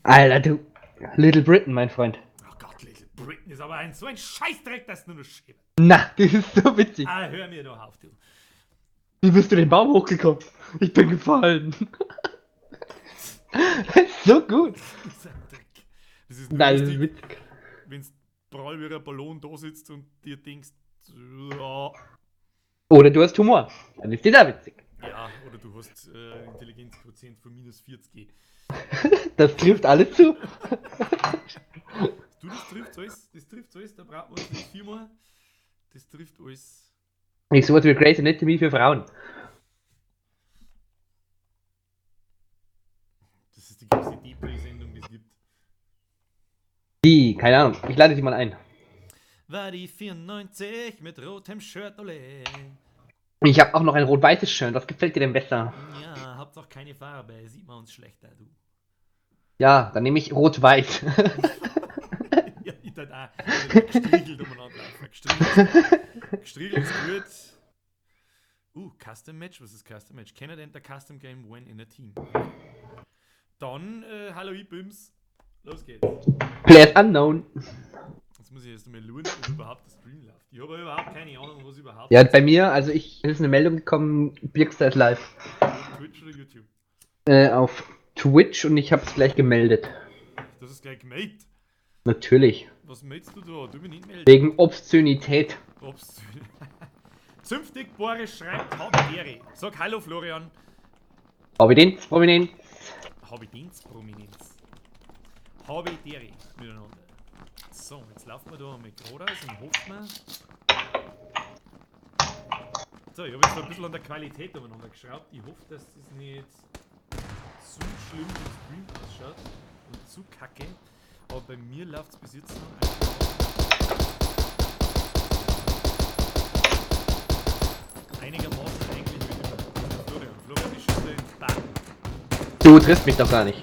Alter, du. Little Britain, mein Freund. Oh Gott, Little Britain ist aber ein so ein Scheißdreck, dass nur noch schäbert. Na, das ist so witzig. Ah, hör mir doch auf, du. Wie bist du den Baum hochgekommen? Ich bin gefallen. Das ist so gut. Das ist ein Dreck. Das ist nur Nein, das ist lustig, witzig. wenn's prall wie ein Ballon da sitzt und dir denkst, ja, Oder du hast Humor. Dann ist das auch witzig. ja, oder du hast Intelligenzquotient von minus 40. Das trifft alles zu. Du, das trifft alles, das trifft alles, da braucht man uns nicht viel mehr. Das trifft alles. Ich sowas wie Grey's Anatomy für Frauen. Das ist die größte Depri-Sendung, die es gibt. Die, keine Ahnung. Ich lade sie mal ein. War die 94 mit rotem Shirt, ole. Ich habe auch noch ein rot-weißes Shirt. Was gefällt dir denn besser? Ja, Hauptsache keine Farbe, sieht man uns schlechter, du. Ja, dann nehme ich rot-weiß. Ja, ich dann auch. Gestriegelt umeinander laufen. Gestriegelt. Gestriegelt ist gut. Custom Match. Was ist Custom Match? Cannot enter Custom Game when in a Team. Dann, hallo iBims. Los geht's. Players Unknown. Jetzt muss ich erst einmal schauen, ob überhaupt der Stream läuft. Ich habe überhaupt keine Ahnung, was überhaupt. Ja, bei mir, also ich, es ist eine Meldung gekommen, Birkster ist live. Twitch oder YouTube? Auf Twitch und ich habe es gleich gemeldet. Das ist gleich gemeldet. Natürlich. Was meldest du da? Du mich nicht melden. Wegen Obszönität. Obszön. Zünftig Boris schreibt Habidere. Sag Hallo Florian. Prominenz, Prominenz. Habidenz, Prominenz. Habidere miteinander. So, jetzt laufen wir da mal geradeaus und hoffen wir. So, ich habe jetzt da ein bisschen an der Qualität umeinander geschraubt. Ich hoffe, dass das nicht zu schlimm im Stream ausschaut und zu kacke. Aber bei mir läuft es bis jetzt noch einigermaßen eigentlich wie immer. Florian. Florian ist schon in Backen. Du triffst mich doch gar nicht.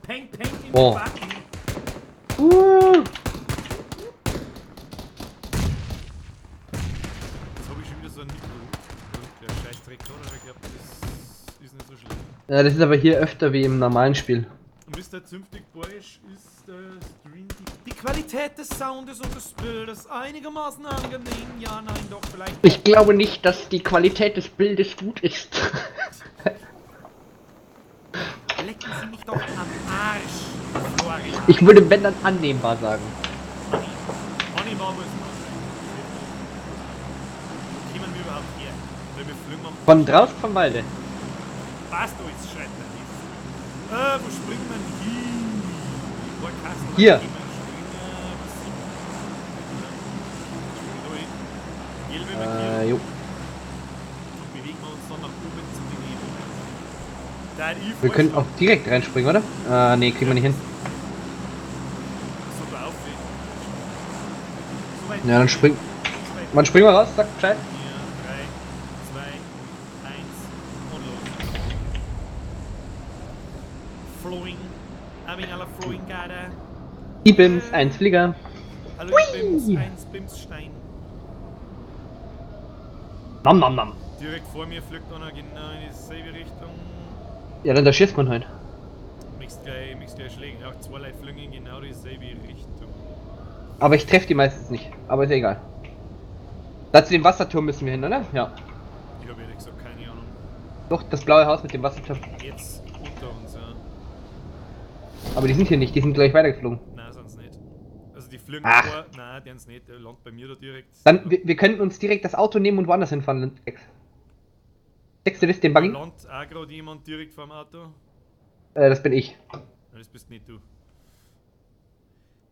Peng, peng in Oh. den Backen. Jetzt habe ich schon wieder so ein Mikro. Der Scheißdreck da, aber ich glaube, das ist nicht so schlimm. Ja, das ist aber hier öfter wie im normalen Spiel. Mr. Zünftig Boris ist der Stream. Die Qualität des Soundes und des Bildes einigermaßen angenehm. Ja, nein, doch, vielleicht. Ich glaube nicht, dass die Qualität des Bildes gut ist. Lecken Sie mich doch am Arsch, Florian. Ich würde, wenn dann, annehmbar sagen. Annehmbar muss man sein. Wo kommen wir überhaupt her? Weil wir fliegen am Von draußen vom Walde. Passt alles, schreit der Lies. Wo springt man hin? Wo Hier. Gelbe Markierung. Jo. Und bewegen wir uns dann nach oben zu den Ebenen. Da ich Wir können auch direkt reinspringen, oder? Nee, kriegen wir nicht hin. So da auf. So weit. Ja, dann spring. So weit. Wann springen wir raus? Sag Bescheid. 4, 3, 2, 1 und los. Flowing. I'm in aller Flowing Garde. Ibims, 1 Flieger. Hallo Bims, 1 Bimsstein. Nam nam nam. Direkt vor mir fliegt einer genau in dieselbe Richtung. Ja, dann da schießt man halt. Möchtest gleich schlägen. Auch zwei Leute fliegen in genau dieselbe Richtung. Aber ich treffe die meistens nicht. Aber ist ja egal. Da zu dem Wasserturm müssen wir hin, oder? Ja. Ich habe ehrlich gesagt keine Ahnung. Doch, das blaue Haus mit dem Wasserturm. Jetzt unter uns, ja. Aber die sind hier nicht, die sind gleich weitergeflogen. Nein, sind's nicht. Also die fliegen Ach. vor. Nein, die sind's nicht. Der landet bei mir da direkt. Dann, wir könnten uns direkt das Auto nehmen und woanders hinfahren. Deckst du das, den Da Buggy? landet auch gerade jemand direkt vorm Auto. Das bin ich. Nein, das bist nicht du.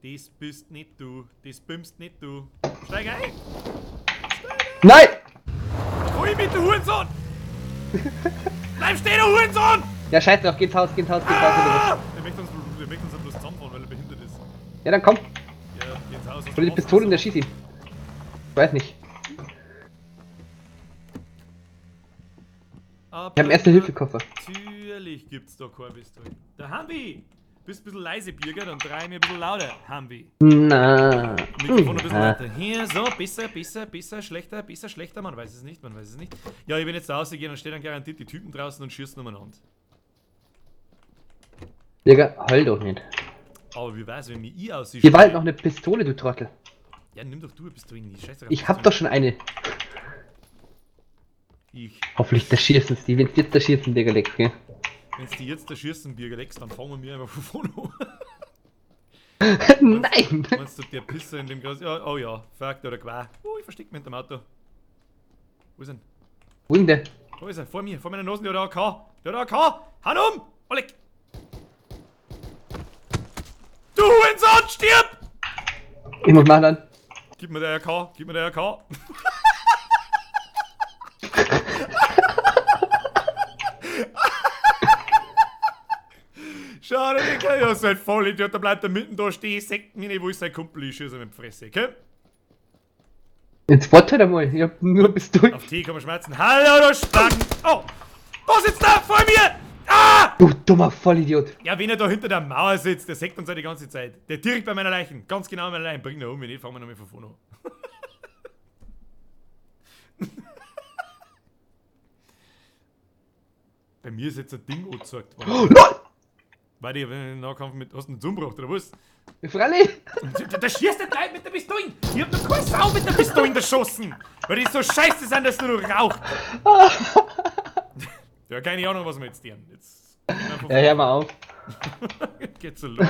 Das bist nicht du. Das bimmst nicht du. Steig ein! Nein! Hol mich, du Hurensohn! Bleib stehen, du Hurensohn! Ja, scheiße drauf, geh ins Haus, geh ins Haus, geh ins Haus. Ah! Der möchte uns bloß zusammenfahren, weil er behindert ist. Ja, dann komm. Ja, geh ins Haus. Hol die Pistole und der schieß ihn. Ich weiß nicht. Ich Ich hab einen Erste-Hilfe-Koffer. Natürlich gibt's da keine Pistole. Der Hambi! Bist ein bisschen leise, Birger, dann dreh ich mir ein bisschen lauter. Hambi. Na. Mikrofon ein bisschen Na. weiter. Hier, so, besser, besser, besser, schlechter, besser, schlechter. Man weiß es nicht, man weiß es nicht. Ja, ich bin jetzt da rausgegangen und stehen dann garantiert die Typen draußen und schießen umeinander. Digga, heul doch nicht. Aber wie wär's, wenn mir ich aussieht? Hier war halt noch eine Pistole, du Trottel. Ja, nimm doch du eine Pistole. Scheiße. Ich hab doch schon eine. Ich. Hoffentlich der schießen die. Wenn's jetzt der schießen, Digga, leckst, gell? Wenn's die jetzt der schießen, Birger leckst, dann fangen wir einfach von vorne an. Nein! Meinst du, der Pisser in dem Gras? Ja, oh ja, fuck, oder Qua. Oh, ich versteck mich hinterm Auto. Wo ist er? Wo ist denn der? Wo ist er? Vor mir, vor meiner Nase, der hat AK. Der hat AK! Hau um! Oleg! Du Hurensohn, stirb! Ich muss nachladen. Gib mir der AK, gib mir der AK. Schade, Digga, ja, so ein Vollidiot, da bleibt er mitten da stehen, sagt mir nicht, wo ist sein Kumpel, ich schieße ihm in die Fresse, okay? Jetzt warte einmal, ich hab nur bis durch. Auf T kann man schmerzen. Hallo, du Spacken! Oh! Da sitzt er vor mir! Ah! Du dummer Vollidiot. Ja, wenn er da hinter der Mauer sitzt, der sägt uns ja die ganze Zeit. Der direkt bei meiner Leichen, ganz genau bei meiner Leichen. Bring ihn um, wenn nicht, fangen wir nochmal von vorne an. Bei mir ist jetzt ein Ding angezeigt worden. Oh, LOL! Warte, ich hab einen Nahkampf mit. Hast du einen Zoom gebracht, oder was? Freilich! Da schießt der gleich mit der Pistole! Ich hab noch keine Sau mit der Pistole erschossen! Weil die so scheiße sind, dass du nur raucht! Ja, keine Ahnung, was wir jetzt tun. Jetzt. Ja, hör mal auf. Geht so los.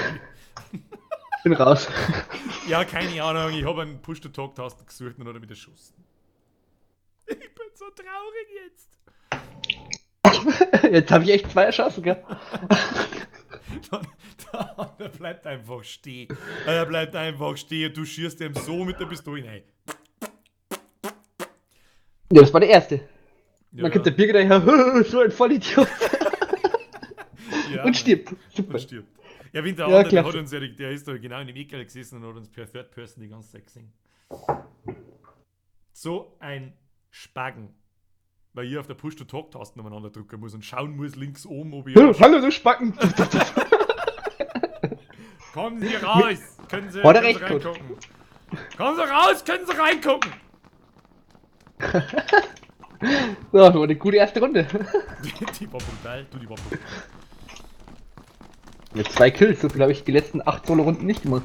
Bin raus. Ja, keine Ahnung, ich hab einen Push-to-Talk-Tasten gesucht und hat er mich erschossen. Ich bin so traurig jetzt. Jetzt hab ich echt zwei erschossen, gell? Der bleibt einfach stehen. Er bleibt einfach stehen. Du schießt ihm so mit der Pistole rein. Ja, das war der erste. Ja, Dann kommt der Birger daher, so ein Vollidiot. ja, und stirbt. Super. Und stirbt. Ja, wenn der Ja, andere, der klasse. hat uns ja, der ist da genau in dem Eckel gesessen und hat uns per Third Person die ganze Zeit gesehen. So ein Spacken. Weil ich auf der Push-to-Talk-Taste umeinander drücken muss und schauen muss links oben, ob ich. Hallo, du Spacken. Kommen Sie raus! Können Sie, Hat er können Sie recht gehabt. reingucken? Kommen Sie raus, können Sie reingucken! So, das war eine gute erste Runde. Die war brutal, du, die war brutal. Mit 2 Kills, so viel habe ich die letzten 8 Solo-Runden nicht gemacht.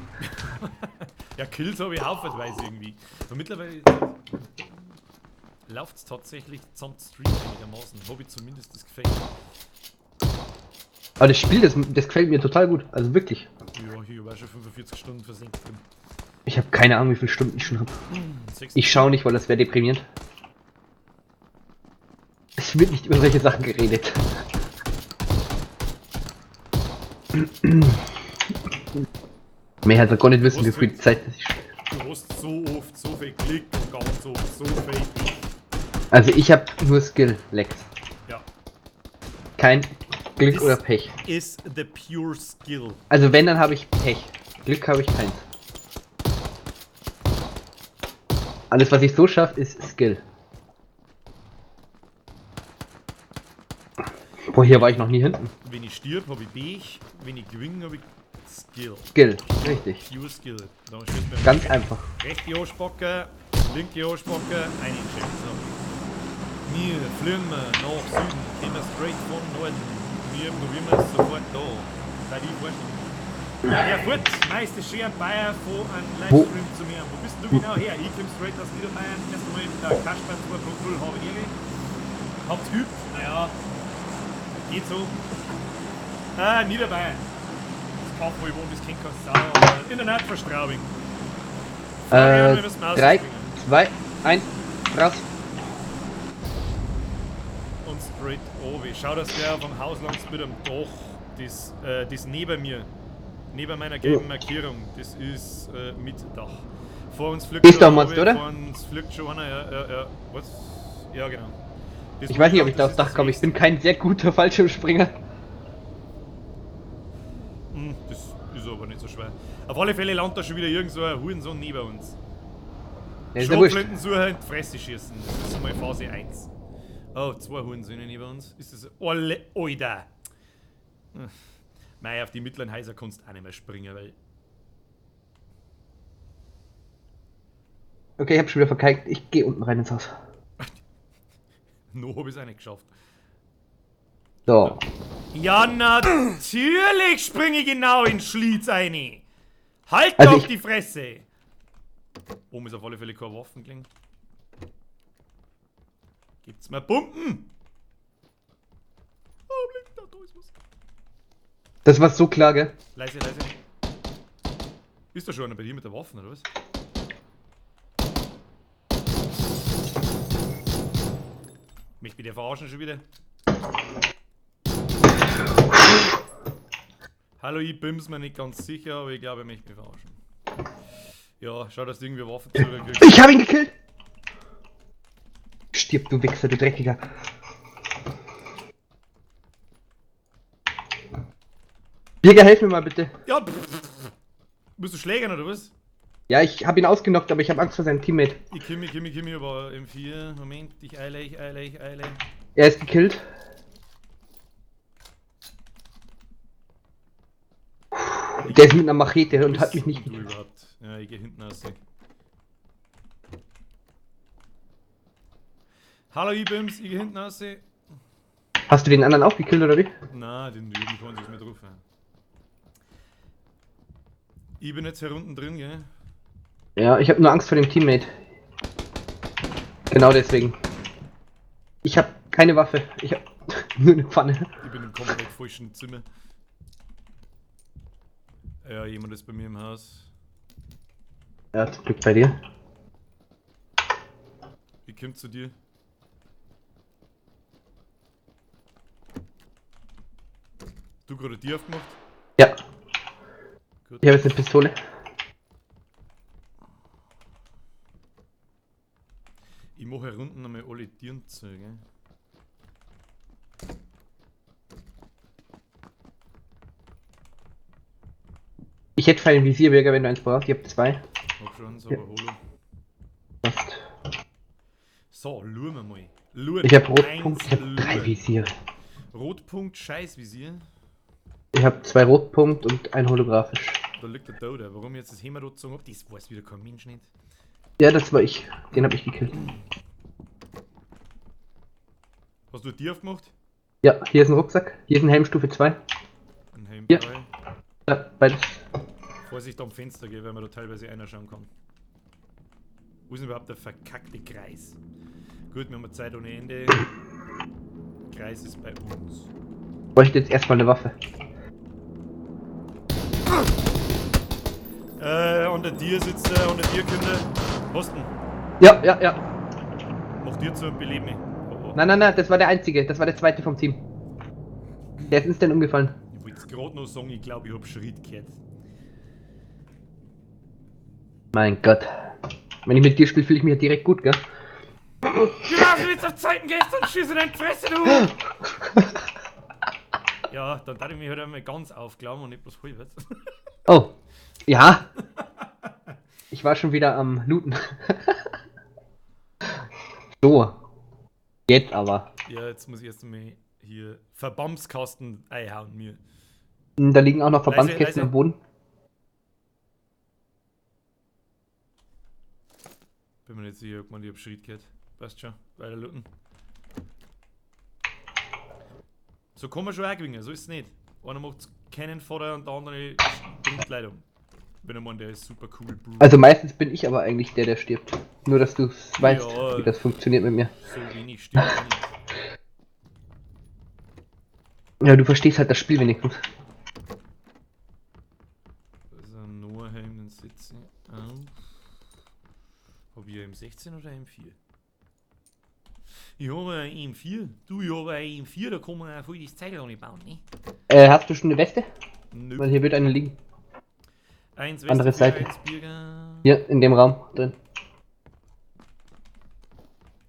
Ja, Kills habe ich haufenweise irgendwie. Und mittlerweile läuft es tatsächlich zum Stream einigermaßen. Habe ich zumindest das Gefühl. Aber das Spiel, das gefällt mir total gut. Also wirklich. Ja, hier war schon 45 Stunden versenkt drin. Ich habe keine Ahnung, wie viele Stunden ich schon habe. Sechs- Ich schaue nicht, weil das wäre deprimierend. Es wird nicht über solche Sachen geredet. Mehr hat er gar nicht wissen, wie viel Zeit das ich spiele. Du hast so oft so viel Klick und ganz oft so viel Klick. Also ich habe nur Skill, Lex. Ja. Kein Glück Ist- oder Pech. Is the pure skill. Also wenn, dann habe ich Pech. Glück habe ich keins. Alles, was ich so schaffe, ist Skill. Boah, hier war ich noch nie hinten. Wenn ich stirb, habe ich Pech. Wenn ich gewinne, habe ich Skill. Skill, richtig. Pure Skill. Da schießt man Ganz einfach. Rechte Arschbacke, linke Arschbacke, einchecken. So. Wir fliegen wir nach Süden, kommen straight von Norden. Wir probieren es sofort da. Sei die vorstellen. Ja, Herr Furt, meiste schön Bayer von einem Livestream zu mir. Wo bist du genau her? Ich komme straight aus Niederbayern. Erst einmal der Kasper 2.0 habe ich Ehre. Habt's geübt? Naja, geht so. Ah, Niederbayern. Das Kaff, wo ich wohne, das kennt keine Sau. Aber in der Nacht vor Straubing. Wir müssen 3, rausspringen. 2, 1, raus. Und straight oben. Schau, dass der vom Haus langs mit dem Dach, das neben mir, neben meiner gelben Markierung, das ist mit Dach. Vor uns fliegt Das schon da meinst du, oben, oder? Vor uns fliegt schon einer, ja, ja, ja. Was? Ja, genau. Das Ich weiß nicht, ob ich da das aufs ist Dach das komme. Ich bin kein sehr guter Fallschirmspringer. Das ist aber nicht so schwer. Auf alle Fälle landet da schon wieder irgend so ein Hurensohn neben uns. Ja, ist ja wurscht. Schrotflintensucher in die Fresse schießen. Das ist einmal Phase 1. Oh, 2 Hurensöhne neben uns. Ist das alle. Alter! Mei, auf die mittleren Häuser kannst du auch nicht mehr springen, weil. Okay, ich hab schon wieder verkeigt. Ich gehe unten rein ins Haus. No hab ich's auch nicht geschafft. So. Ja, natürlich springe ich genau in Schlitz rein. Halt Also doch ich- die Fresse! Oben ist auf alle Fälle keine Waffen gelegen. Gibt's mal Pumpen? Oh, Blick, da ist was. Das war so klar, gell? Leise, leise. Ist da schon einer bei dir mit der Waffen, oder was? Mich bei dir verarschen schon wieder. Hallo, ich bin's mir nicht ganz sicher, aber ich glaube, er möchte mich verarschen. Ja, schau, dass du irgendwie Waffen zurückkriegst. Ich hab ihn gekillt! Stirb, du Wichser, du Dreckiger. Birger, helf mir mal bitte. Ja, pff. Bist du Schlägern oder was? Ja, ich hab ihn ausgenockt, aber ich hab Angst vor seinem Teammate. Ich kill mich, kill mich, kill mich, aber M4. Moment, ich eile, ich eile, ich eile. Er ist gekillt. Der ist mit einer Machete und hat mich nicht Du gekillt. überhaupt. Ja, ich geh hinten raus. Hallo, ich bin's, ich geh hinten raus. Hast du den anderen auch gekillt, oder wie? Na, den Jürgen kann sich mehr drauf. Ja. Ich bin jetzt hier unten drin, gell? Ja, ich habe nur Angst vor dem Teammate. Genau deswegen. Ich habe keine Waffe. Ich habe nur eine Pfanne. Ich bin im komplett falschen Zimmer. Ja, jemand ist bei mir im Haus. Ja, zum Glück bei dir. Ich komm zu dir. Du gerade die aufgemacht? Ja, Gut. ich habe jetzt eine Pistole. Ich mache hier unten einmal alle Tieren zu, gell? Ich hätte Pfeil im Visierbürger, wenn du eins brauchst. Ich habe zwei. Hab schon, so, Ja. aber holo. Passt. So, schauen wir mal. Schauen. Ich habe Rotpunkt, ich Eins, habe drei schauen. Visiere. Rotpunkt, Scheißvisier. Ich habe zwei Rotpunkt und ein holographisch. Da liegt der Tote. Warum ich jetzt das Hämmer gezogen hab, das weiß wieder kein Mensch nicht. Ja, das war ich. Den habe ich gekillt. Hast du die aufgemacht? Ja, hier ist ein Rucksack. Hier ist ein Helm Stufe 2. Ein Helm Ja. 3. Ja, beides. Vorsicht am Fenster, gell, weil man da teilweise einer schauen kann. Wo ist denn überhaupt der verkackte Kreis? Gut, wir haben Zeit ohne Ende. Kreis ist bei uns. Ich bräuchte jetzt erstmal eine Waffe. Unter dir sitzt er, unter dir, Kinder. Posten, Ja, ja, ja. mach dir zu und beleb mich. Oh, oh. Nein, nein, nein, das war der einzige. Das war der zweite vom Team. Der ist instant umgefallen. Ich wollte gerade noch sagen, ich glaube, ich hab Schritt gehört. Mein Gott. Wenn ich mit dir spiele, fühle ich mich ja direkt gut, gell? Ja, wenn du jetzt auf Zeiten gehst, dann schieß in deine Fresse, du! Ja, dann darf ich mich halt einmal ganz aufklammern und nicht bloß halbwegs. Oh. Ja. Ich war schon wieder am Looten. So. Jetzt aber. Ja, jetzt muss ich erst einmal hier Verbandskasten einhauen mir. Da liegen auch noch Leise, Verbandskästen leise. am Boden. Bin mir nicht sicher, ob man die hab Schritt gehört. Passt schon, weiter looten. So kann man schon auch gewinnen, so ist es nicht. Einer macht keinen Vorder und der andere bringt Leute um. Wenn er meint, der ist super cool, Bro. Also meistens bin ich aber eigentlich der, der stirbt. Nur, dass du weißt, Ja. wie das funktioniert mit mir. So wenig stirbt er nicht. Ja, du verstehst halt das Spiel wenigstens. Das ist ein Noah-Helm, den setze ich auf. Hab ich ein M16 oder ein M4? Ich habe ein M4. Du, ich habe ein M4, da kann man auch voll das Zeug nicht bauen, ne? Hast du schon eine Weste? Nö. Weil hier wird eine liegen. Eins Andere Weste, Seite. eins Bürger. Hier, in dem Raum drin.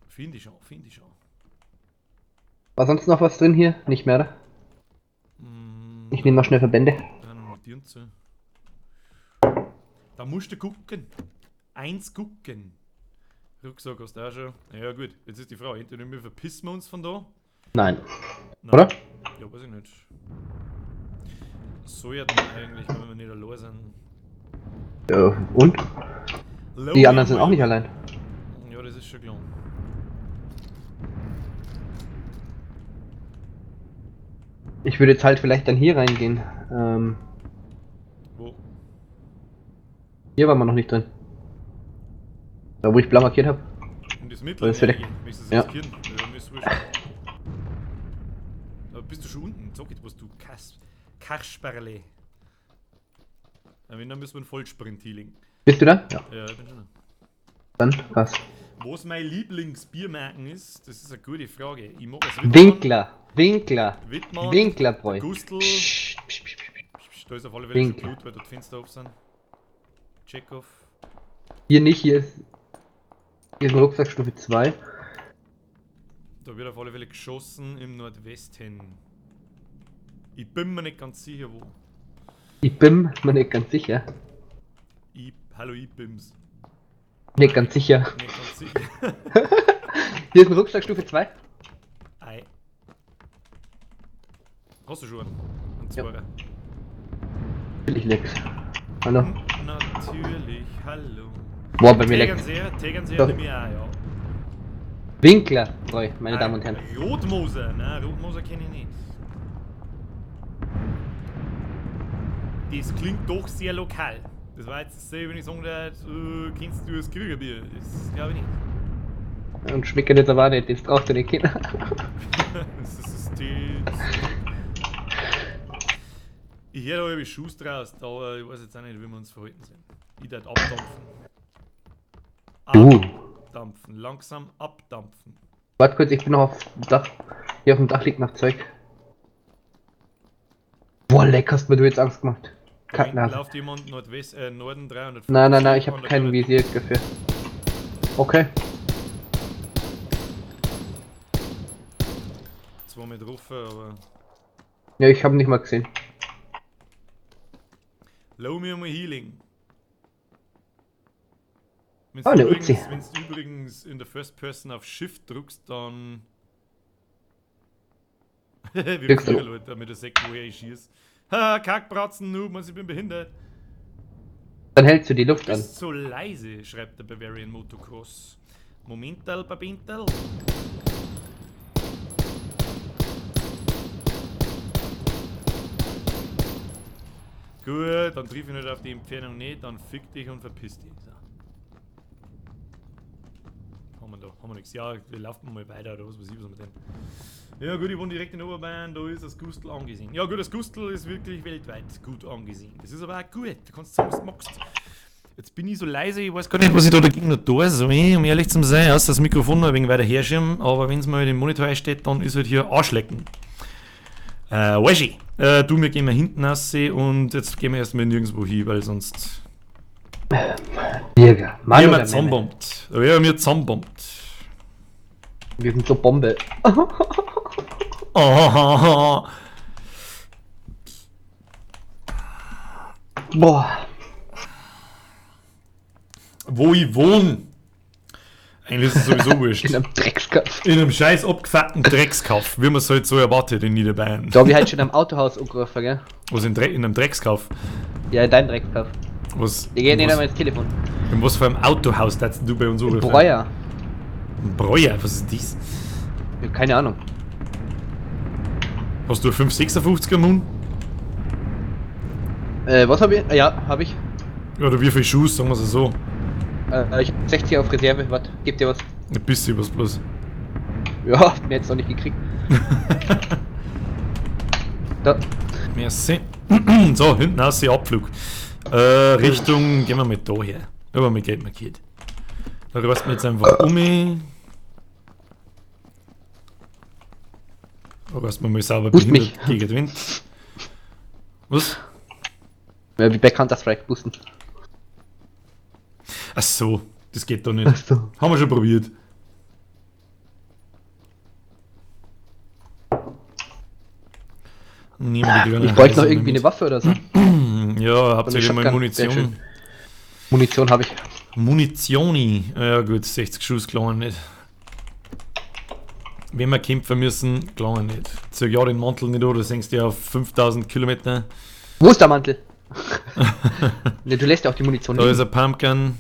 Finde ich schon, finde ich schon. War sonst noch was drin hier? Nicht mehr, oder? Mm, Ich nehme noch schnell Verbände. Da noch notieren zu. Da musst du gucken. Eins gucken. Rucksack hast du auch schon. Ja gut, jetzt ist die Frage, entweder wir verpissen wir uns von da. Nein. Nein. Oder? Ja, weiß ich nicht. Soll ja dann eigentlich, wenn wir nicht allein sind. Ja, und? Die anderen sind auch nicht allein. Ja, das ist schon klar. Ich würde jetzt halt vielleicht dann hier reingehen. Wo? Hier waren wir noch nicht drin. Da, wo ich blau markiert habe. Und das Mittel? Das wird Möchtest du ja. das riskieren? Ja, mir ist wurscht. Da bist du schon unten. Sag jetzt was, du Kasperle. Na, wenn, dann müssen wir einen Vollsprint healing. Bist du da? Ja. Ja, ich bin schon da. Dann, was? Was mein Lieblingsbiermarken ist, das ist eine gute Frage. Ich mag es Wittmann. Winkler. Winkler. Wittmann. Winklerbräu. Gustl. Psst, psst, psst, psst. Da ist auf alle Fälle schon Winkler. Blut, weil dort Fenster auf sind. Check-off. Hier nicht, hier ist ein Rucksack Stufe 2. Da wird auf alle Fälle geschossen im Nordwesten. Ich bin mir nicht ganz sicher, wo. Ich bin mir nicht ganz sicher. Hallo, ich bin's. Nicht ganz sicher. Nicht ganz sicher. Hier ist ein Rucksack Stufe 2. Ei. Hast du schon einen? Einen Ja. Zweier. Natürlich leck's. Hallo. Natürlich, hallo. Boah, bei mir leckt's. Tegernseher, Tegernseher Doch. nehme ich auch, ja. Winklerbräu, meine Damen und Herren. Rotmoser, nein, Rotmoser kenne ich nicht. Das klingt doch sehr lokal. Das war jetzt dasselbe, wenn ich sagen würde, kennst du das Krügerbier? Das glaube ich nicht. Und schmeckt jetzt aber auch nicht, das brauchst du nicht kennen. Das ist die. Ich höre da irgendwie Schuss draus, aber ich weiß jetzt auch nicht, wie wir uns verhalten sind. Ich darf abdampfen. Abdampfen, langsam abdampfen. Warte kurz, ich bin noch auf dem Dach. Hier auf dem Dach liegt noch Zeug. Boah, leck, hast mir du jetzt Angst gemacht. Da hinten Kacknase. läuft jemand Nordwest, Norden 350. Nein, nein, nein, ich habe kein Visier dafür. Okay. Zwar mit Ruffe, aber. Ja, ich habe nicht mal gesehen. Low me mal Healing. Wenn's Ah, eine übrigens, Uzi. wenn's du übrigens in der First Person auf Shift drückst, dann. Wie Drückst du- viele Leute mit der Säck, woher ich schieß. Ha, Kackbratzen, Noob, man, ich bin behindert. Dann hältst du die Luft Du an. bist so leise, schreibt der Bavarian Motocross. Momental, Babintal. Gut, dann triff ich nicht auf die Entfernung nicht, dann fick dich und verpiss dich. So. Haben wir da, haben wir nichts. Ja, wir laufen mal weiter oder was weiß ich, was mit dem. Ja gut, ich wohne direkt in Oberbayern, da ist das Gustl angesehen. Ja gut, das Gustl ist wirklich weltweit gut angesehen. Das ist aber auch gut, du kannst sagen, was du magst. Jetzt bin ich so leise, ich weiß gar nicht, was ich da dagegen noch tue, so, um ehrlich zu sein, außer das Mikrofon noch ein wenig weiter herschirmen, aber wenn es mal den Monitor einsteht, dann ist halt hier Arschlecken. Weiß ich. Du, wir gehen mal hinten raus und jetzt gehen wir erstmal nirgendwo hin, weil sonst. Jäger. Mann Wir oder haben zusammenbombt. Wir haben zusammenbombt. Wir sind so Bombe. Oh. Boah. Wo ich wohne. Eigentlich ist es sowieso wurscht. In einem Dreckskaff. In einem scheiß abgefuckten Dreckskaff, wie man es halt so erwartet in Niederbayern. Da hab ich halt schon am Autohaus angerufen, gell? Was in, in einem Dreckskaff? Ja, in deinem Dreckskaff. Was, Die gehen nicht was, einmal ins Telefon. in was für einem Autohaus darfst du bei uns anrufen? Breuer. Breuer, was ist das? Ja, keine Ahnung. Hast du 556er Mund? Was hab ich? Ja, hab ich. Oder wie viel Schuss, sagen wir es so. Ich hab 60 auf Reserve. Warte, gib dir was. Ein bisschen was bloß. Ja, mir jetzt noch nicht gekriegt. Da. Merci. So, hinten aus der Abflug. Richtung, gehen wir mal da her. Aber mit Geld markiert. Da reißt man jetzt einfach um. Da reißt man mal sauber Boost behindert mich. gegen den Wind. Was? Ja, wie bei Counter-Strike boosten. Ach so, das geht doch nicht. Ach so. Haben wir schon probiert. Nehmen wir die kleine Ich bräuchte noch Heise irgendwie mit. eine Waffe oder so. Ja, hauptsächlich mal Shotgun, Munition. sehr schön. Munition habe ich. Munitioni. Ja gut, 60 Schuss gelangen nicht. Wenn wir kämpfen müssen, gelangen nicht. Zieh ja den Mantel nicht an, du senkst ja auf 5000 Kilometer. Wo ist der Mantel? Ne, du lässt ja auch die Munition Da liegen. ist ein Pumpgun.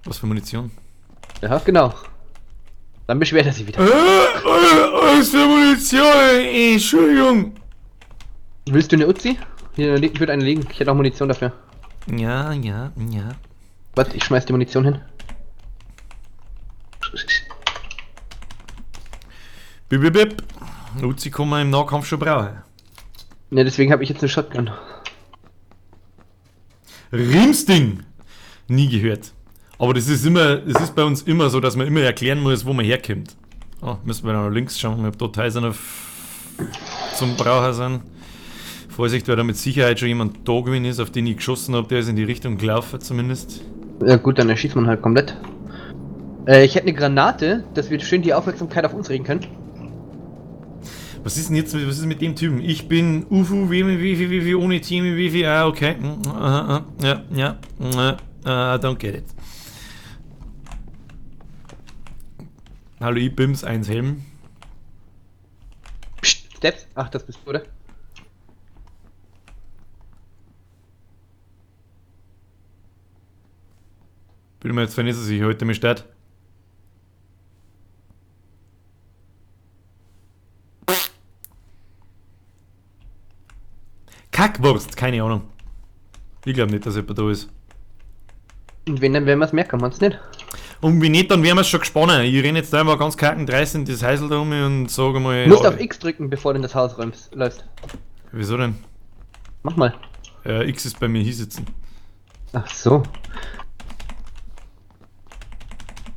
Was für Munition? Ja, genau. Dann beschwert er sich wieder. Was für Munition? Entschuldigung. Willst du eine Uzi? Hier wird eine liegen. Ich hätte auch Munition dafür. Ja, ja, ja. Warte, ich schmeiß die Munition hin. Bip, bip, bip. Uzi kann man im Nahkampf schon brauchen. Ne, deswegen habe ich jetzt eine Shotgun. Rimsding! Nie gehört. Aber das ist immer, das ist bei uns immer so, dass man immer erklären muss, wo man herkommt. Oh, müssen wir noch links schauen, ob da Teile noch zum Braucher sind. Vorsicht, weil da mit Sicherheit schon jemand da gewesen ist, auf den ich geschossen habe, der ist in die Richtung gelaufen zumindest. Ja gut, dann erschießt man halt komplett. Ich hätte eine Granate, dass wir schön die Aufmerksamkeit auf uns regen können. Was ist denn jetzt, was ist mit dem Typen? Ich bin UFU, W, W, W, W, W, ohne Team, W, W, ah, okay. Ja, ja, I don't get it. Hallo, ich bin's, 1 Helm. Psst, Steps. Ach, das bist du, oder? Bin mir jetzt vergessen, dass ich heute mich statt. Kackwurst, keine Ahnung. Ich glaube nicht, dass jemand da ist. Und wenn, dann werden wir es merken, meinst du nicht? Und wenn nicht, dann wären wir schon gespannt. Ich renne jetzt einfach ganz kackendreist in das Häusl da um und sage mal. Du musst auf X drücken, bevor du in das Haus läufst. Wieso denn? Mach mal. X ist bei mir hier sitzen. Ach so.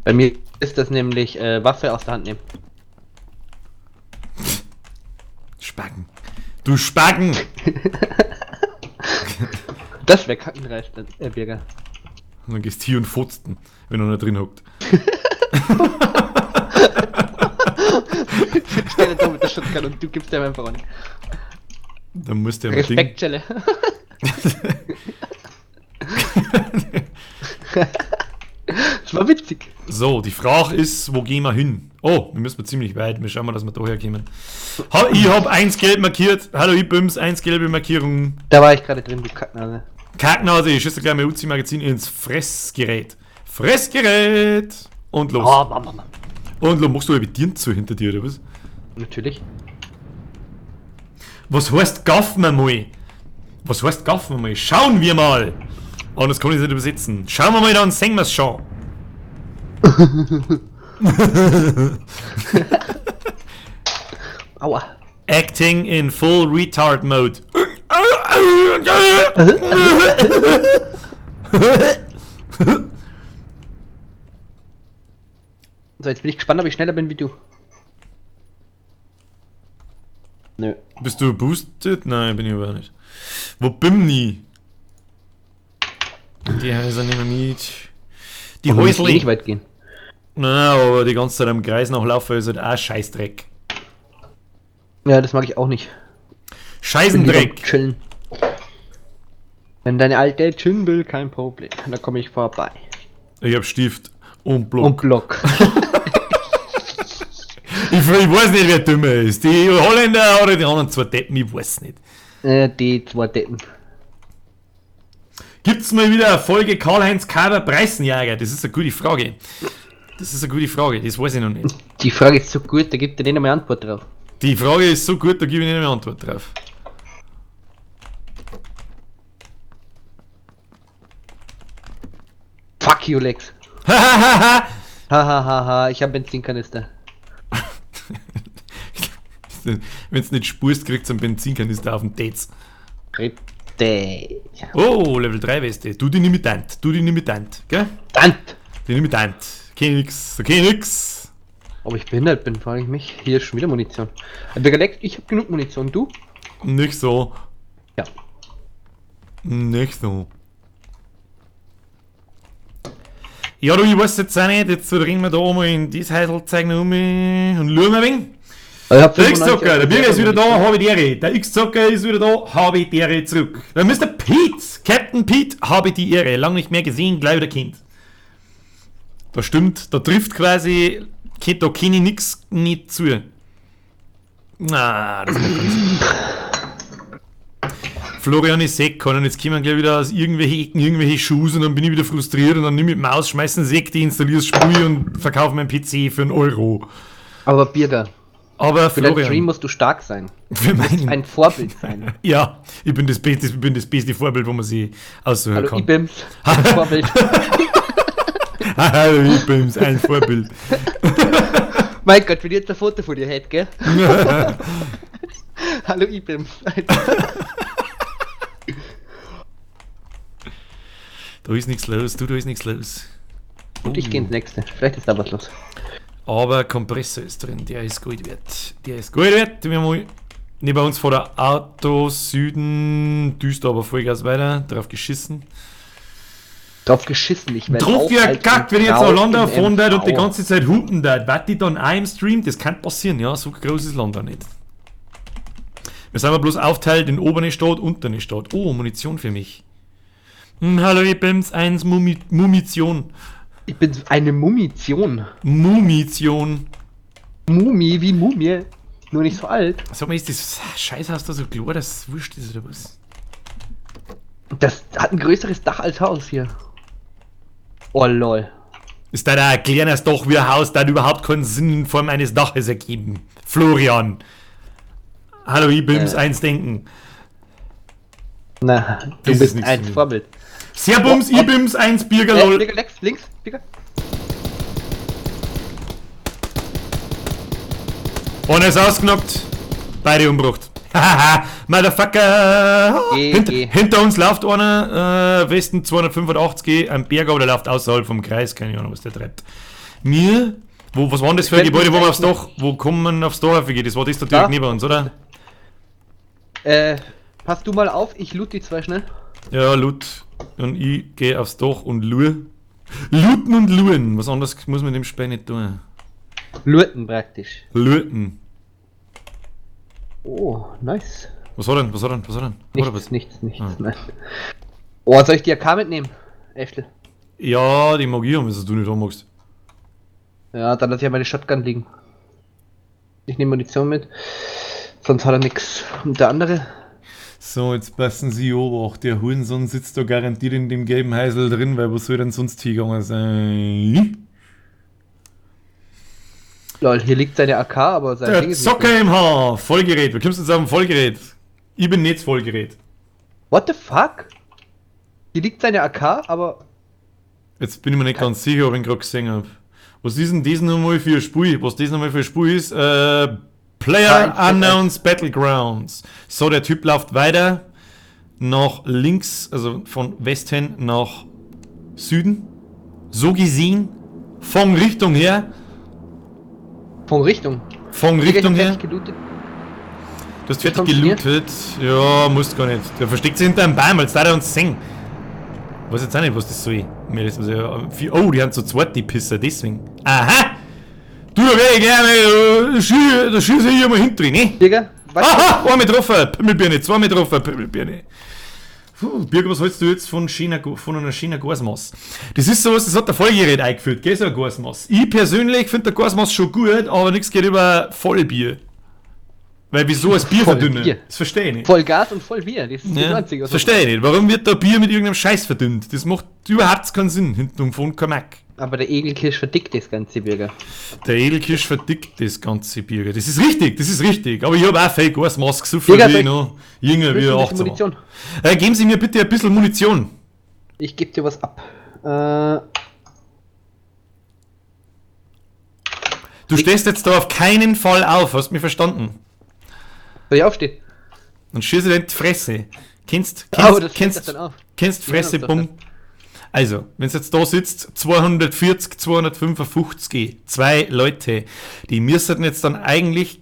Bei mir ist das nämlich Waffe aus der Hand nehmen. Spacken. Du Spacken! Das wäre kackendreist, Birger. Und dann gehst du hier und futzten, wenn er da drin hockt. Ich stelle da mit der Shotgun und du gibst dem einfach an. Dann musst du ja Respekt, Chelle. Das war witzig. So, die Frage ist, wo gehen wir hin? Oh, wir müssen ziemlich weit. Wir schauen mal, dass wir da herkommen. Ich hab 1 gelb markiert. Hallo, ich bin's. 1 gelbe Markierung. Da war ich gerade drin, du Kacknase. Kacknase, ich schieße gleich mein Uzi-Magazin ins Fressgerät. Fressgerät! Und los. Oh, Mann, Mann, Mann. Und los, machst du eine Tür zu hinter dir, oder was? Natürlich. Was heißt gaffen wir mal? Was heißt gaffen wir mal? Schauen wir mal! Oh, das kann ich nicht übersetzen. Schauen wir mal, dann sehen wir's schon. Aua. Acting in full retard mode. So, jetzt bin ich gespannt, ob ich schneller bin wie du. Nö. Bist du boosted? Nein, bin ich aber nicht. Wo bin ich? Die Häuser nehmen wir mit. Die Häusle. Nicht weit gehen. Nein, aber die ganze Zeit am Kreis nachlaufen ist halt auch Scheißdreck. Ja, das mag ich auch nicht. Scheißendreck! Chillen. Wenn deine alte chillen will, kein Problem. Da komme ich vorbei. Ich hab Stift und Block. Und Block. Ich weiß nicht, wer dümmer ist. Die Holländer oder die anderen zwei Deppen, ich weiß nicht. Die zwei Deppen. Gibt's mal wieder eine Folge Karl-Heinz Kaber Preißenjager? Das ist eine gute Frage. Das ist eine gute Frage, das weiß ich noch nicht. Die Frage ist so gut, da gibt er nicht einmal Antwort drauf. Die Frage ist so gut, da gebe ich nicht mehr Antwort drauf. Fuck you, Lex. Hahaha, ich hab Benzinkanister. Wenn's nicht spurst, kriegst du einen Benzinkanister auf den Dates. Richtig. Oh, Level 3 Weste. Du die nimm mit Dant. Du die nimm mit Dant, gell? Dant! Die nimm mit Dant. Okay, nix. Okay, nix. Ob ich behindert bin, frage ich mich. Hier ist schon wieder Munition. Lex, ich hab genug Munition. Du? Nicht so. Ja. Nicht so. Ja, du, ich weiß jetzt auch nicht. Jetzt drehen wir da mal in dieses Häusl, zeigen um und schauen wir ein wenig. Der X-Zocker, der Birger ist wieder da, habe ich die Ehre. Der X-Zocker ist wieder da, habe ich die Ehre zurück. Der Mr. Pete, Captain Pete, habe ich die Ehre. Lang nicht mehr gesehen, gleich wieder Kind. Da stimmt, da trifft quasi, da kenne ich nix nicht zu. Na, das macht keinen Sinn. Florian ist Sek, und jetzt kommen gleich wieder aus irgendwelchen Ecken irgendwelche Schuhe und dann bin ich wieder frustriert und dann nehme ich die Maus, schmeiß einen Sekt, installiere das Spiel und verkaufe meinen PC für 1 Euro. Aber Birger. Aber Für deinen Florian, Stream musst du stark sein. für Du musst meinen, ein Vorbild sein. ja, ich bin das beste Vorbild, wo man sich aussuchen Hallo kann. Ibims, ein Vorbild. Hallo, ich bin's, ein Vorbild. Mein Gott, wenn ich jetzt ein Foto von dir hätte, gell? Hallo Ibims. Da ist nichts los, du, da ist nichts los. Und ich gehe ins nächste. Vielleicht ist da was los. Aber Kompressor ist drin, der ist Gold wert. Der ist Gold wert. Wir haben neben uns vor der Auto Süden, düst aber Vollgas weiter, drauf geschissen. Drauf geschissen, ich werde Drauf auch alt gekackt, und wenn ich jetzt grau auf London im fahren würde und die MV. ganze Zeit hupen würde. Wart die dann auch im Stream? Das kann passieren, ja, so groß ist London nicht. Wir sind aber bloß aufteilt in obere Stadt, untere Stadt. Oh, Munition für mich. Hallo, ich bin's, eins Munition. Ich bin eine Munition. Munition. Mumie wie Mumie. Nur nicht so alt. Sag mal, ist das Scheißhaus da so klar, dass es wurscht ist oder was? Das hat ein größeres Dach als Haus hier. Oh lol. Ist da ein kleines Dach wie ein Haus, da hat überhaupt keinen Sinn in Form eines Daches ergeben. Florian. Hallo, ich bin's, eins denken. Na, du Das ist bist nichts ein für mich. Vorbild. Serbums, Oh, oh. ich bin's, eins Birger, lol. Digga, links, links, Digga. Einer ist ausgenockt. Beide umgebracht. Hahaha, Motherfucker! Geh, geh. Hinter uns läuft einer, Westen 285, ein Berg, aber der läuft außerhalb vom Kreis, keine Ahnung, was der treibt. Mir, wo, was war denn das für ein Ich Gebäude, wo werd wir mich aufs Dach, wo kommen aufs Dach geht? Das war das da direkt Da. neben uns, oder? Pass du mal auf, ich loot die zwei schnell. Ja, loot. Und ich geh aufs Dach und lure. Looten und luren. Was anderes muss man in dem Spiel nicht tun. Looten praktisch. Looten. Oh, nice. Was hat er denn? Was hat er denn? Was hat er denn? Hat er Nichts, was? nichts, nichts, Ah. nein. Oh, soll ich die AK mitnehmen? Äftel. Ja, die mag ich haben, wenn du nicht haben magst. Ja, dann lass ich ja meine Shotgun liegen. Ich nehme Munition mit. Sonst hat er nix. Und der andere? So, jetzt passen Sie Obacht. Der Hurensohn sitzt da garantiert in dem gelben Heisel drin, weil wo soll denn sonst hingegangen sein? Lol, hier liegt seine AK, aber sein Der Ding ist nicht Zocker im Haar! Vollgerät. Wie kommst du jetzt auf ein Vollgerät? Ich bin nicht Vollgerät. drin. What the fuck? Hier liegt seine AK, aber. Jetzt bin ich mir nicht ganz sicher, ob ich ihn gerade gesehen habe. Was ist denn das nochmal für ein Spiel? Was das nochmal für ein Spiel ist? Player Ah, Unknowns Battlegrounds. So, der Typ läuft weiter nach links, also von Westen nach Süden. So gesehen, von Richtung her. Von Richtung. Von Digga, ich Richtung hab her. fertig gelootet. Du hast fertig Kommst du mir? gelootet. Ja, musst gar nicht. Der versteckt sich hinter einem Baum, als da er uns sehen. Weiß jetzt auch nicht, was das soll. Mir ist ja, oh, die haben zu zweit die Pisser, deswegen. Aha! Du, da werde ich gleich mal, da schieße ich mal hinten, ne? Digga, was? Aha! Einmal getroffen, Pimmelbirne, zweimal getroffen, Pimmelbirne. Puh, Birg, was hältst du jetzt von einer schönen Gasmasse? Das ist sowas, das hat der Vollgerät eingeführt, gell, so ein Gasmasse. Ich persönlich finde der Gasmasse schon gut, aber nichts geht über Vollbier. Weil wieso als Bier Vollbier. verdünnen? Das verstehe ich nicht. Voll Gas und voll Bier. Das ist das Ja, Einzige, das was verstehe ich nicht. Warum wird da Bier mit irgendeinem Scheiß verdünnt? Das macht überhaupt keinen Sinn. Hinten um vorn kein Mack. Aber der Egelkirsch verdickt das ganze Bürger. Der Edelkirsch verdickt das ganze Bier. Das ist richtig, das ist richtig. Aber ich habe auch viel Gasmasse gesoffen, Digga, wie soll ich noch jünger, wie Willst du ein 18 bisschen war. Munition? Geben Sie mir bitte ein bisschen Munition. Ich gebe dir was ab. Du stehst jetzt da auf keinen Fall auf, hast du mich verstanden? Soll ich aufstehen? Dann schieße ich dir in die Fresse. Aber das Kennst, fällt doch dann auf. kennst Wir hören Fresse, uns doch bumm. Also, wenn du jetzt da sitzt, 240, 255, zwei Leute, die müssten jetzt dann eigentlich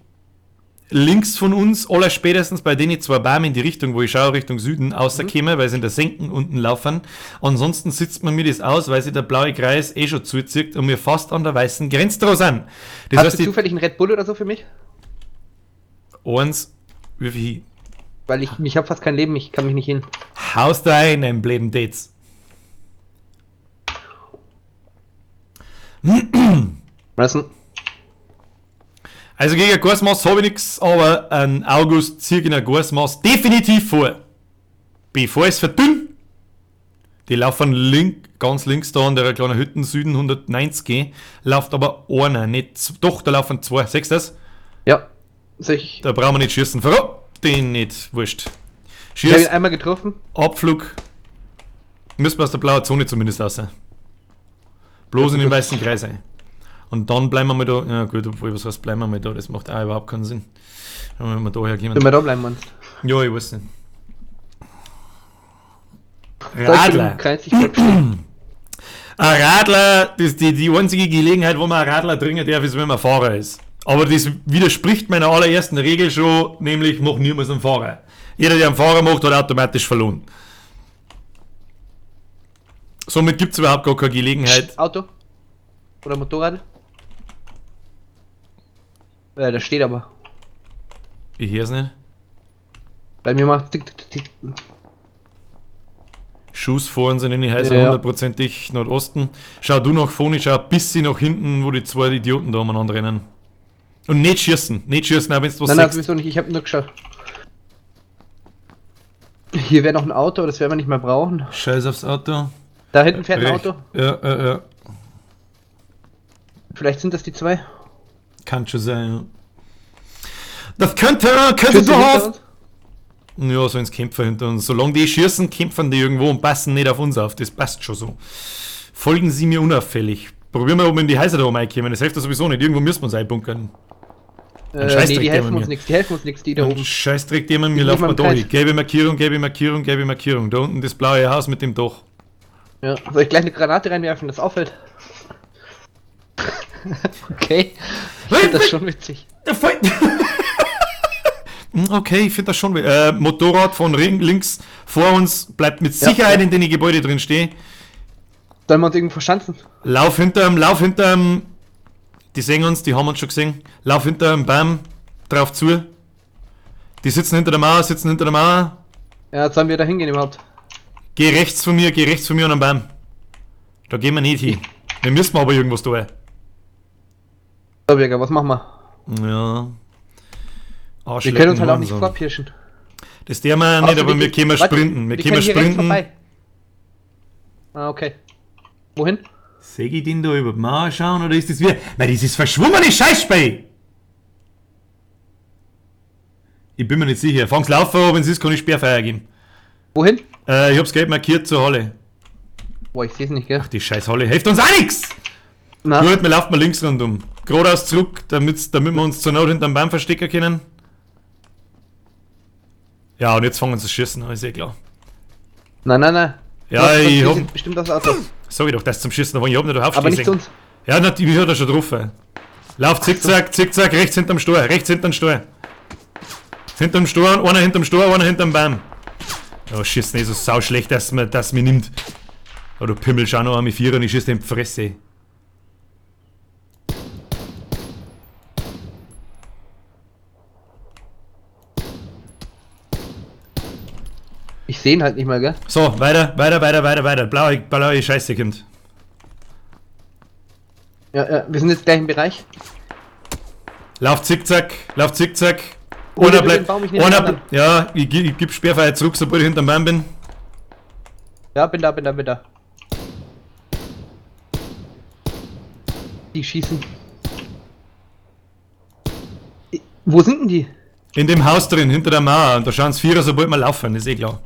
links von uns, aller spätestens bei denen zwei Bäumen in die Richtung, wo ich schaue, Richtung Süden, rauskommen, weil sie in der Senken unten laufen. Ansonsten sitzt man mir das aus, weil sich der blaue Kreis eh schon zuzieht und wir fast an der weißen Grenze draus sind. Das Hast heißt, du die zufällig einen Red Bull oder so für mich? eins, wie viel? Weil ich habe fast kein Leben, ich kann mich nicht hin. Haust da ein, ein blöden Dates. Was denn? Also gegen ein Gasmaß habe ich nichts, aber ein August ziehe ich ein Gasmaß definitiv vor. Bevor es verdünnt. Die laufen ganz links da an der kleinen Hütten Süden 190, läuft aber einer, nicht, doch, da laufen zwei, siehst du das? Ja. Soll ich. Da brauchen wir nicht schießen. Verrock den nicht. Wurscht. Ich habe ihn Schieß, einmal getroffen. Abflug. Müssen wir aus der blauen Zone zumindest raus. Bloß in den weißen Kreis ein. Und dann bleiben wir mal da. Ja gut, obwohl, was heißt, bleiben wir mal da? Das macht auch überhaupt keinen Sinn. Wenn wir da herkommen. Wenn wir da bleiben, meinst Ja, ich weiß nicht. du? Radler. Kreis, ich bleib stehen. Ein Radler, das ist die einzige Gelegenheit, wo man einen Radler trinken darf, ist, wenn man Fahrer ist. Aber das widerspricht meiner allerersten Regel schon, nämlich mach niemals einen Fahrer. Jeder, der einen Fahrer macht, hat automatisch verloren. Somit gibt es überhaupt gar keine Gelegenheit. Auto? Oder Motorrad? Ja, der steht aber. Ich hör's nicht. Bei mir macht tick, tick, tick. Schuss fahren sind in die Häuser Ja. hundertprozentig Nordosten. Schau du nach vorne, schau ein bisschen nach hinten, wo die zwei Idioten da umeinander rennen. Und nicht schießen, nicht schießen, auch wenn du was Nein, nein, siehst. sowieso nicht. Ich habe nur geschaut. Hier wäre noch ein Auto, aber das werden wir nicht mehr brauchen. Scheiß aufs Auto. Da hinten fährt ein Recht. Auto. Ja, ja. Vielleicht sind das die zwei. Kann schon sein, ja. Das könnte Schüsse hinter durchaus. uns. Ja, so ins Kämpfer hinter uns. Solange die schießen, kämpfen die irgendwo und passen nicht auf uns auf. Das passt schon so. Folgen Sie mir unauffällig. Probieren wir, ob wir in die Häuser da oben reinkommen. Das hilft ja sowieso nicht. Irgendwo müssen wir uns einbunkern. Nee, Scheißdreck, die der helfen bei uns mir. nichts. Die helfen uns nichts, die da oben. Scheißdreck, die man, mir Die laufen liegen wir am da Kreis. hin. Gelbe Markierung, gelbe Markierung, gelbe Markierung. Da unten das blaue Haus mit dem Dach. Ja. Soll ich gleich eine Granate reinwerfen, das auffällt? Okay. Ich find das schon witzig. Okay, ich finde das schon. Motorrad von links vor uns bleibt mit Ja, Sicherheit ja. in den Gebäude drin stehen. Sollen wir uns irgendwo verschanzen? Lauf hinterm. Die sehen uns, die haben uns schon gesehen. Lauf hinterm Baum drauf zu. Die sitzen hinter der Mauer, sitzen hinter der Mauer. Ja, sollen wir da hingehen überhaupt? Geh rechts von mir, geh rechts von mir an den Baum. Da gehen wir nicht hin. Wir müssen aber irgendwas tun. So, Birger, was machen wir? Ja. Wir können uns halt auch nicht Hurensohn. vorpirschen. Das der wir nicht, aber wir können Warte, sprinten. Wir können hier rechts sprinten. vorbei. Ah, okay. Wohin? Seh ich den da über die Mauer schauen oder ist das wieder. Nein, das ist verschwommene Scheißspiel! Ich bin mir nicht sicher. Fang's laufen an, wenn es ist, kann ich Sperrfeuer geben. Wohin? Ich hab's gelb markiert zur Halle. Boah, ich seh's nicht, gell? Ach, die scheiß Halle hilft uns auch nix! Na, Gut, wir laufen mal links rundum. Geradeaus zurück, damit wir uns zur Not hinterm Baum verstecken können. Ja, und jetzt fangen sie zu schießen, ist eh klar. nein, nein, nein. Ja, Das ich sind hab. Bestimmt das Auto. Sag ich doch, das zum Schießen, aber ich hab nicht Aber nicht zu uns. Ja, natürlich, ich hab da schon drauf. Ey. Lauf zickzack, zickzack, rechts hinterm Stor, rechts hinterm Stor. Hinterm Stor, einer hinterm Stor, einer hinterm Baum. Ja, schießen ist so sau schlecht, dass man das mir nimmt. Oh, du Pimmel, schau noch an mich Vierer und ich schieß dir in die Fresse. Ich seh ihn halt nicht mal, gell? So, weiter, weiter, weiter, weiter, weiter. Blaue Scheiße kommt. Ja, ja, wir sind jetzt gleich im Bereich. Lauf zickzack, lauf zickzack. Hol Einer dir bleibt. den Baum, ich nehm den Einer anderen. ja, ich geb Sperrfeuer zurück, sobald ich hinterm Baum bin. Ja, bin da, bin da, bin da. Die schießen. Wo sind denn die? In dem Haus drin, hinter der Mauer. Und da schauen sie Vierer, sobald wir laufen, ist eh klar.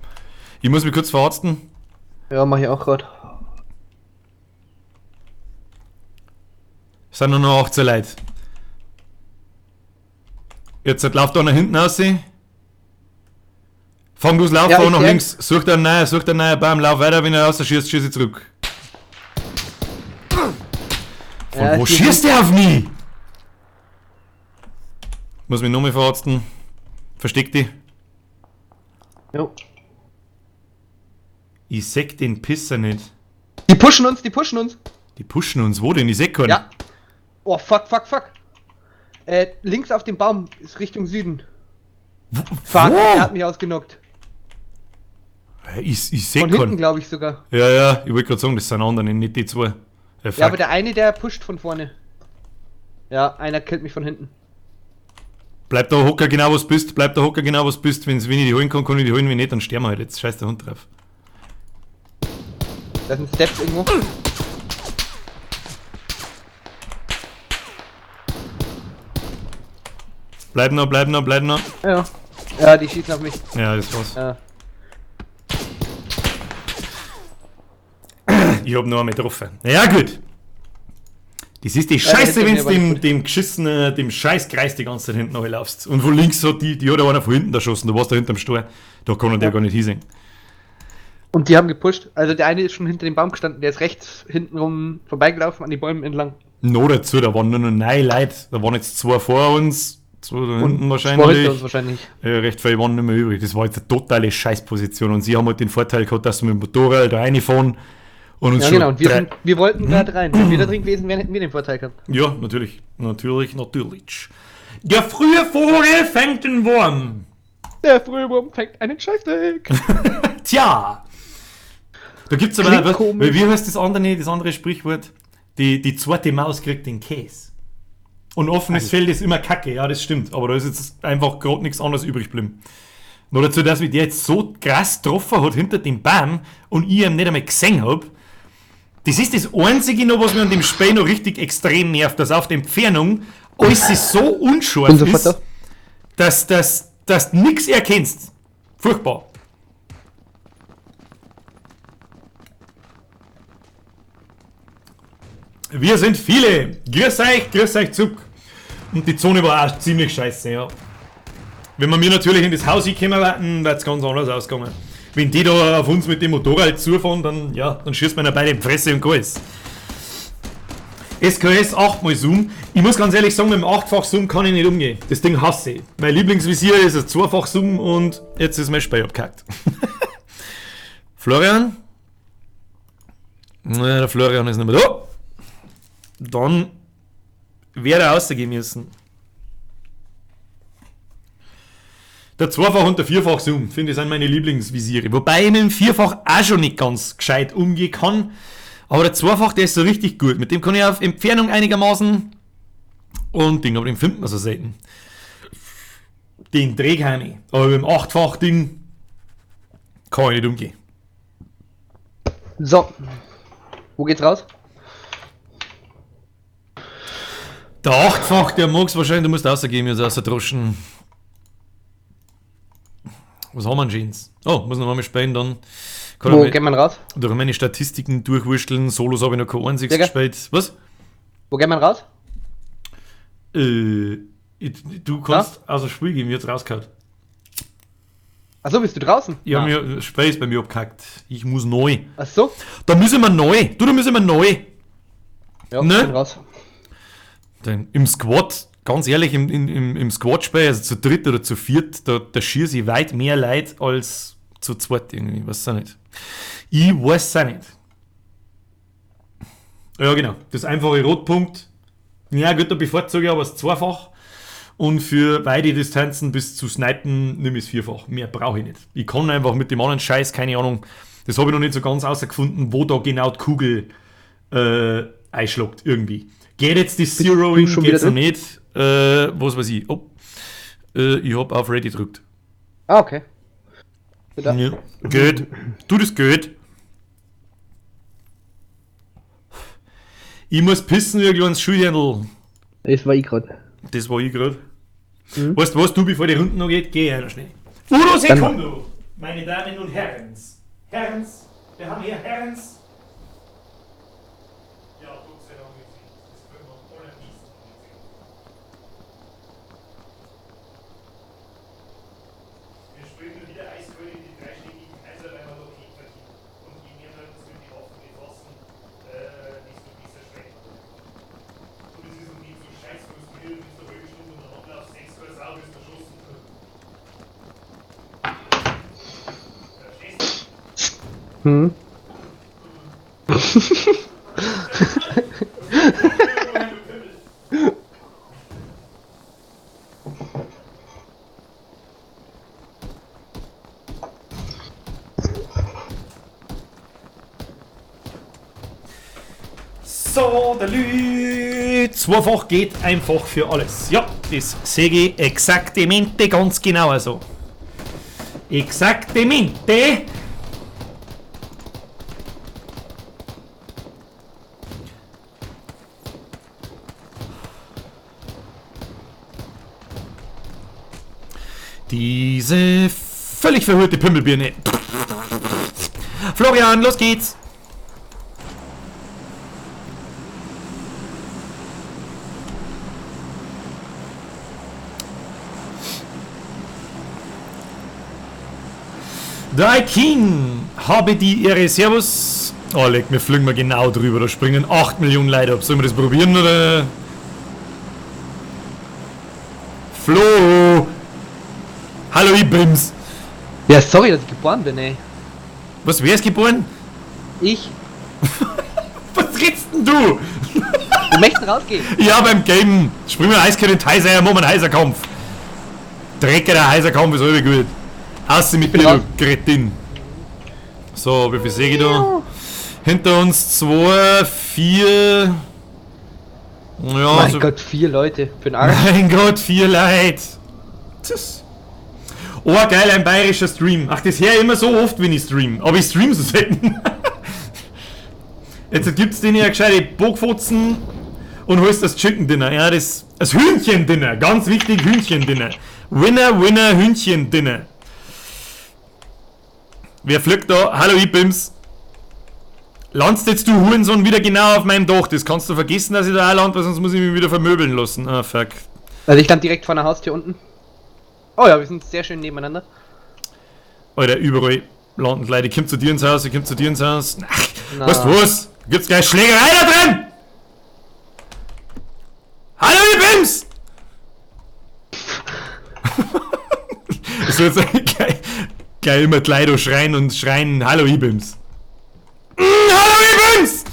Ich muss mich kurz verarzten. Ja, mach ich auch gerade. Es sind nur noch 18 Leute. Jetzt läuft einer hinten raus. Fang du's Laufen Ja, an ich nach seh. links. Such dir einen neuen, such dir einen neuen Baum, lauf weiter, wenn er raus schießt, schieß ich zurück. Von Ja, wo die schießt der auf mich? Muss mich nochmal verarzten. Versteck dich. Jo. Ich seh den Pisser nicht. Die pushen uns, die pushen uns. Die pushen uns. Wo denn? Ich seh keinen. Ja. Oh, fuck, fuck, fuck. Links auf dem Baum ist Richtung Süden. Fuck, Wo? er hat mich ausgenockt. Ich seh Von hinten, keinen. glaube ich sogar. Ja, ja, ich wollte gerade sagen, das sind andere, nicht die zwei. Fuck. Ja, aber der eine, der pusht von vorne. Ja, einer killt mich von hinten. Bleib da Hocker genau, was bist, bleib da Hocker genau, was bist. Wenn ich die holen kann, kann ich die holen, wenn nicht, dann sterben wir halt jetzt. Scheiß der Hund drauf. Da sind Steps irgendwo. Bleib noch, bleib noch, bleib noch. Ja. Ja, die schießen auf mich. Ja, das war's. Ja. Ich hab noch einmal getroffen. Ja, gut. Das ist die Scheiße, Ja, wenn du dem geschissenen, dem Scheißkreis die ganze Zeit hinten laufst. Und von links hat die hat einer von hinten erschossen, du warst da hinterm Stor. Da kann er der gar nicht hinsehen. Und die haben gepusht. Also der eine ist schon hinter dem Baum gestanden, der ist rechts hinten rum vorbeigelaufen an die Bäumen entlang. No dazu, da waren nur noch 9 Leute. Da waren jetzt 2 vor uns, 2 da hinten wahrscheinlich. 2 hinter uns wahrscheinlich. Ja, recht viele waren nicht mehr übrig. Das war jetzt eine totale Scheißposition. Und sie haben halt den Vorteil gehabt, dass sie mit dem Motorrad da reinfahren. Und uns Ja, schon genau. Und wir wollten gerade rein. Wenn wir da drin gewesen wären, hätten wir den Vorteil gehabt. Ja, natürlich. Natürlich, natürlich. Der frühe Vogel fängt den Wurm. Der frühe Wurm fängt einen Scheißdreck. Tja. Da gibt's aber Klingt was, komisch. wie heißt das andere Sprichwort? Die zweite Maus kriegt den Käse. Und offenes Feld ist immer Kacke, ja, das stimmt. Aber da ist jetzt einfach gerade nichts anderes übrig geblieben. Nur dazu, dass mich der jetzt so krass getroffen hat hinter dem Baum und ich ihn nicht einmal gesehen hab. Das ist das Einzige noch, was mir an dem Spiel noch richtig extrem nervt, dass auf der Entfernung alles so unscharf ist, dass du nichts erkennst. Furchtbar. Wir sind viele. Grüß euch zurück. Und die Zone war auch ziemlich scheiße, ja. Wenn wir mir natürlich in das Haus gekommen wären, wäre es ganz anders ausgegangen. Wenn die da auf uns mit dem Motorrad zufahren, dann, ja, dann schießt man ja beide in die Fresse und alles. SKS 8x Zoom. Ich muss ganz ehrlich sagen, mit dem 8-fach Zoom kann ich nicht umgehen. Das Ding hasse ich. Mein Lieblingsvisier ist ein 2-fach Zoom und jetzt ist mein Spiel abgehackt. Florian? Na, der Florian ist nicht mehr da. Dann wäre er rausgehen müssen. Der Zweifach- und der Vierfach-Zoom, finde ich, sind meine Lieblingsvisiere. Wobei ich mit dem Vierfach auch schon nicht ganz gescheit umgehen kann. Aber der Zweifach, der ist so richtig gut. Mit dem kann ich auf Entfernung einigermaßen und Ding, aber den findet man so selten. Den Drehheim ich. Aber mit dem Achtfach-Ding kann ich nicht umgehen. So. Wo geht's raus? Der Achtfach, der mag's wahrscheinlich, du musst rausgehen, mir ist droschen. Was haben wir denn Jeans? Oh, muss noch mal spielen, dann kann Wo ich geht man raus? durch meine Statistiken durchwurschteln. Solos habe ich noch kein einziges Digga. gespielt. Was? Wo geht man raus? Du kannst außer Spiel gehen, mir hat's rausgehauen. Achso, bist du draußen? Ja, mir Spiel ist bei mir abgehackt. Ich muss neu. Ach so? Da müssen wir neu. Du, da müssen wir neu. Ja, Ne? bin raus. Denn im Squad, ganz ehrlich, im Squad-Spiel, also zu dritt oder zu viert, da schieße ich weit mehr Leid als zu zweit irgendwie. Weiß auch nicht. Ich weiß auch nicht. Ja, genau. Das einfache Rotpunkt. Ja, gut, da bevorzuge ich aber das Zweifach. Und für weite Distanzen bis zu Snipen nehme ich es Vierfach. Mehr brauche ich nicht. Ich kann einfach mit dem anderen Scheiß, keine Ahnung, das habe ich noch nicht so ganz außergefunden, wo da genau die Kugel einschlägt irgendwie. Geht jetzt die Zeroing, schon geht's wieder noch nicht. Was weiß ich. Oh. Ich hab auf Ready gedrückt. Ah, okay. Bitte. Ja. Geht. Tu das geht. Ich muss pissen wie ein kleines Schulhändel. Das war ich gerade. Das war ich gerade. Weißt du was, du, bevor die Runden noch geht, geh einer schnell. Uno secundo, meine Damen und Herrens. Herrens, wir haben hier Herrens. Ja, Gott sei Dank nicht. Das können wir am allerbesten nicht sehen. Wir spielen nur wieder eiskalt in die dreischlägigen Häuser, weil wir da Geld verdienen. Und je mehr wir uns mit den Waffen befassen, desto besser schmeckt man. Und es ist noch nicht so scheiß frustrierend, wenn du eine halbe Stunde untereinander auf 6 Uhr sau bist erschossen. Verstehst du? Hm. So, der Lü. Zweifach geht einfach für alles. Ja, das sehe ich exaktamente ganz genau so. Exaktamente. Diese völlig verhurte Pimmelbirne. Florian, los geht's! Der King habe die Ehre. Servus. Oh, leck, wir fliegen mal genau drüber. Da springen 8 Millionen Leute ab. Sollen wir das probieren oder? Flo! Hallo, ich bin's. Ja, sorry, dass ich geboren bin, ey. Was, wer ist geboren? Ich. Was redst denn du? Wir möchten rausgehen. Ja, beim Game. Springen wir eiskalt in den Heiser, machen wir einen Heiserkampf. Dreckiger Heiserkampf ist halb gut. Außer mit dir, du Kretin. So, wie viel sehe ich da? Hinter uns 2, 4. Ja, mein so Gott, 4 Leute. Für den Arsch. Mein Gott, 4 Leute. Tschüss. Oh, geil, ein bayerischer Stream. Ach, das höre ich immer so oft, wenn ich stream. Aber ich stream so selten. Jetzt gibt's den ja gescheite Bockfotzen und holst das Chicken Dinner. Ja, das Hühnchen Dinner. Ganz wichtig, Hühnchen Dinner. Winner, Winner, Hühnchen Dinner. Wer fliegt da? Hallo, ich bin's. Landest jetzt du Hurensohn wieder genau auf meinem Dach? Das kannst du vergessen, dass ich da auch lande, weil sonst muss ich mich wieder vermöbeln lassen. Ah, fuck. Also ich stand direkt vor der Haustür unten. Oh ja, wir sind sehr schön nebeneinander. Alter, überall landen Leute. Ich komm zu dir ins Haus, ich komm zu dir ins Haus. Ach, weißt du was? Gibt's gleich Schlägerei da drin? Hallo, ihr Bims! Das wird jetzt gleich immer Kleido schreien und schreien, hallo, ich bin's. Hallo, ich bin's!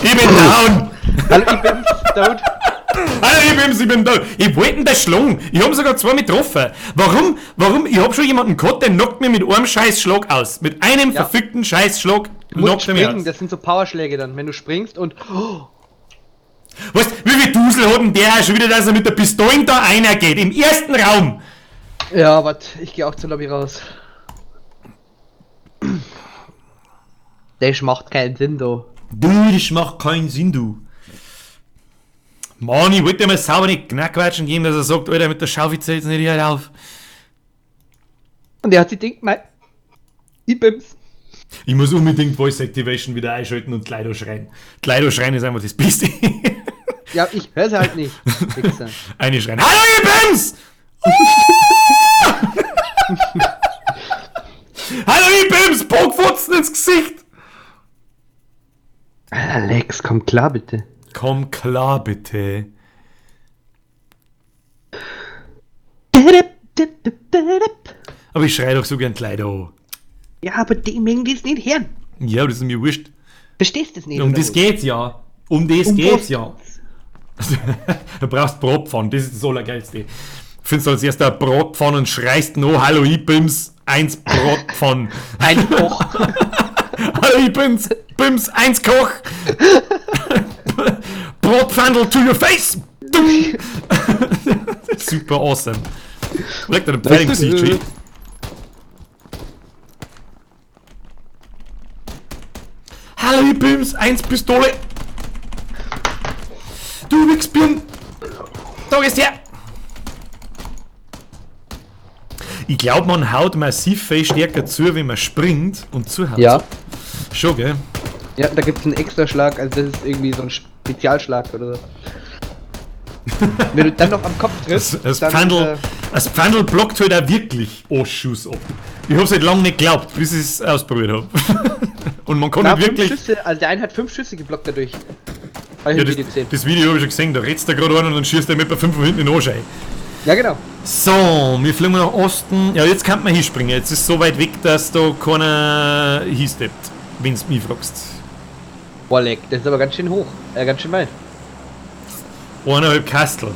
Ich bin down! Hallo, ich bin's, down! Hallo, ich bin's, ich bin down! Ich wollte denn das schlagen! Ich hab sogar 2 getroffen! Warum? Warum? Ich hab schon jemanden gehabt, der knockt mir mit einem Scheißschlag aus. Mit einem verfickten Scheißschlag knockt er mir aus. Das sind so Powerschläge dann, wenn du springst und... Oh. Weißt du, wie viel Dusel hat denn der schon wieder, dass er mit der Pistole da einer geht? Im ersten Raum! Ja, warte, ich geh auch zur Lobby raus. Das macht keinen Sinn, du. Du, das macht keinen Sinn, du. Mann, ich wollte dir mal sauber nicht Knackquatschen geben, dass er sagt, Alter, mit der Schaufel jetzt nicht hier auf. Und er hat sich gedacht, mein, ich bin's. Ich muss unbedingt Voice Activation wieder einschalten und Kleido schreien. Kleido schreien ist einfach das Beste. Ja, ich hör's halt nicht. Eine schreien. Hallo, ihr Bims! Hallo, ihr Bims! Bockfutzen ins Gesicht! Alex, komm klar, bitte. Komm klar, bitte. Aber ich schreie doch so gern Kleido. Ja, aber die mengen die es nicht her. Ja, das ist mir wurscht. Verstehst du es nicht? Um das geht's ja. Um das geht's ja. Du brauchst Bratpfannen, das ist das Allergeilste. Findest du als erster Bratpfannen und schreist noch, hallo, ich bin's, 1 Bratpfannen. Ein Koch. Hallo, ich bin's, Bims, 1 Koch. Bratpfannel to your face. Super awesome. Leck deine Pfeil im Gesicht, G. Hallo, ich bin's, 1 Pistole. Du Wichsbirn. Da gehst her. Ich glaube, man haut massiv viel stärker zu, wenn man springt und zuhaut. Ja. Schon, gell? Ja, da gibt's einen extra Schlag, also das ist irgendwie so ein Spezialschlag oder so. Wenn du dann noch am Kopf triffst, das Pfandl blockt halt auch wirklich Schuss ab. Ich hab's halt lange nicht geglaubt, bis ich es ausprobiert hab. Und man kann halt wirklich... Schüsse, also der eine hat 5 Schüsse geblockt dadurch. Ja, das Video habe ich schon gesehen, da redst du gerade an und dann schießt er mit bei 5 von hinten in den Arsch ein. Ja, genau. So, wir fliegen nach Osten. Ja, jetzt kann man hinspringen. Jetzt ist es so weit weg, dass da keiner hinsteppt, wenn du mich fragst. Boah, leck, das ist aber ganz schön hoch. Ganz schön weit. 1,5 Kastel.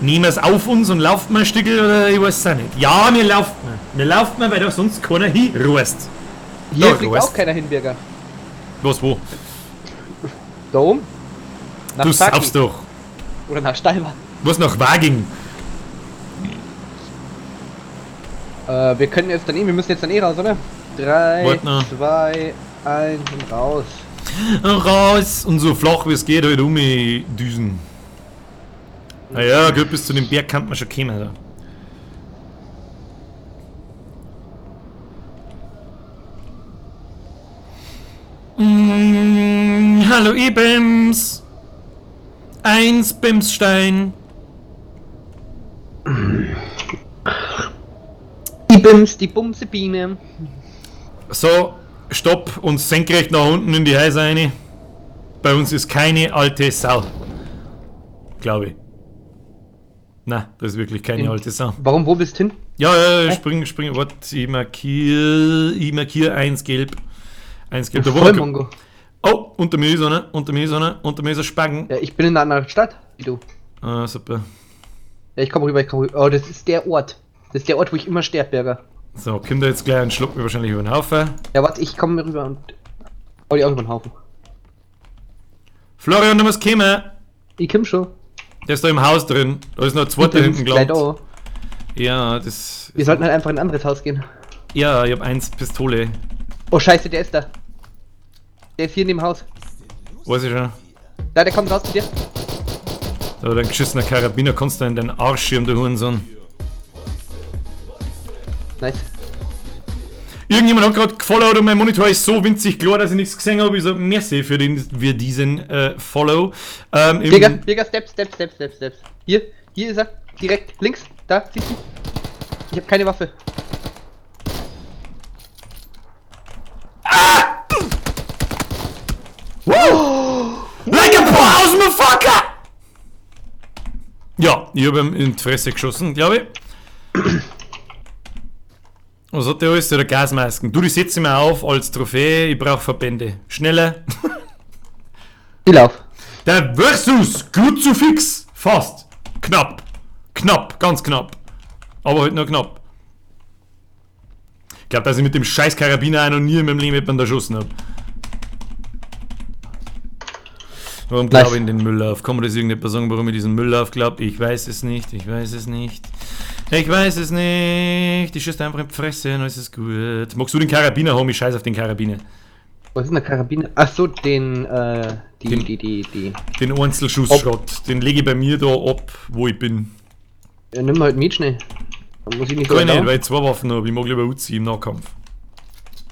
Nehmen wir es auf uns und laufen wir ein Stückel oder ich weiß es auch nicht. Ja, wir laufen. Wir laufen, weil da sonst keiner hinrußt. Hier fliegt auch keiner hin, Birger. Was, wo? Da oben? Nach du Saki. saufst doch. Oder nach Steinbach. Was, nach Waging? Wir können jetzt dann eh, wir müssen jetzt dann eh raus, oder? 3, 2, 1 und raus. Raus! Und so flach wie es geht, halt um die Düsen. Naja, gut, bis zu dem Berg kann man schon kommen. Da. Hallo Ibims! 1 Bimsstein! Ibims, die Bumsebiene. So, stopp und senkrecht nach unten in die Häuser rein. Bei uns ist keine alte Sau. Glaube ich. Na, das ist wirklich keine alte Sau. Warum, wo bist du hin? Ja, ja, spring, spring, warte, ich markiere 1 gelb. 1 gelb. Da voll Mongo. Oh, unter mir ist einer, unter mir ist einer, unter mir ist ein Spacken. Ja, ich bin in einer anderen Stadt, wie du. Ah, super. Ja, ich komme rüber, ich komme rüber. Oh, das ist der Ort. Das ist der Ort, wo ich immer sterbe, Berger. So, kommt da jetzt gleich und schluckt mir wahrscheinlich über den Haufen. Ja, warte, ich komme rüber und hau die auch über den Haufen. Florian, du musst kommen. Ich komm schon. Der ist da im Haus drin. Da ist noch ein zweiter hinten gelandet. Ja, das... Wir sollten halt einfach in ein anderes Haus gehen. Ja, ich hab 1 Pistole. Oh scheiße, der ist da. Der ist hier in dem Haus. Weiß ich schon. Da, der kommt raus zu dir. Da, dein geschissener Karabiner kannst du in den Arsch schirmen, du Hurensohn. Nice. Irgendjemand hat gerade gefollowt und mein Monitor ist so winzig klar, dass ich nichts gesehen habe. Ich so, merci für diesen Follow. Digga, Digga, Step, Step, Step, Step, Step. Hier, hier ist er. Direkt links. Da, siehst du? Ich habe keine Waffe. Ah! Woo! Like a boss, motherfucker! Ja, ich habe ihm in die Fresse geschossen, glaube ich. Was hat der alles? Der Gasmasken. Du, die setze ich mir auf als Trophäe. Ich brauche Verbände. Schneller. Ich lauf. Der Versus Kruzifix. Fast. Knapp. Knapp. Ganz knapp. Aber halt nur knapp. Ich glaube, dass ich mit dem scheiß Karabiner auch noch nie in meinem Leben jemanden erschossen habe. Warum glaube ich in den Mülllauf? Kann man das irgendjemand sagen, warum ich diesen Mülllauf glaube? Ich weiß es nicht. Ich weiß es nicht. Ich weiß es nicht. Ich schieße einfach in die Fresse und alles ist gut. Magst du den Karabiner haben? Ich scheiß auf den Karabiner. Was ist denn der Karabiner? Ach so, den, den Einzelschussschrott. Den lege ich bei mir da ab, wo ich bin. Ja, nimm halt mit schnell. Dann muss ich nicht so Kann ich nicht, weil ich 2 Waffen habe. Ich mag lieber Uzi im Nahkampf.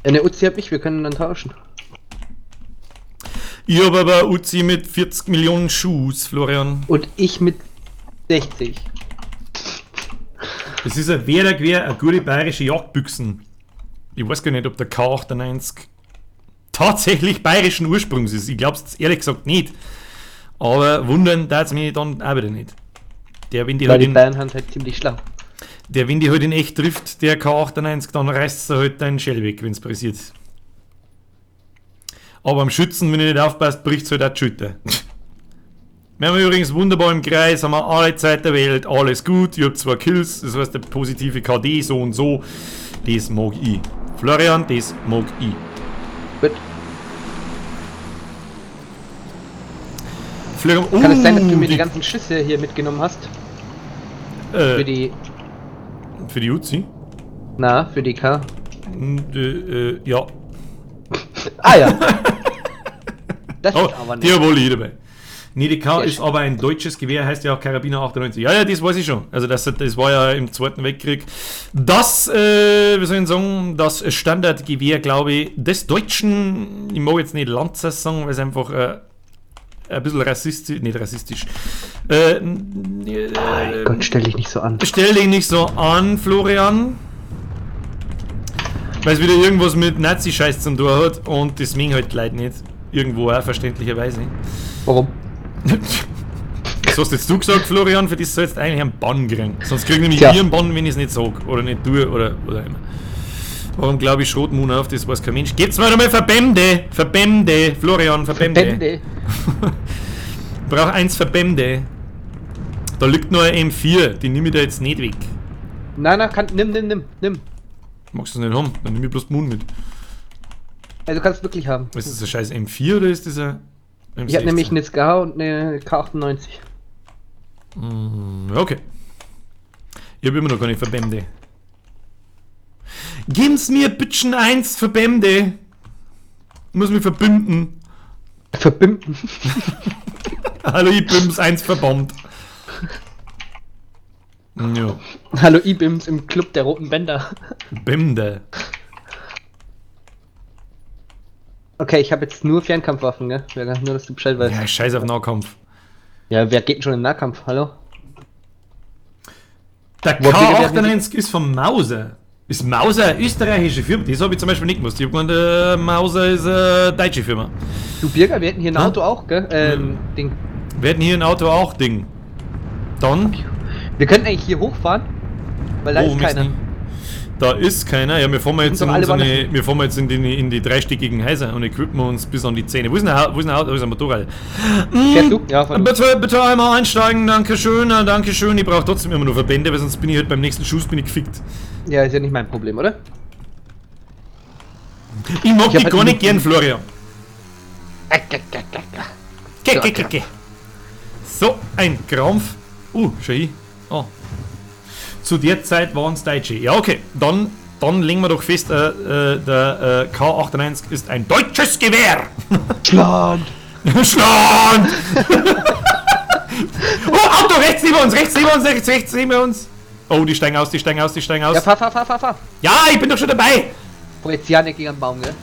Ja, eine Uzi hab ich, wir können dann tauschen. Ich habe aber Uzi mit 40 Millionen Schuss, Florian. Und ich mit 60. Das ist ein Werdergewehr, eine gute bayerische Jagdbüchsen. Ich weiß gar nicht, ob der K98 tatsächlich bayerischen Ursprungs ist. Ich glaub's ehrlich gesagt nicht. Aber wundern darf es mich dann auch wieder nicht. Der, wenn die Weil halt die in, Bayern haben halt ziemlich schlau. Der, wenn die halt in echt trifft, der K98, dann reißt er halt deinen Schädel weg, wenn's passiert. Aber am Schützen, wenn ich nicht aufpasst, bricht's halt auch die Schulter. Wir haben übrigens wunderbar im Kreis, haben wir alle Zeit der Welt, alles gut. Ich hab 2 Kills, das heißt der positive KD, so und so. Das mag ich. Florian, das mag ich. Gut. Florian, oh, kann es sein, dass du mir die ganzen Schüsse hier mitgenommen hast? Für die... Für die Uzi? Na, für die K. Ja. Ah ja. Das oh, ist aber nicht. Die wohl ich dabei. Nee, die K ist aber ein deutsches Gewehr, heißt ja auch Karabiner 98. Ja, ja, das weiß ich schon. Also das war ja im Zweiten Weltkrieg das, wie soll ich sagen, das Standardgewehr, glaube ich, des deutschen, ich mag jetzt nicht Lanzer sagen, weil es einfach ein bisschen rassistisch, nicht rassistisch. Gott, stell dich nicht so an. Stell dich nicht so an, Florian. Weil es wieder irgendwas mit Nazi-Scheiß zum tun hat und das mögen halt die Leute nicht. Irgendwo auch, verständlicherweise. Warum? Das hast jetzt du gesagt, Florian, für das sollst du eigentlich einen Bann kriegen. Sonst krieg ich nämlich ich einen Bann, wenn ich es nicht sag. Oder nicht tue, oder immer. Warum glaube ich Schrotmoon auf, das weiß kein Mensch. Gebt's mir doch mal Verbände! Verbände! Florian, Verbände! Verbände. Brauch 1 Verbände. Da liegt nur ein M4, die nehme ich da jetzt nicht weg. Nein, nein, nimm. Magst du es nicht haben? Dann nehme ich bloß Moon mit. Also kannst du wirklich haben. Ist das ein scheiß M4 oder ist das ein M16? Ich hab nämlich eine SK und eine K98. Okay. Ich hab immer noch keine Verbände. Geben's mir bitchen 1 Verbände. Muss mich verbünden. Verbünden? Hallo, ich bin's 1 verbombt. Ja. Hallo Ibims im Club der roten Bänder. Bänder. Okay, ich habe jetzt nur Fernkampfwaffen, gell? Nur, dass du Bescheid weißt. Ja, scheiß auf Nahkampf. Ja, wer geht denn schon in Nahkampf? Hallo? Der Wo habt ihr K98 ist von Mauser. Ist Mauser eine österreichische Firma? Das habe ich zum Beispiel nicht gewusst. Ich habe gemeint, Mauser ist eine deutsche Firma. Du Birger, wir hätten hier ein Ha? Auto auch, gell? Ding. Wir hätten hier ein Auto auch, Ding. Dann? Wir könnten eigentlich hier hochfahren, weil da Oh, ist keiner. Mist. Da ist keiner. Ja, wir fahren jetzt Sind in doch alle unsere, wir fahren jetzt in die dreistöckigen Häuser und equippen uns bis an die Zähne. Wo ist denn ein, wo ist denn ein Auto? Wo ist ein Motorrad? Fährst du? Ja, fahr du. Bitte, bitte einmal einsteigen, danke schön, danke schön. Ich brauche trotzdem immer nur Verbände, weil sonst bin ich halt beim nächsten Schuss bin ich gefickt. Ja, ist ja nicht mein Problem, oder? Ich mag Ich hab dich halt gar nicht nur- gern, Florian. Ge, So, ge, ge, ge. So, ein Krampf. Schau hin. Oh. Zu der Zeit waren es Deutsche. Ja, okay. Dann legen wir doch fest, der K98 ist ein deutsches Gewehr. Schland! Schland! Oh, Auto, rechts neben uns, rechts neben uns, rechts, rechts neben uns. Oh, die steigen aus, die steigen aus, die steigen aus. Ja, fahr, fahr, fahr, fahr, fahr. Ja, ich bin doch schon dabei. Boah, jetzt ja nicht gegen den Baum, gell?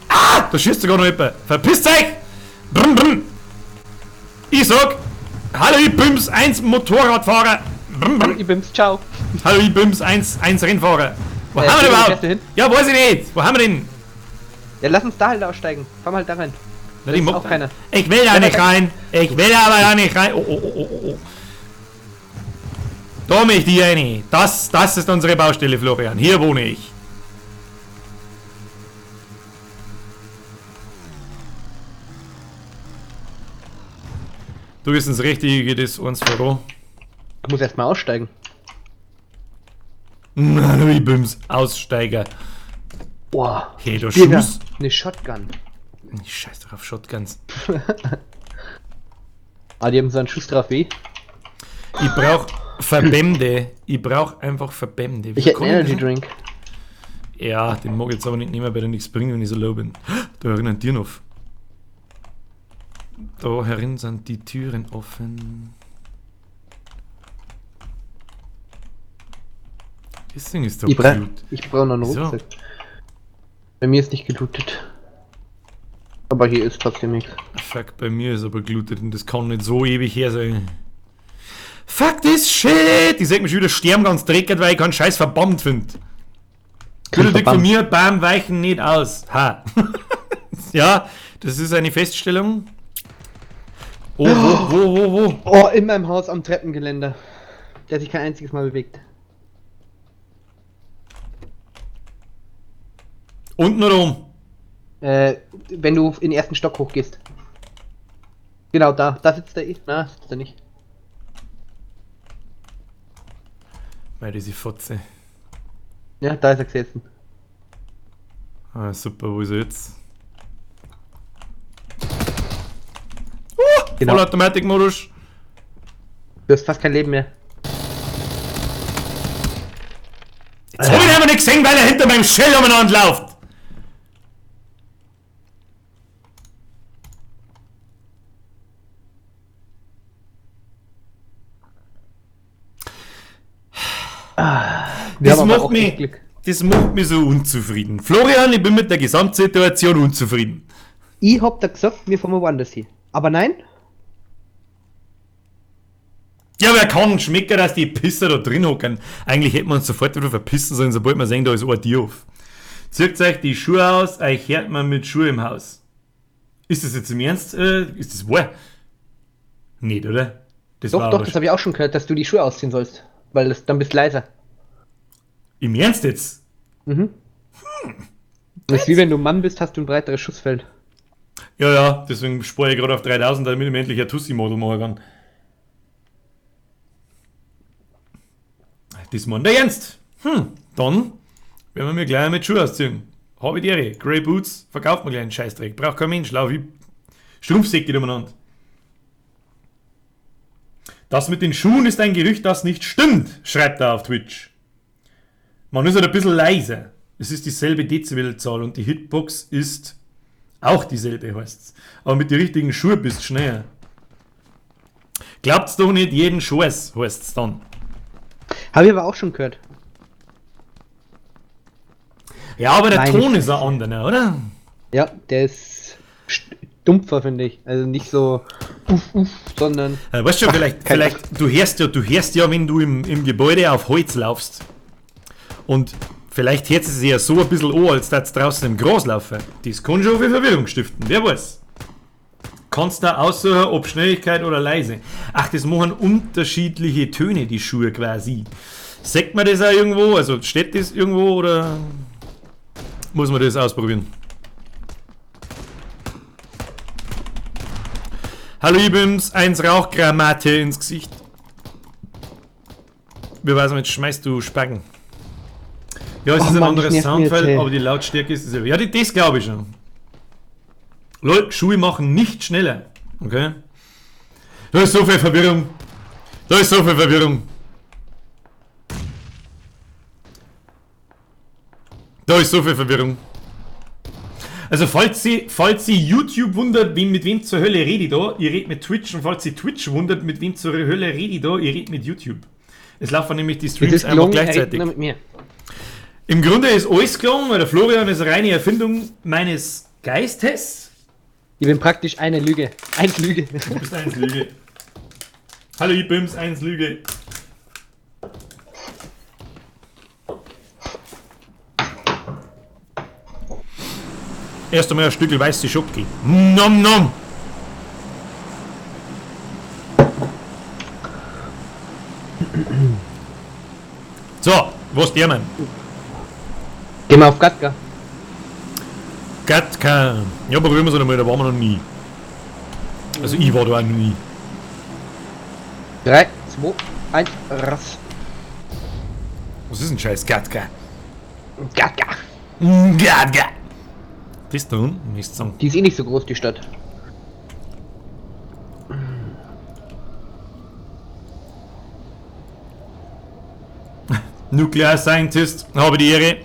Ah, da schießt sogar noch jemand. Verpisst euch! Brumm, brumm. Ich sag, hallo ich Bims, 1 Motorradfahrer. Brumm, Hallo brumm. Ibims, ciao. Hallo ich Bims, 1 Rennfahrer. Wo haben wir denn wo überhaupt? fährst du hin? Ja, weiß ich nicht. Wo haben wir denn? Ja, lass uns da halt aussteigen. Fahr mal halt da rein. Na, die ist mag auch keiner. Ich will da Ja, nicht da- rein. Ich will aber da nicht rein. Oh, oh, oh, oh, oh. Da möchte ich rein. Das ist unsere Baustelle, Florian. Hier wohne ich. Du bist ins Richtige, das uns voran. Ich muss erstmal aussteigen. Na, Louis Bims, Aussteiger. Boah. Hey, du Digga, Schuss. eine Shotgun. Ich scheiß doch auf Shotguns. Ah, die haben so einen Schuss drauf, wie? Ich brauch Verbände. Ich brauch einfach Verbände. Wie Ich hätte kann einen Energy das? Drink. Ja, den mag ich jetzt aber nicht nehmen, weil der nichts bringt, wenn ich so low bin. Da erinnern Türen auf. Da herin sind die Türen offen. Das Ding ist doch Ich, bra cute. ich brauche noch einen So. Rucksack. Bei mir ist nicht gelootet. Aber hier ist trotzdem nichts. Fuck, bei mir ist aber gelootet und das kann nicht so ewig her sein. Fuck this shit! Ich seh mich schon wieder sterben ganz dreckig, weil ich keinen scheiß Verband finde. Kein Guter Dick von Verband. mir, bam, weichen nicht aus. Ha. Ja, das ist eine Feststellung. Oh, wo? Oh, in meinem Haus am Treppengeländer. Der sich kein einziges Mal bewegt. Unten oder oben? Wenn du in den ersten Stock hochgehst. Genau, da. Da sitzt er eh. Na, sitzt er nicht. Mei, diese Fotze. Ja, da ist er gesessen. Ah, super, wo ist er jetzt? Genau. Vollautomatik-Modus. Du hast fast kein Leben mehr. Jetzt hab ich ihn aber nicht gesehen, weil er hinter meinem Shell umeinander läuft. Wir Das haben aber macht auch mich, echt Glück. das macht mich so unzufrieden. Florian, ich bin mit der Gesamtsituation unzufrieden. Ich hab da gesagt, wir fahren woanders hin. Aber nein, Ja, wer kann schmecken, dass die Pisser da drin hocken? Eigentlich hätten wir uns sofort wieder verpissen sollen, sobald wir sehen, da ist ein Tier auf. Zieht euch die Schuhe aus, euch hört man mit Schuhe im Haus. Ist das jetzt im Ernst? Ist das wahr? Nicht, oder? Das doch, war doch, aber das habe ich auch schon gehört, dass du die Schuhe ausziehen sollst. Weil das, dann bist du leiser. Im Ernst jetzt? Mhm. Das ist wie wenn du Mann bist, hast du ein breiteres Schussfeld. Ja, ja, deswegen spare ich gerade auf 3000, damit ich mir endlich ein Tussi-Model machen kann. Das meint der Ernst. Dann werden wir mir gleich mit Schuhe ausziehen. Habe ich die Ehre. Grey Boots, verkauft mir gleich einen Scheißdreck. Braucht kein Mensch, lauf ich Strumpfsäcke umeinander. Das mit den Schuhen ist ein Gerücht, das nicht stimmt, schreibt er auf Twitch. Man ist halt ein bisschen leiser. Es ist dieselbe Dezibelzahl und die Hitbox ist auch dieselbe, heißt's. Aber mit den richtigen Schuhen bist du schneller. Glaubt's doch nicht jeden Scheiß, heißt's dann. Habe ich aber auch schon gehört. Ja, aber der Meine Ton ist ein anderer, oder? Ja, der ist dumpfer, finde ich. Also nicht so uff, uff, sondern. Weißt du, vielleicht, du hörst ja, wenn du im Gebäude auf Holz laufst. Und vielleicht hört es sich ja so ein bisschen an, als dass draußen im Gras laufen. Das kann schon viel Verwirrung stiften, wer weiß. Kannst da aussuchen, ob Schnelligkeit oder leise. Ach, das machen unterschiedliche Töne, die Schuhe quasi. Sagt man das auch irgendwo? Also steht das irgendwo oder muss man das ausprobieren? Hallo Ibims, 1 Rauchgranate ins Gesicht. Wer weiß nicht, schmeißt du Spacken. Ja, es ist ein anderes Soundfile, aber die Lautstärke ist dieselbe. Ja, das glaube ich schon. Lol, Schuhe machen nicht schneller. Okay. Da ist so viel Verwirrung. Da ist so viel Verwirrung. Da ist so viel Verwirrung. Also falls sie YouTube wundert, mit wem zur Hölle rede ich da, ich rede mit Twitch, und falls sie Twitch wundert, mit wem zur Hölle rede ich da, ich rede mit YouTube. Es laufen nämlich die Streams einfach gleichzeitig. Mit mir. Im Grunde ist alles gelungen, weil der Florian ist eine reine Erfindung meines Geistes. Ich bin praktisch eine Lüge. Eins Lüge. Du bist eins Lüge. Hallo Ibims, eins Lüge. Erst einmal ein Stückel weiße Schoki. Nom nom! So, was der Mann? Gehen wir auf Gatka. Gatka. Ja, probieren wir es einmal, da waren wir noch nie. Also ich war da auch noch nie. 3, 2, 1, raus. Was ist denn scheiß Gatka? Gatka. Gatka. Das da unten, nicht sagen. Die ist eh nicht so groß, die Stadt. Nuclear Scientist, habe die Ehre.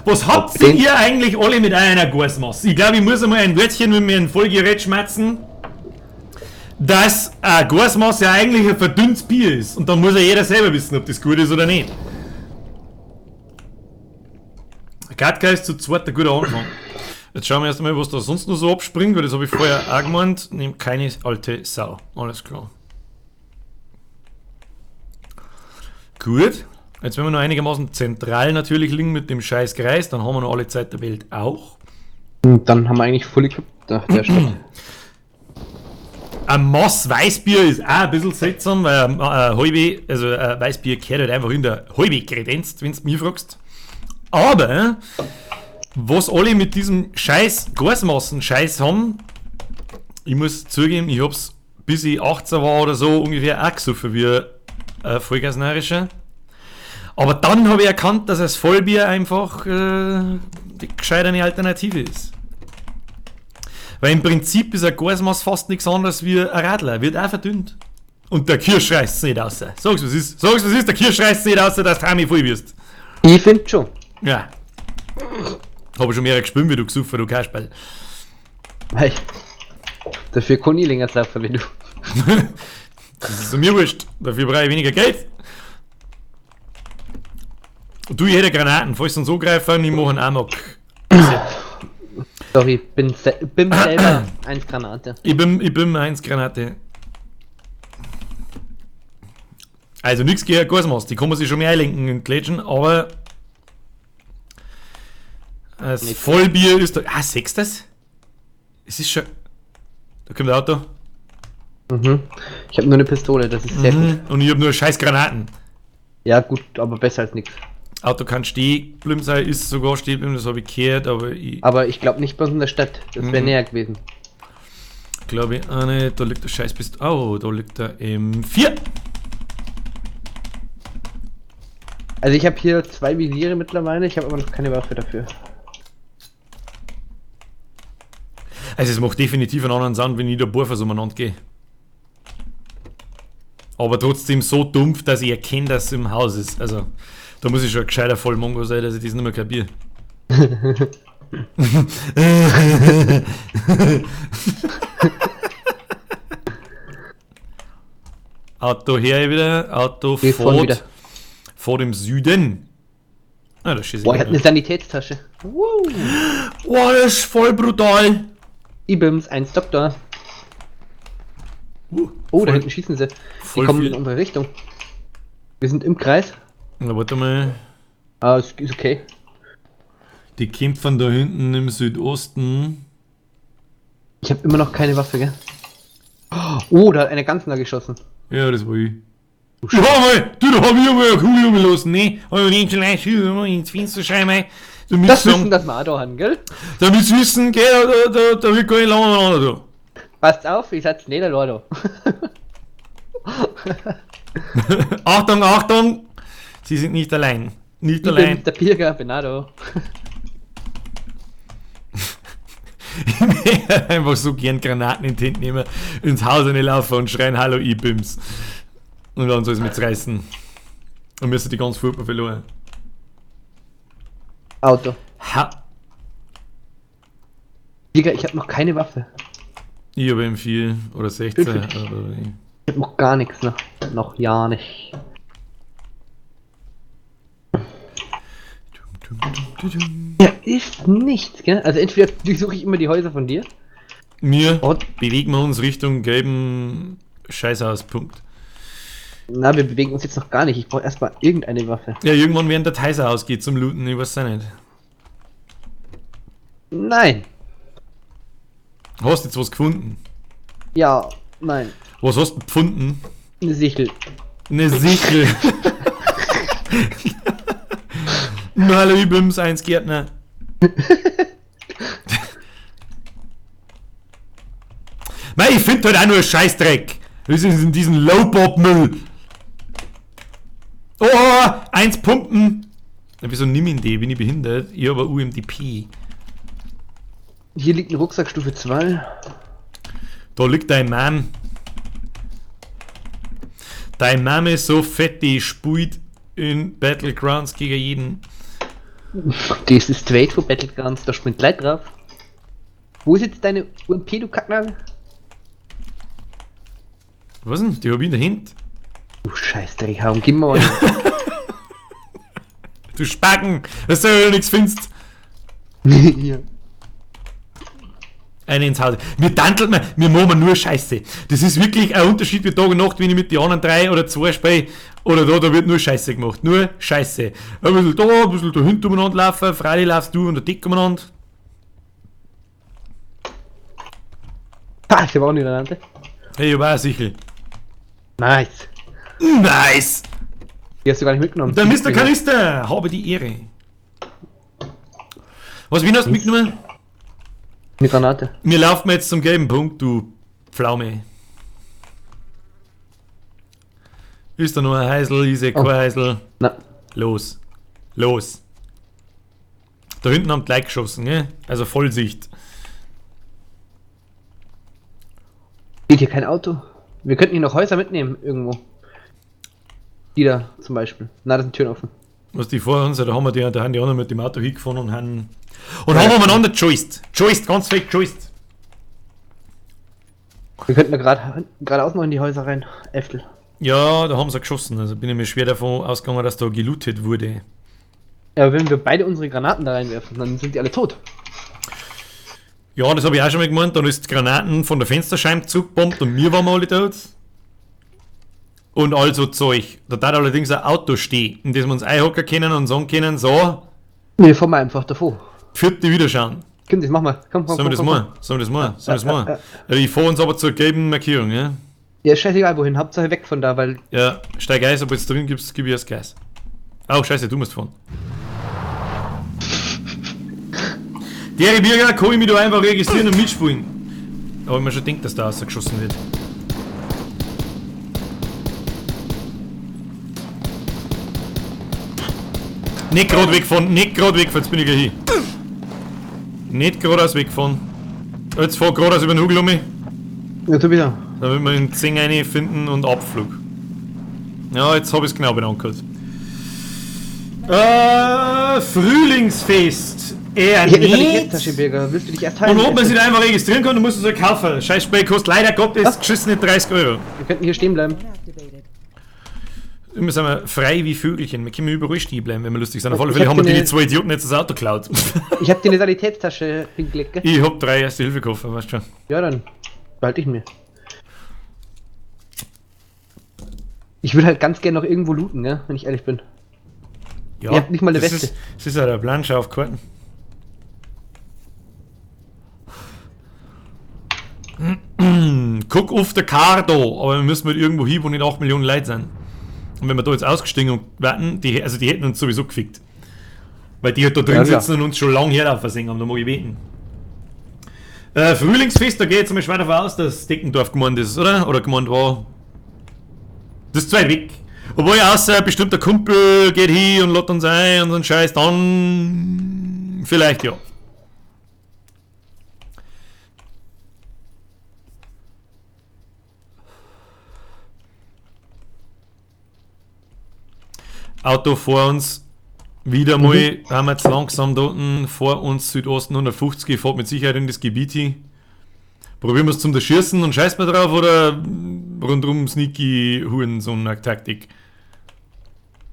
Was habt ihr eigentlich alle mit einer Gasmasse? Ich glaube, ich muss einmal ein Wörtchen mit mir in Vollgerät schmerzen, dass eine Gasmasse ja eigentlich ein verdünntes Bier ist. Und dann muss ja jeder selber wissen, ob das gut ist oder nicht. Gatka ist zu zweit ein guter Anfang. Jetzt schauen wir erst einmal, was da sonst noch so abspringt, weil das habe ich vorher auch gemeint. Nimm keine alte Sau. Alles klar. Gut. Jetzt wenn wir noch einigermaßen zentral natürlich liegen mit dem scheiß Kreis, dann haben wir noch alle Zeit der Welt auch. Und dann haben wir eigentlich voll geklappt nach der Stadt. Ein Mass Weißbier ist auch ein bisschen seltsam, weil ein halbe, also ein Weißbier gehört halt einfach in der halbe Kredenz, wenn du mich fragst. Aber was alle mit diesem scheiß Gasmassen-Scheiß haben, ich muss zugeben, ich hab's bis ich 18 war oder so ungefähr auch gesoffen wie ein Vollgasnarischer. Aber dann habe ich erkannt, dass das Vollbier einfach die gescheiterne Alternative ist. Weil im Prinzip ist ein Gasmaß fast nichts anderes wie ein Radler, wird auch verdünnt. Und der Kirsch reißt es nicht raus. Sag's, was ist. Sag's, was ist, der Kirsch reißt es nicht raus, dass du heimlich voll wirst. Ich find schon. Ja. Habe schon mehrere gespielt, wie du gesoffen, du Kasperl. Hey. Dafür kann ich länger saufen wie du. Das ist mir wurscht. Dafür brauche ich weniger Geld. Du, ich hätte Granaten. Falls sie uns angreifen, ich mache einen Amok. Sorry, ich bin selber 1 Granate. Ich bin 1 Granate. Also nichts gegen Gasmaß, die kann man sich schon mehr einlenken in Kletschen, aber das Vollbier ist da. Ah, siehst du das? Es ist schon. Da kommt ein Auto. Mhm. Ich habe nur eine Pistole, das ist sehr gut. Und ich habe nur scheiß Granaten. Ja, gut, aber besser als nichts. Auto kann stehen geblieben sein, ist sogar stehen geblieben, das habe ich gehört, aber ich. Aber ich glaube nicht bei uns in der Stadt, das wäre näher gewesen. Glaube ich auch nicht, da liegt der scheiß Pistole. Oh, da liegt der M4. Also ich habe hier 2 Visiere mittlerweile, ich habe aber noch keine Waffe dafür. Also es macht definitiv einen anderen Sound, wenn ich da Bohrversuch umeinander gehe. Aber trotzdem so dumpf, dass ich erkenne, dass es im Haus ist. Also da muss ich schon ein gescheiter Vollmongo sein, dass ich das nicht mehr kapiere. Auto her wieder, Auto fährt. Vor dem Süden. Ah, da schieße ich. Boah, ich hab eine Sanitätstasche. Wow. Boah, das ist voll brutal. Ibims, 1 Doktor. Oh, da hinten schießen sie. Die kommen in unsere Richtung. Wir sind im Kreis. Na, warte mal. Ah, ist okay. Die kämpfen da hinten im Südosten. Ich habe immer noch keine Waffe, gell? Oh, da hat einer ganz nah geschossen. Ja, das war ich. Ja, mal, du, da hab ich mal eine Kugel rumgelassen, ne? Hab ich nicht gleich ins Fenster schreiben. Das wissen, dass wir auch da haben, gell? Damit sie wissen, gell, da wird gar nicht lange aneinander da. Passt auf, ich setz nicht allein da. Achtung, Achtung! Sie sind nicht allein. Nicht ich allein. Bin der Birger, bin auch da. Ich möchte einfach so gern Granaten in die Hände nehmen, ins Haus reinlaufen und schreien: Hallo, ich bin's. Und dann soll es mitreißen. Und müssen die ganz furchtbar verloren. Auto. Ha. Digga, ich hab noch keine Waffe. Ich habe M4 oder 16. Ich hab noch gar nichts, ne? Noch ja nicht. Ja, ist nichts, gell? Also entweder durchsuche ich immer die Häuser von dir. Mir bewegen wir uns Richtung gelben Scheißhaus, Punkt. Na, wir bewegen uns jetzt noch gar nicht. Ich brauche erstmal irgendeine Waffe. Ja, irgendwann während der Häuser ausgeht zum Looten, ich weiß auch nicht. Nein. Hast du jetzt was gefunden? Ja, nein. Was hast du gefunden? Eine Sichel. Eine Sichel. Hallo, ich bin's, 1 Gärtner. Mei, ich find halt auch nur Scheißdreck. Das ist in diesem Low-Bob-Müll. Oh, 1 Pumpen. Na, wieso nimm ich die? Bin ich behindert? Ich habe UMDP. Hier liegt ein Rucksack Stufe 2. Da liegt dein Mann. Dein Mann ist so fett, die spielt in Battlegrounds gegen jeden. Das ist Trade von Battlegrounds, da springt Leid drauf. Wo ist jetzt deine UMP, du Kacknagel? Was denn? Die hab ich in der Hand. Du Scheißdreck, warum gib mir mal. Du Spacken, dass du ja nichts findest. Ja. Eine ins Haus. Mir tantelt man, mir machen nur Scheiße. Das ist wirklich ein Unterschied wie Tag und Nacht, wenn ich mit den anderen 3 oder 2 spiele. Oder da wird nur Scheiße gemacht. Nur Scheiße. Ein bisschen da, ein bisschen da hinten umeinander laufen. Freilich laufst du und der Dick umeinander. Ha, ich hab auch eine Granate. Hey, ich hab auch eine Sichel. Nice. Nice! Die hast du gar nicht mitgenommen. Der Mr. Kanister, habe die Ehre. Was, wen hast du mitgenommen? Eine Granate. Wir laufen jetzt zum gelben Punkt, du Pflaume. Ist da noch ein Heisel? Ist eh kein Heisel. Na. Los. Los. Da hinten haben die Leute geschossen, gell? Also Vollsicht. Geht hier kein Auto? Wir könnten hier noch Häuser mitnehmen, irgendwo. Die da zum Beispiel. Na, da sind Türen offen. Was die vor uns, da haben wir die, da haben die anderen mit dem Auto hingefahren und haben. Und haben umeinander gejoist. Gejoist, ganz fett gejoist. Wir könnten da geradeaus noch in die Häuser rein. Äftel. Ja, da haben sie geschossen. Also bin ich mir schwer davon ausgegangen, dass da gelootet wurde. Ja, aber wenn wir beide unsere Granaten da reinwerfen, dann sind die alle tot. Ja, das habe ich auch schon mal gemeint. Dann ist die Granaten von der Fensterscheibe zurückgebombt und wir waren alle tot. Und all so Zeug. Da darf allerdings ein Auto stehen, in das wir uns einhocken können und sagen können, so. Nee, fahren wir einfach davor. Vierte Wiederschauen. Komm, das machen wir. Komm, komm, Sollen wir das machen? Sollen wir das machen? Sollen wir das machen? Ich fahre uns aber zur gelben Markierung, ja? Ja, scheißegal wohin, Hauptsache weg von da, weil. Ja, steig ein, ob jetzt drin gibst, gib ich erst Gas. Oh, scheiße, du musst fahren. Der Bürger kann ich mich da einfach registrieren und mitspielen. Aber ich mir schon denkt, dass da rausgeschossen wird. Nicht gerade wegfahren, nicht gerade wegfahren, jetzt bin ich gleich hin. Nicht geradeaus wegfahren. Jetzt fahr geradeaus über den Hügel um mich. Ja, du wieder. Damit wir den 10 eine finden und Abflug. Ja, jetzt hab ich's genau benannt gehabt. Frühlingsfest. Eher Ich hätte nicht. eine Birger. Willst du dich erst heilen? Und ob man sich da einfach registrieren kann, du musst es ja kaufen. Scheiß Spiel kostet leider Gottes geschissene 30 Euro. Wir könnten hier stehen bleiben. Immer sind wir frei wie Vögelchen. Wir können überall stehen bleiben, wenn wir lustig sind. Auf alle Fälle haben wir die zwei Idioten jetzt das Auto geklaut. Ich hab dir eine Sanitätstasche hingelegt, gell? Ich hab 3 Erste-Hilfe-Koffer, weißt du schon. Ja, dann behalte ich mir. Ich will halt ganz gerne noch irgendwo looten, ne? Wenn ich ehrlich bin. Ja, ich hab nicht mal eine Weste. Das ist ja der Plan, schau auf Karten. Guck auf der Karte, aber wir müssen halt irgendwo hin, wo nicht 8 Millionen Leute sind. Und wenn wir da jetzt ausgestiegen und warten, die hätten uns sowieso gefickt. Weil die halt da drin ja, sitzen und uns schon lange herlaufen sehen haben, da mag ich beten. Frühlingsfest, da geht jetzt einmal schwer davon aus, dass Deckendorf gemeint ist, oder? Oder gemeint war. Das ist zu weit weg. Obwohl, außer ein bestimmter Kumpel geht hin und lädt uns ein und so einen Scheiß, dann vielleicht ja. Auto vor uns, wieder mal, haben wir jetzt langsam da unten, vor uns Südosten 150, fährt mit Sicherheit in das Gebiet hin. Probieren wir es zum Schießen und scheißen wir drauf oder rundrum sneaky Hurensohn-Taktik?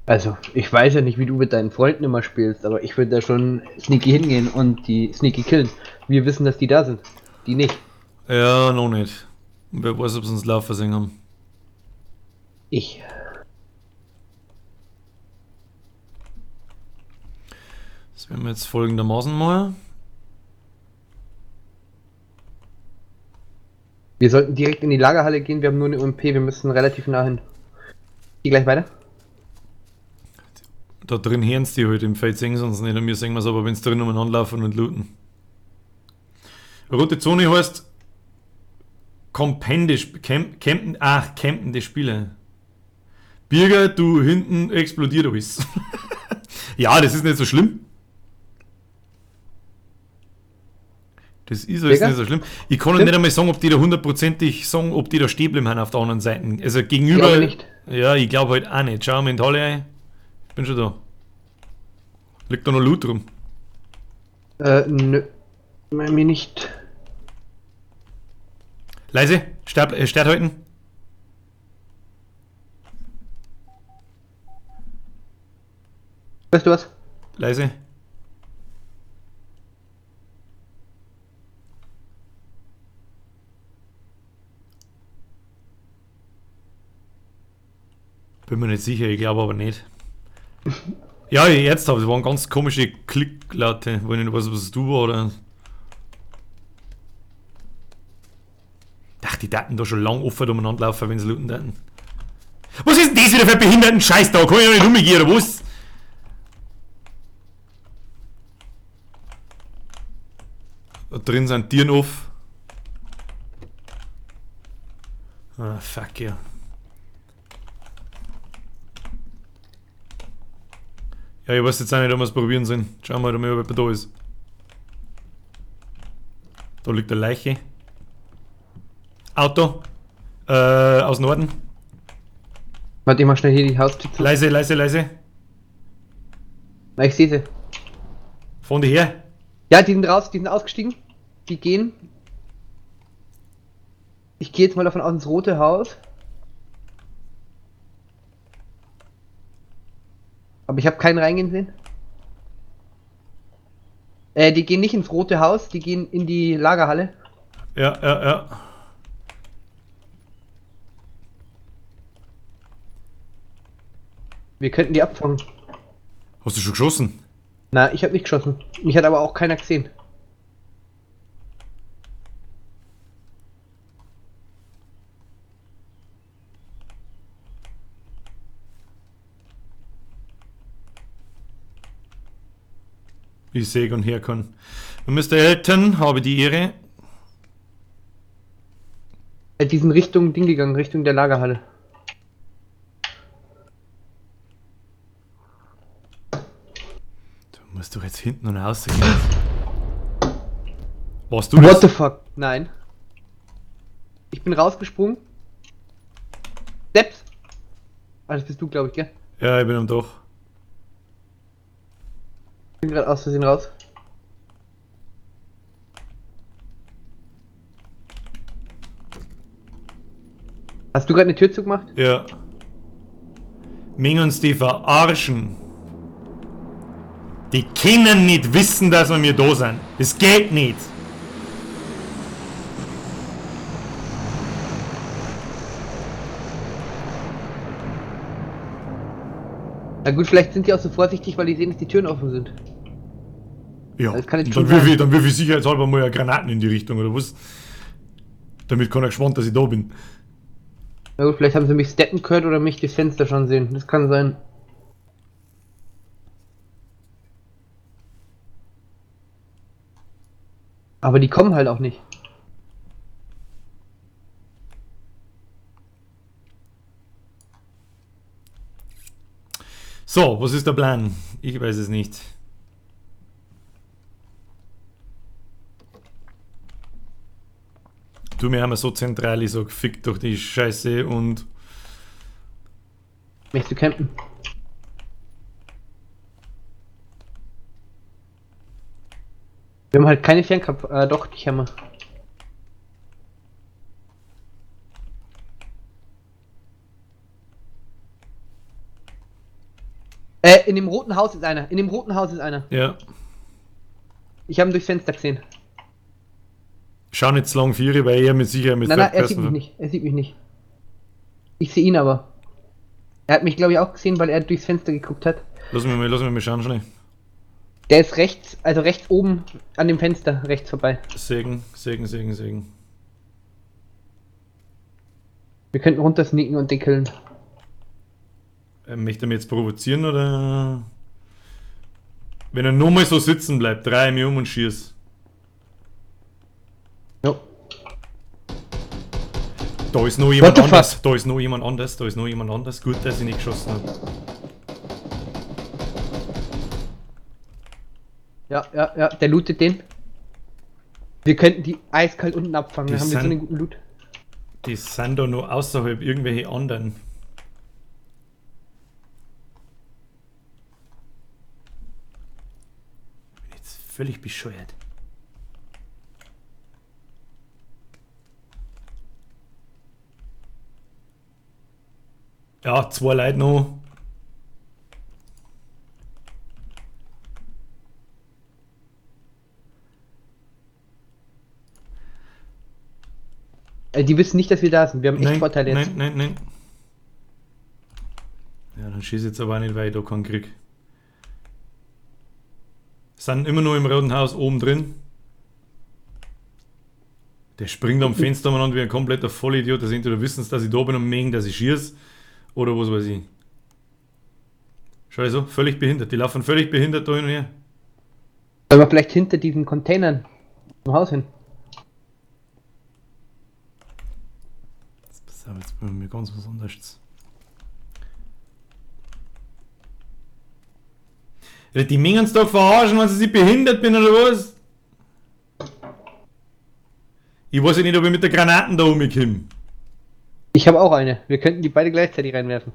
Also, ich weiß ja nicht, wie du mit deinen Freunden immer spielst, aber ich würde da schon sneaky hingehen und die sneaky killen. Wir wissen, dass die da sind, die nicht. Ja, noch nicht. Wer weiß, ob sie uns laufen sehen haben. Ich. Das werden wir jetzt folgendermaßen machen. Wir sollten direkt in die Lagerhalle gehen, wir haben nur eine UMP, wir müssen relativ nah hin. Geh gleich weiter. Da drin hören sie die halt im Feld, sehen sie uns nicht und wir sehen es aber, wenn sie drin umeinander laufen und looten. Rote Zone heißt campende Spieler. Birger, du hinten explodiert alles. Ja, das ist nicht so schlimm. Das ist alles nicht so schlimm. Ich kann nicht einmal sagen, ob die da hundertprozentig sagen, ob die da stehen bleiben auf der anderen Seite. Also gegenüber. Ich nicht. Ja, ich glaube halt auch nicht. Schau mal in die Halle ein. Ich bin schon da. Liegt da noch Loot rum? Nö. Mir nicht. Leise, Start halten. Weißt du was? Leise. Bin mir nicht sicher, ich glaube aber nicht. Ja, jetzt aber, das waren ganz komische Klicklaute, wo ich nicht weiß, was du war oder. Ach, die Daten da schon lang offen umeinander laufen, wenn sie looten daten. Was ist denn das wieder für ein behinderten Scheiß da? Kann ich doch nicht umgehen, oder was? Da drin sind Tieren off. Ah, fuck ja. Ja, ich weiß jetzt auch nicht, ob wir es probieren sollen. Schauen wir mal, ob jemand da ist. Da liegt eine Leiche. Auto. Aus Norden. Warte, ich mach schnell hier die Haustür zu. Leise, leise, leise. Na, ich sehe sie. Fahren die her? Ja, die sind raus, die sind ausgestiegen. Die gehen. Ich gehe jetzt mal davon aus ins rote Haus. Aber ich habe keinen reingehen sehen. Die gehen nicht ins rote Haus, die gehen in die Lagerhalle. Ja, ja, ja. Wir könnten die abfangen. Hast du schon geschossen? Na, ich habe nicht geschossen. Mich hat aber auch keiner gesehen. Ich sehe und her kann. Mr. Elton, habe die Ehre. Die sind Richtung Ding gegangen, Richtung der Lagerhalle. Du musst doch jetzt hinten und raus gehen. Warst du das? What the fuck? Nein. Ich bin rausgesprungen. Steps. Ah, das bist du, glaube ich, gell? Ja, ich bin am Dach. Ich bin gerade aus Versehen raus. Hast du gerade eine Tür zugemacht? Ja. Mengen uns die verarschen. Die können nicht wissen, dass wir da sind. Das geht nicht. Na gut, vielleicht sind die auch so vorsichtig, weil die sehen, dass die Türen offen sind. Ja, das kann jetzt schon dann wirf ich sicherheitshalber mal Granaten in die Richtung, oder was? Damit keiner gespannt, dass ich da bin. Na gut, vielleicht haben sie mich steppen gehört oder mich durchs Fenster schon sehen. Das kann sein. Aber die kommen halt auch nicht. So, was ist der Plan? Ich weiß es nicht. Du, wir haben ja so zentral, ich sag, fick doch die Scheiße und... Möchtest du campen? Wir haben halt keine Fernkampf... doch, die haben wir. In dem roten Haus ist einer. In dem roten Haus ist einer. Ja. Ich habe ihn durchs Fenster gesehen. Schau nicht zu lang Viere, weil er mit Sicherheit mit Nein, nein, er sieht mich nicht. Er sieht mich nicht. Ich sehe ihn aber. Er hat mich, glaube ich, auch gesehen, weil er durchs Fenster geguckt hat. Lass mich mal schauen, schnell. Der ist rechts, also rechts oben an dem Fenster, rechts vorbei. Segen, Segen, Segen, Segen. Wir könnten runtersneaken und den killen. Möchte er mich jetzt provozieren oder? Wenn er nur mal so sitzen bleibt, dreh ich mich um und schieß. Jo. Da ist noch jemand anders, da ist noch jemand anders, da ist noch jemand anders. Gut, dass ich nicht geschossen habe. Ja, ja, ja, der lootet den. Wir könnten die eiskalt unten abfangen, dann haben wir so einen guten Loot. Die sind da nur außerhalb irgendwelche anderen. Ich bin jetzt völlig bescheuert. Ja, 2 Leute noch. Die wissen nicht, dass wir da sind. Wir haben echt Vorteile jetzt. Nein, nein, nein. Ja, dann schieße ich jetzt aber auch nicht, weil ich da keinen krieg. Sind immer noch im Roten Haus oben drin. Der springt am Fenster umeinander wie ein kompletter Vollidiot. Das entweder wissen sie, dass ich da bin und mengen, dass ich schieße. Oder was weiß ich. Schau so, völlig behindert. Die laufen völlig behindert da hin und her. Sollen wir vielleicht hinter diesen Containern im Haus hin? Das ist aber jetzt bei mir ganz was anderes. Die mengen uns doch verarschen, wenn sie sich behindert bin oder was? Ich weiß ja nicht, ob ich mit der Granaten da rumkomme. Ich habe auch eine. Wir könnten die beide gleichzeitig reinwerfen.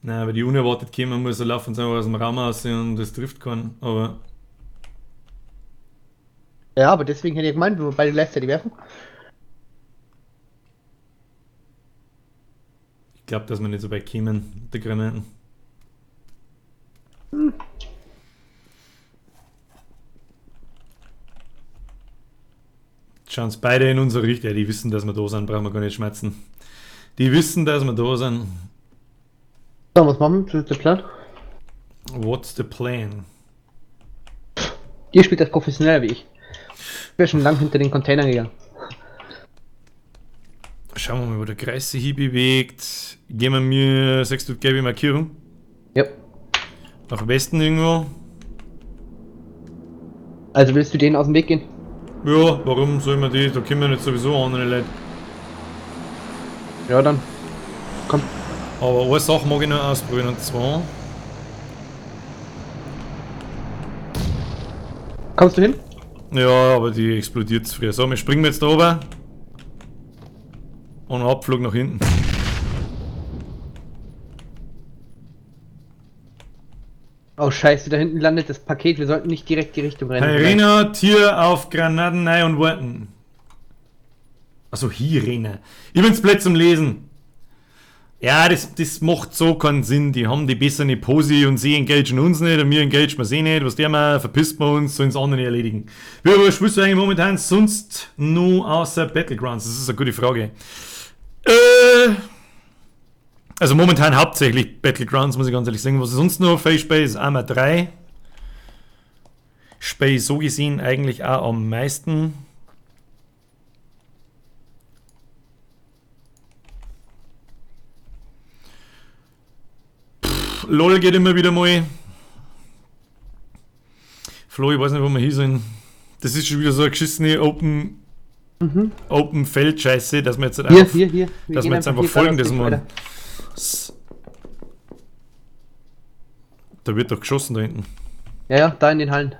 Nein, aber die unerwartet kommen, muss er laufen, einfach aus dem Raum raus und das trifft keinen, aber... Ja, aber deswegen hätte ich gemeint, wenn wir beide gleichzeitig werfen. Ich glaube, dass wir nicht so weit kommen mit der Granaten. Hm. Schauen es beide in unsere Richtung. Ja, die wissen, dass wir da sind, brauchen wir gar nicht schmerzen. Die wissen, dass wir da sind. So, was machen wir? Was ist der Plan? What's the plan? Ihr spielt das professioneller wie ich. Ich wäre schon lang hinter den Containern gegangen. Schauen wir mal, wo der Kreis sich hinbewegt. Gehen wir mir, sagst du, gelbe Markierung? Ja. Nach Westen irgendwo. Also willst du denen aus dem Weg gehen? Ja, warum soll man die? Da kommen ja nicht sowieso andere Leute. Ja, dann. Komm. Aber eine Sache mag ich noch ausprobieren, und zwar... Kommst du hin? Ja, aber die explodiert zu früh. So, wir springen jetzt da oben. Und Abflug nach hinten. Oh scheiße, da hinten landet das Paket. Wir sollten nicht direkt die Richtung rennen. Hey, Tier auf Granaten, nein und warten. Achso, Hirena. Ich bin's blöd zum Lesen. Ja, das macht so keinen Sinn. Die haben die bessere Posi und sie engagen uns nicht und wir engagen sie nicht. Was der mal, verpisst man uns, sollen es andere erledigen. Wie, was spielst du eigentlich momentan sonst nur außer Battlegrounds? Das ist eine gute Frage. Also momentan hauptsächlich Battlegrounds, muss ich ganz ehrlich sagen. Was ist sonst noch? Face ist Arma 3. Spiel so gesehen eigentlich auch am meisten. Pff, LOL geht immer wieder mal. Flo, ich weiß nicht, wo wir hier sind. Das ist schon wieder so eine geschissene Open Feld Scheiße, dass wir jetzt halt einfach, hier. Wir dass wir jetzt einfach Folgendes machen. Da wird doch geschossen da hinten. Ja, ja, da in den Hallen.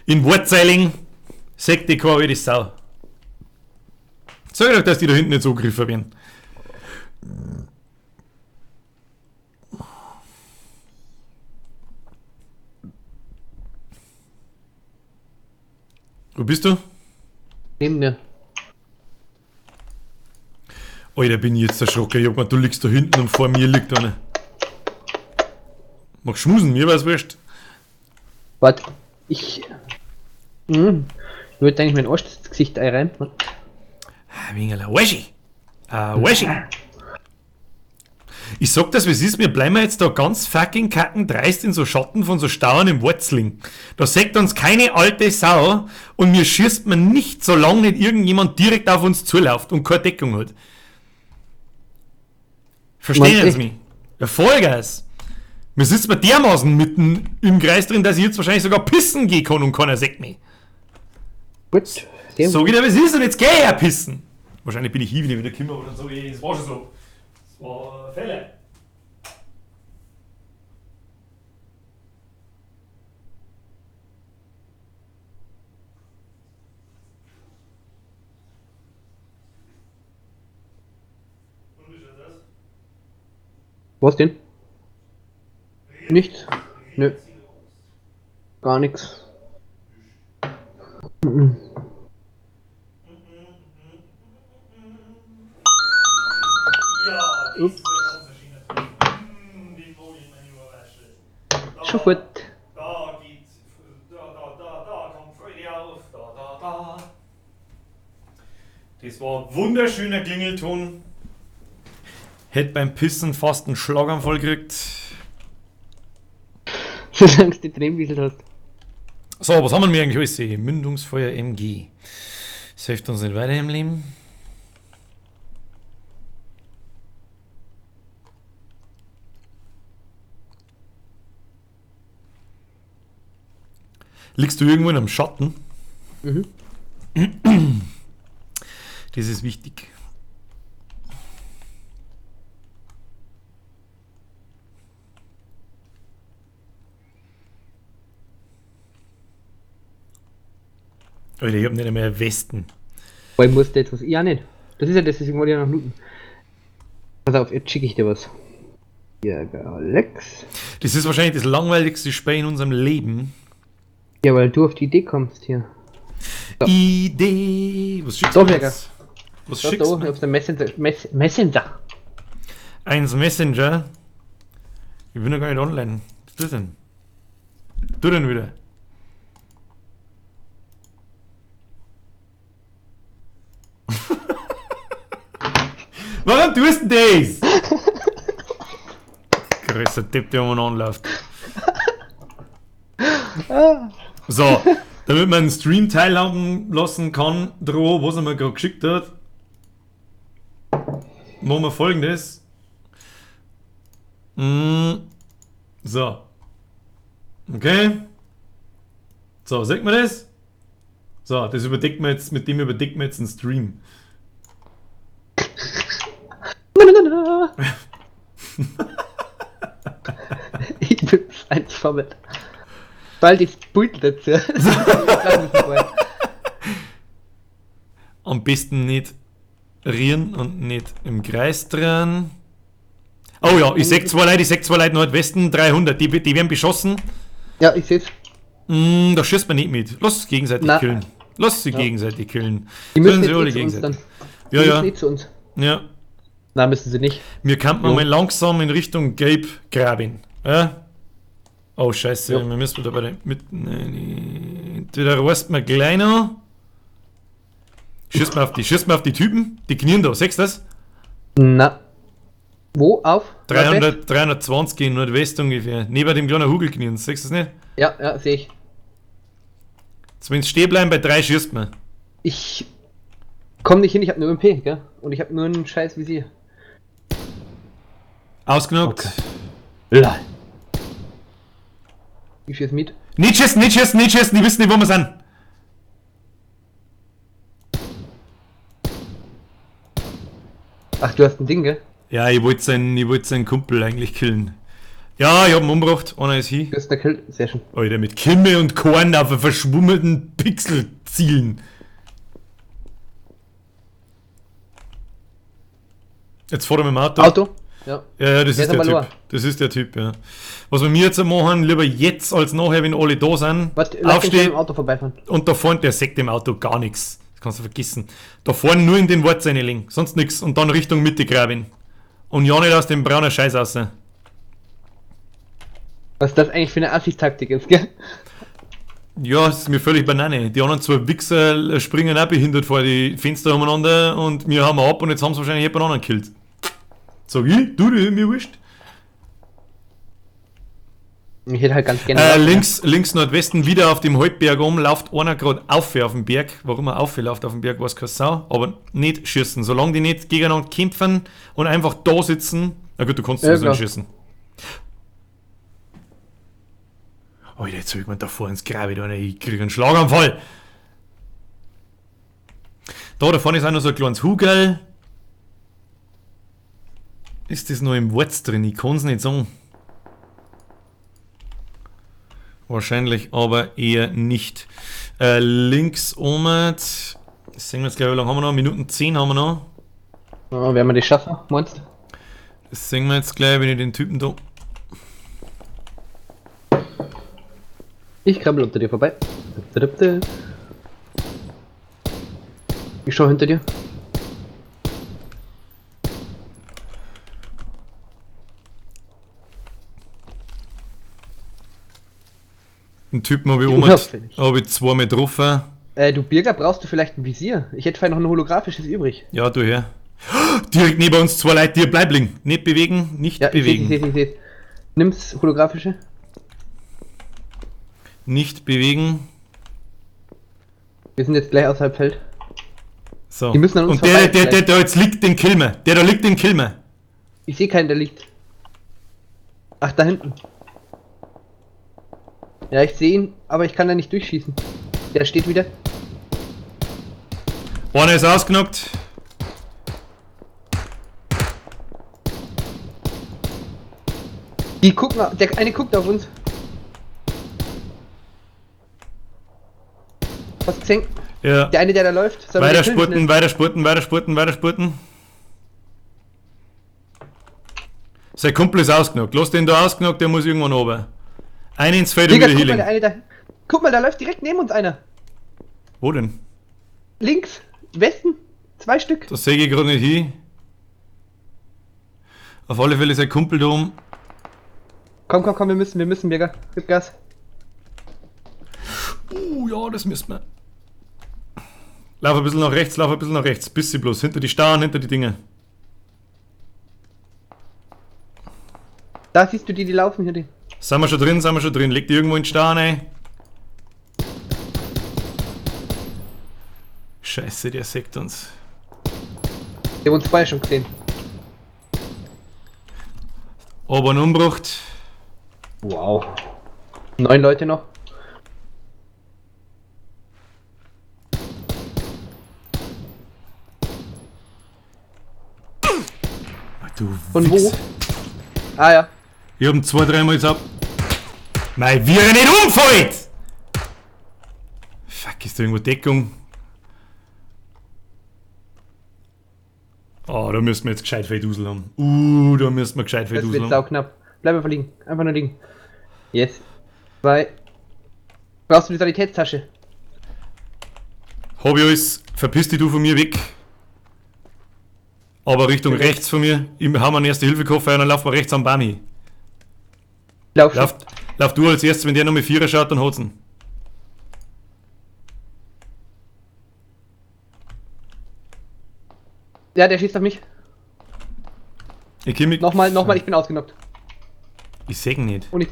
In Wortzeiling sagt die keine alte Sau. Sag doch, dass die da hinten nicht so gegriffen werden. Wo bist du? Neben mir. Alter, bin ich jetzt erschrocken. Ich hab gemeint, du liegst da hinten und vor mir liegt einer. Mach Schmusen, mir war's wurscht. Warte, ich. Ich wollte eigentlich mein Arsch ins Gesicht einreimen. Wegen einer Wäsche. Wäsche. Ich sag das, wie es ist, wir bleiben jetzt da ganz fucking kacken dreist in so Schatten von so Stauen im Wurzling. Da sagt uns keine alte Sau und mir schießt man nicht, solange nicht irgendjemand direkt auf uns zuläuft und keine Deckung hat. Verstehen Sie mich? Ja, Vollgas. Mir sitzt mir dermaßen mitten im Kreis drin, dass ich jetzt wahrscheinlich sogar pissen gehen kann und keiner sagt mich. Gut. Sehr so geht er, wie es ist und jetzt geh ich ja pissen. Wahrscheinlich bin ich hier wieder gekommen oder so. Es war schon so. Es war Fälle. Und wie schaut das? Was denn? Nichts? Nö. Gar nichts. Mhm. Ja, das ist ein ganz schöner Ton. Den mag ich meine Ohrwaschel. Schon fort. Da geht, da kommt Freude auf, da. Das war ein wunderschöner Klingelton. Hätte beim Pissen fast einen Schlaganfall gekriegt. Solange du die Tränen hast. So, was haben wir denn eigentlich alles? Mündungsfeuer MG. Das hilft uns nicht weiter im Leben. Liegst du irgendwo in einem Schatten? Mhm. Das ist wichtig. Alter, ich hab nicht mehr Westen. Weil ich muss jetzt was. Ja, nicht. Das ist ja das, deswegen wollte ich ja noch looten. Pass auf, jetzt schicke ich dir was. Ja, Alex. Das ist wahrscheinlich das langweiligste Spiel in unserem Leben. Ja, weil du auf die Idee kommst hier. So. Idee. Was schickst du jetzt? Was da, schickst da, du? Auf der Messenger. Messenger. Eins Messenger. Ich bin noch gar nicht online. Was ist das denn? Du denn wieder? Warum tust du denn das? Größter Tipp, der umeinander läuft. So, damit man einen Stream teilhaben lassen kann, droh, was er mir gerade geschickt hat, machen wir Folgendes. So. Okay. So, sieht man das? So, das überdeckt man jetzt, mit dem überdeckt man jetzt einen Stream. Na, na, na. Ich bin ein Vorbild. Bald ist Bild dazu. Am besten nicht rieren und nicht im Kreis dran. Oh ja, ich seh zwei Leute, Nordwesten, 300, die werden beschossen. Ja, ich seh's. Da schießt man nicht mit. Lass sie gegenseitig Na. killen. Lass sie Ja. gegenseitig killen. Die müssen Sollen sie jetzt alle eh zu uns gegenseitig. dann. Die Ja, müssen ja. eh zu uns. Ja. Na, müssen sie nicht. Wir könnten mal langsam in Richtung Gelb graben. Ja? Oh scheiße, jo. Wir müssen da bei den mitten. Entweder reißt man gleich noch. Schießt man auf die Typen, die knien da, siehst du das? Na. Wo? Auf? 300, 320 in Nordwest ungefähr. Neben dem kleinen Hugel knien, siehst du das nicht? Ja, ja, sehe ich. Zumindest stehen bleiben, bei 3 schießt man. Ich komm nicht hin, ich hab nur MP, gell? Und ich hab nur einen scheiß Visier. Ausgenockt. Okay. Lol. Ich schieß mit. Nicht schießen, nicht schießen, nicht schießen, die wissen nicht, wo wir sind. Ach, du hast ein Ding, gell? Ja, ich wollte seinen Kumpel eigentlich killen. Ja, ich hab ihn umgebracht, einer ist hier. Du hast ihn gekillt, sehr schön. Alter, mit Kimme und Korn auf einen verschwummelten Pixel zielen. Jetzt fahr er mit dem Auto. Auto? Ja. Ja, ja, das ist der Typ. Das ist der Typ, ja. Was wir mir jetzt machen, lieber jetzt als nachher, wenn alle da sind, warte, aufstehen Auto vorbeifahren. Und da vorne, der sagt dem Auto gar nichts. Das kannst du vergessen. Da vorne nur in den Wort reinlegen, sonst nichts. Und dann Richtung Mitte graben. Und ja nicht aus dem braunen Scheiß raus. Was das eigentlich für eine Assi-Taktik ist, gell? Ja, ist mir völlig Banane. Die anderen zwei Wichser springen auch behindert vor die Fenster umeinander und wir haben ab und jetzt haben sie wahrscheinlich jemand anderen gekillt. Sag ich, du, mir wurscht. Ich hätte halt ganz gerne. Links Nordwesten wieder auf dem Halbberg um, läuft einer gerade auf den Berg. Warum er aufläuft auf den Berg, weiß keine Sau. Aber nicht schießen. Solange die nicht gegeneinander kämpfen und einfach da sitzen. Na gut, du kannst sowieso nicht schießen. Alter, jetzt hab ich mir da vor ins Grabe, ich krieg einen Schlaganfall. Da vorne ist auch noch so ein kleines Hugel. Ist das noch im Wort drin? Ich kann's nicht sagen. Wahrscheinlich aber eher nicht. Links oben. Das sehen wir jetzt gleich, wie lange haben wir noch? Minuten 10 haben wir noch. Ja, werden wir das schaffen, meinst du? Das sehen wir jetzt gleich, wenn ich den Typen da. Ich krabbel unter dir vorbei. Ich schau hinter dir. Den Typen habe ich oben, hab ich zweimal getroffen. Du Birger, brauchst du vielleicht ein Visier? Ich hätte vielleicht noch ein holographisches übrig. Ja, du her. Direkt neben uns zwei Leute, die bleib liegen. Nicht bewegen, nicht ja, bewegen. Ich seh. Nimm's holographische. Nicht bewegen. Wir sind jetzt gleich außerhalb Feld. So. Die müssen an uns und der da jetzt liegt, den Kilmer. Der da liegt, den Kilmer. Ich sehe keinen, der liegt. Ach, da hinten. Ja, ich sehe ihn, aber ich kann da nicht durchschießen. Der steht wieder. Einer ist ausgenockt. Die gucken, der eine guckt auf uns. Was gesehen? Ja. Der eine, der da läuft. Weiter spurten, weiter spurten, weiter spurten, weiter spurten. Sein Kumpel ist ausgenockt. Lass den da ausgenockt, der muss irgendwann runter. Einer ins Feld und wieder Healing. Mal, da, guck mal, da läuft direkt neben uns einer. Wo denn? Links, Westen, 2 Stück. Das sehe ich gerade nicht hin. Auf alle Fälle ist ein Kumpel da oben. Komm, komm, komm, wir müssen, Birger. Gib Gas. Ja, das müssen wir. Lauf ein bisschen nach rechts, lauf ein bisschen nach rechts. Bisschen bloß. Hinter die Starren, hinter die Dinge. Da siehst du die, die laufen hier. Die. Sind wir schon drin, sind wir schon drin. Leg die irgendwo in den Staren rein. Scheiße, der sägt uns. Wir haben uns vorher schon gesehen. Aber ein Umbrucht. Wow. 9 Leute noch. Du Von wo? Ah ja. Ich hab ihn 2-3 Mal jetzt ab. Mei, wie er nicht umfällt! Fuck, ist da irgendwo Deckung? Oh, da müssen wir jetzt gescheit viel Dusel haben. Da müssen wir gescheit viel Dusel haben. Das wird sauknapp. Bleib einfach liegen. Einfach nur liegen. Yes. 2. Brauchst du die Sanitätstasche? Hab ich alles. Verpiss dich du von mir weg. Aber Richtung rechts von mir. Ich hau mir einen Erste-Hilfe-Koffer und dann laufen wir rechts am Baum hin. Lauf schon. Lauf du als erstes, wenn der noch mit Vierer schaut, dann hat's ihn. Ja, der schießt auf mich. Ich komm mit. Nochmal, nochmal, ich bin ausgenockt. Ich seh ihn nicht. Und ich.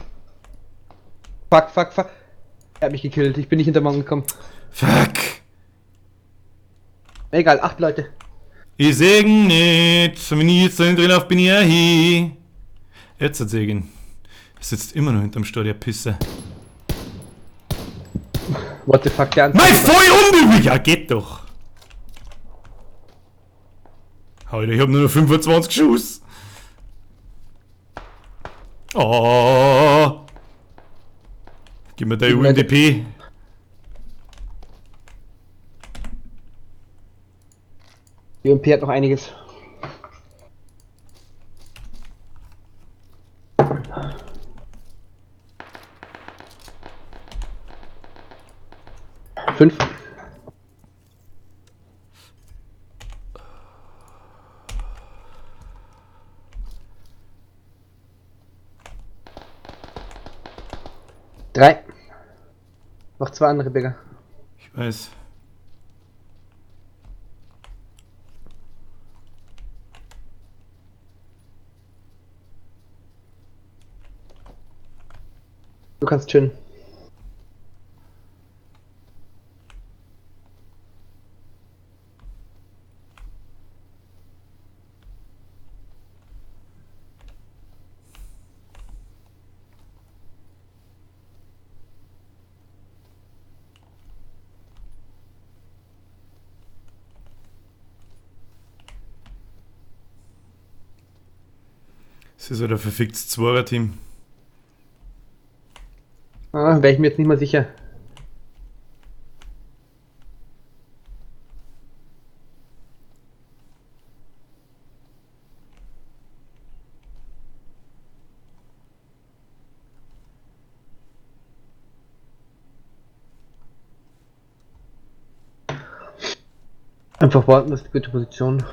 Fuck, fuck, fuck. Er hat mich gekillt. Ich bin nicht hinter Mann gekommen. Fuck. Egal, 8 Leute. Ich seh ihn nicht. Wenn ich jetzt da drin lauf, bin ich ja hin. Jetzt hat seh ich ihn. Er sitzt immer noch hinterm Stor, der Pisser. What the fuck, der Mein voll unmöglich! Ja, geht doch. Alter, ich hab nur noch 25 Schuss. Oh. Gib mir der UMDP. Die UMP hat noch einiges. Fünf. Drei. Noch 2 andere Bigger. Ich weiß. Du kannst chillen. Das ist halt ein verficktes Zweier-Team. Ah, wäre ich mir jetzt nicht mal sicher. Einfach warten, das ist eine gute Position.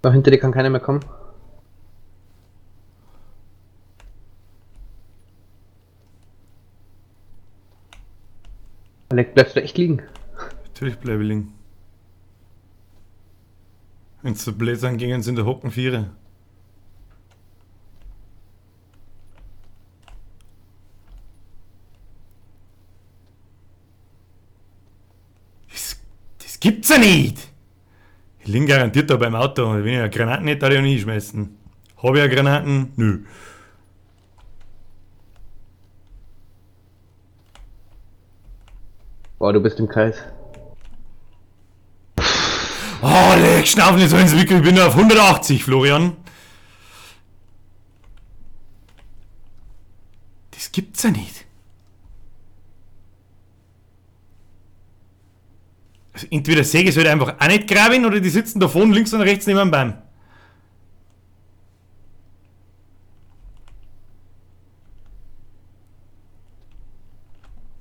Da hinter dir kann keiner mehr kommen. Alec, bleibst du echt liegen? Natürlich bleib ich liegen. Wenn's so blöd sind, gingen sie in der Hocken Viere. Das gibt's ja nicht! Ich lieg garantiert da beim Auto. Wenn ich eine Granaten hätte, würde ich auch nicht hinschmeißen. Hab ich eine Granaten? Nö. Boah, du bist im Kreis. Oh, leck, schnauf nicht so ins Wickel. Ich bin auf 180, Florian. Das gibt's ja nicht. Also entweder sehe ich es halt einfach auch nicht graben oder die sitzen da vorne links und rechts neben dem Baum.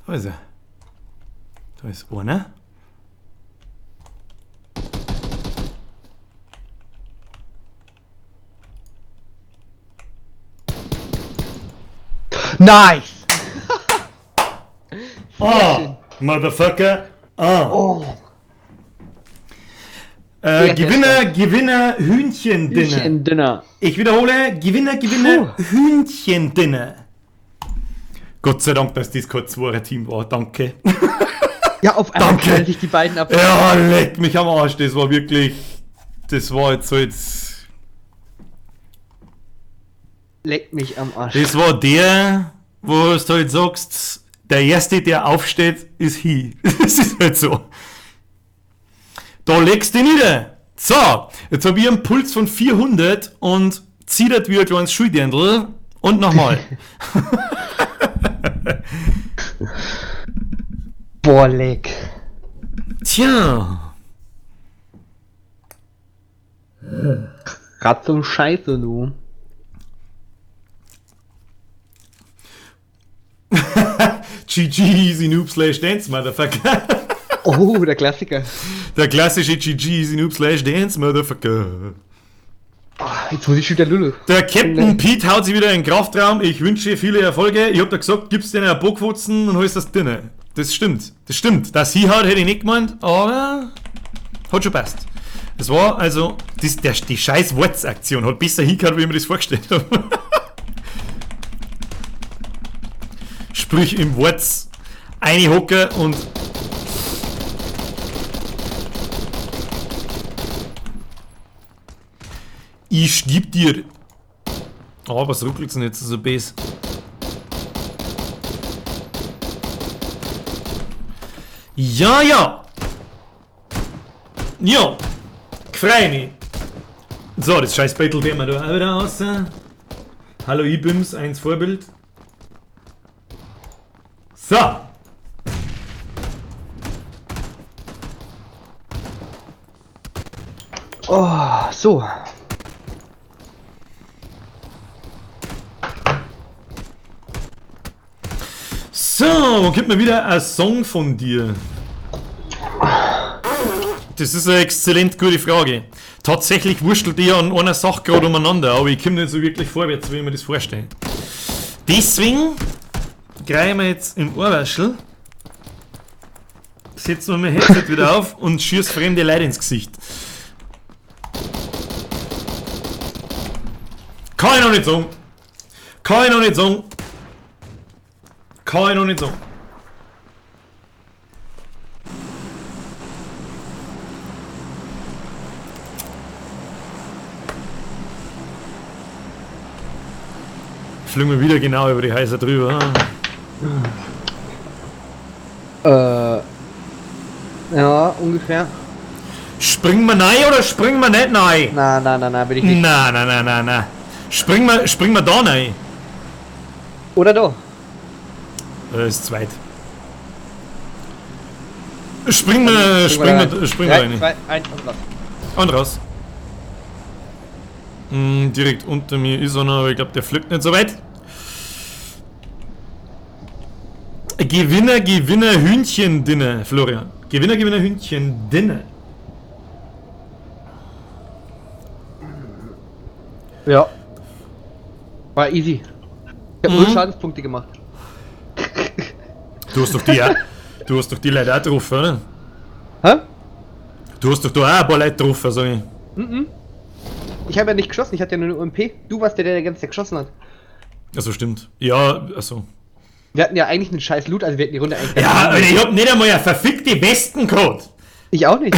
Da ist er. Da ist einer. Nice! Oh, Motherfucker! Ah. Oh. Gewinner, Gewinner, Hühnchen-Dinner. Hühnchen-Dinner. Ich wiederhole, Gewinner, Gewinner, Hühnchen-Dinner. Gott sei Dank, dass das kein Zweier-Team war, danke. Ja, auf einmal Danke. knallen sich die beiden ab. Ja, leck mich am Arsch, das war wirklich, das war jetzt so jetzt... Leck mich am Arsch. Das war der, wo du halt sagst, der Erste, der aufsteht, ist he. Das ist halt so. Da legst du dich nieder. So, jetzt hab ich einen Puls von 400 und zittert wie ein kleines Schuldirndl. Und nochmal. Boah, leck. Tja. Grad zum Scheiße, du. GG Easy Noob slash Dance, Motherfucker. Oh, der Klassiker. Der klassische GG Easy Noob slash Dance, Motherfucker. Jetzt muss ich schon wieder Lulu. Der Captain Pete haut sich wieder in den Kraftraum. Ich wünsche viele Erfolge. Ich hab da gesagt, gibst dir einen Bockfutzen und holst das drinne. Das stimmt. Das stimmt. Dass sie hat, hätte ich nicht gemeint, aber hat schon passt. Es war also, die scheiß Wortsaktion hat besser hingehört, wie ich mir das vorgestellt habe. Sprich im Worts eine und ich geb dir. Oh, was ruckelt's denn jetzt so bes? Ja, ja. Ja. Freu mich. So, das scheiß Battle wir da auch wieder raus. Hallo Ibims, eins Vorbild. So. Oh, so. So, wo gibt mir wieder ein Song von dir? Das ist eine exzellent gute Frage. Tatsächlich wurschtelt ich an einer Sache gerade umeinander, aber ich komme nicht so wirklich vorwärts, wie ich mir das vorstelle. Deswegen greifen wir jetzt im Ohrwaschel, setzen wir mein Headset wieder auf und schieß fremde Leute ins Gesicht. Kann ich noch nicht sagen. Kann ich noch nicht sagen. Kann ich noch nicht sagen. Fliegen wir wieder genau über die Häuser drüber. Ja, ungefähr. Springen wir rein oder springen wir nicht rein? Nein, nein, nein, nein, will ich nicht. Nein, nein, nein, nein, nein. Springen wir da rein? Oder da? Das ist zweit. Springen wir rein. 3, 2, 1 und raus. Und raus. Direkt unter mir ist einer, aber ich glaube, der fliegt nicht so weit. Gewinner, Gewinner, Hühnchen, Dinner, Florian. Gewinner, Gewinner, Hühnchen, Dinner. Ja. War easy. Ich hab 0 Schadenspunkte gemacht. Du hast doch die, du hast doch die Leute auch getroffen, oder? Hä? Du hast doch da auch ein paar Leute getroffen, sag ich. Mhm. Ich habe ja nicht geschossen, ich hatte ja nur eine UMP. Du warst der, der die ganze Zeit geschossen hat. Also stimmt. Ja, also. Wir hatten ja eigentlich einen scheiß Loot, also wir hätten die Runde eigentlich... Ja, ich hab nicht einmal eine verfickte Westen gehabt. Ich auch nicht.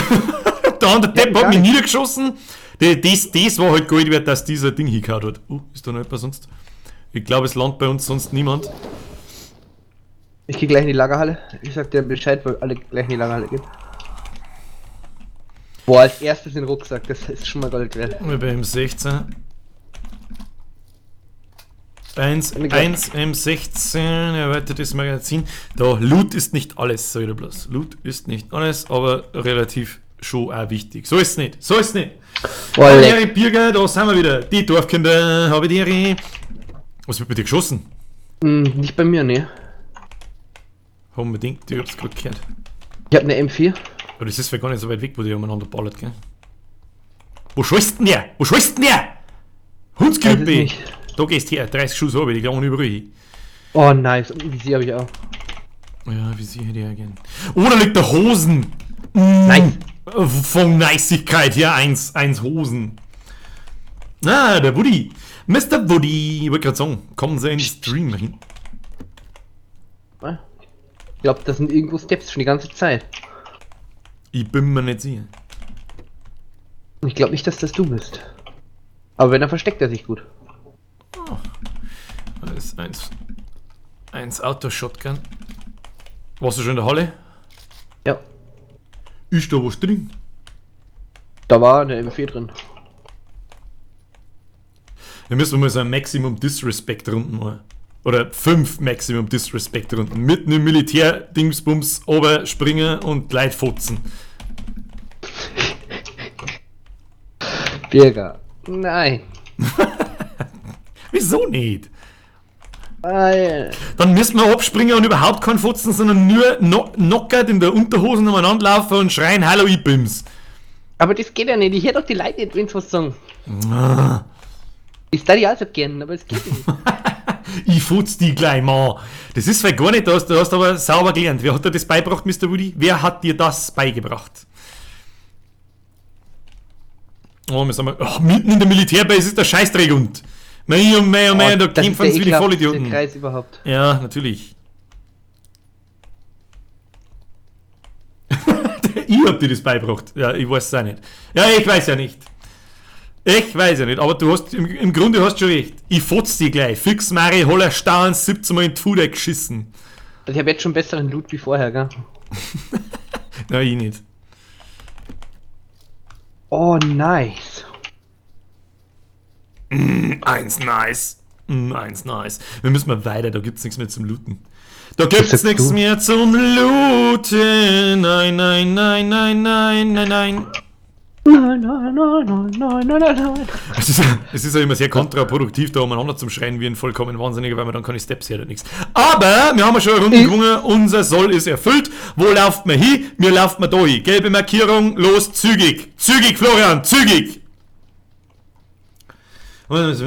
Der andere Depp hat mich niedergeschossen. Das war halt Gold wert, dass dieser Ding hingehauen hat. Oh, ist da noch etwas sonst? Ich glaube, es landet bei uns sonst niemand. Ich gehe gleich in die Lagerhalle. Ich sag dir Bescheid, weil alle gleich in die Lagerhalle gehen. Boah, als erstes den Rucksack, das ist schon mal Gold wert. Wir bei M16. 1, 1, M16, erweitertes Magazin. Da, Loot ist nicht alles, sag ich da bloß. Loot ist nicht alles, aber relativ schon auch wichtig. So ist es nicht, so ist es nicht. Ehre, Birger, da sind wir wieder. Die Dorfkinder, habe die Ehre. Was wird bei dir geschossen? Nicht bei mir, ne. Unbedingt, ich hab's gerade gehört. Ich hab eine M4. Aber das ist ja gar nicht so weit weg, wo die umeinander ballert, gell? Wo scheißt denn der? Wo scheißt denn der? Hundsgrippe! Da gehst her, 30 Schuss habe ich, die klauen überall hin. Oh nice, und Visier habe ich auch. Ja, Visier hätte ich auch gern. Oh, da liegt der Hosen! Nice! Von Niceigkeit her, 1 Hosen. Ah, der Woody. Mr. Woody, ich wollte gerade sagen, kommen Sie in den Stream hin. Ich glaube, das sind irgendwo Steps schon die ganze Zeit. Ich bin mir nicht sicher. Ich glaube nicht, dass das du bist. Aber wenn, dann versteckt er sich gut. Oh. Das ist 1 Auto-Shotgun. Warst du schon in der Halle? Ja. Ist da was drin? Da war eine M4 drin. Wir müssen mal so ein Maximum Disrespect Runden machen. Oder 5 Maximum Disrespect Runden. Mitten im Militär-Dingsbums springen und Leute fotzen. Birger. Nein. Wieso nicht? Weil. Dann müssen wir abspringen und überhaupt keinen Fotzen, sondern nur knockert in der Unterhosen umeinander laufen und schreien: Hallo, ich bin's. Aber das geht ja nicht. Ich hätte doch die Leute nicht, wenn sie was sagen. Ah. Ich darf die auch so gern, aber es geht nicht. Ich futz die gleich mal. Das ist vielleicht gar nicht, du hast aber sauber gelernt. Wer hat dir das beigebracht, Mr. Woody? Wer hat dir das beigebracht? Oh, wir sind mal, oh, mitten in der Militärbase ist der Scheißdreck und. Mei, oh mei, oh mei, da kämpfen sie wie die Vollidioten. Kreis überhaupt. Ja, natürlich. Ich hab dir das beigebracht. Ja, ich weiß es auch nicht. Ja, ich weiß ja nicht. Ich weiß ja nicht, aber du hast im Grunde hast schon recht. Ich fotz die gleich. Fix Mari, hol Stahn, 17 Mal in die Fude geschissen. Also ich hab jetzt schon besseren Loot wie vorher, gell? Nein, ich nicht. Oh, nice. Eins nice. Eins nice. Wir müssen mal weiter, da gibt's nichts mehr zum Looten. Da gibt's nichts mehr zum Looten. Nein, nein, nein, nein, nein, nein, nein. Nein, nein, nein, nein, nein, nein, nein, nein. Es ist ja immer sehr kontraproduktiv, da umeinander zum Schreien wie ein vollkommen Wahnsinniger, weil man dann keine Steps hört und nichts. Aber wir haben ja schon eine Runde gewonnen, unser Soll ist erfüllt. Wo lauft man hin? Mir lauft man da hin. Gelbe Markierung, los, zügig. Zügig, Florian, zügig! Und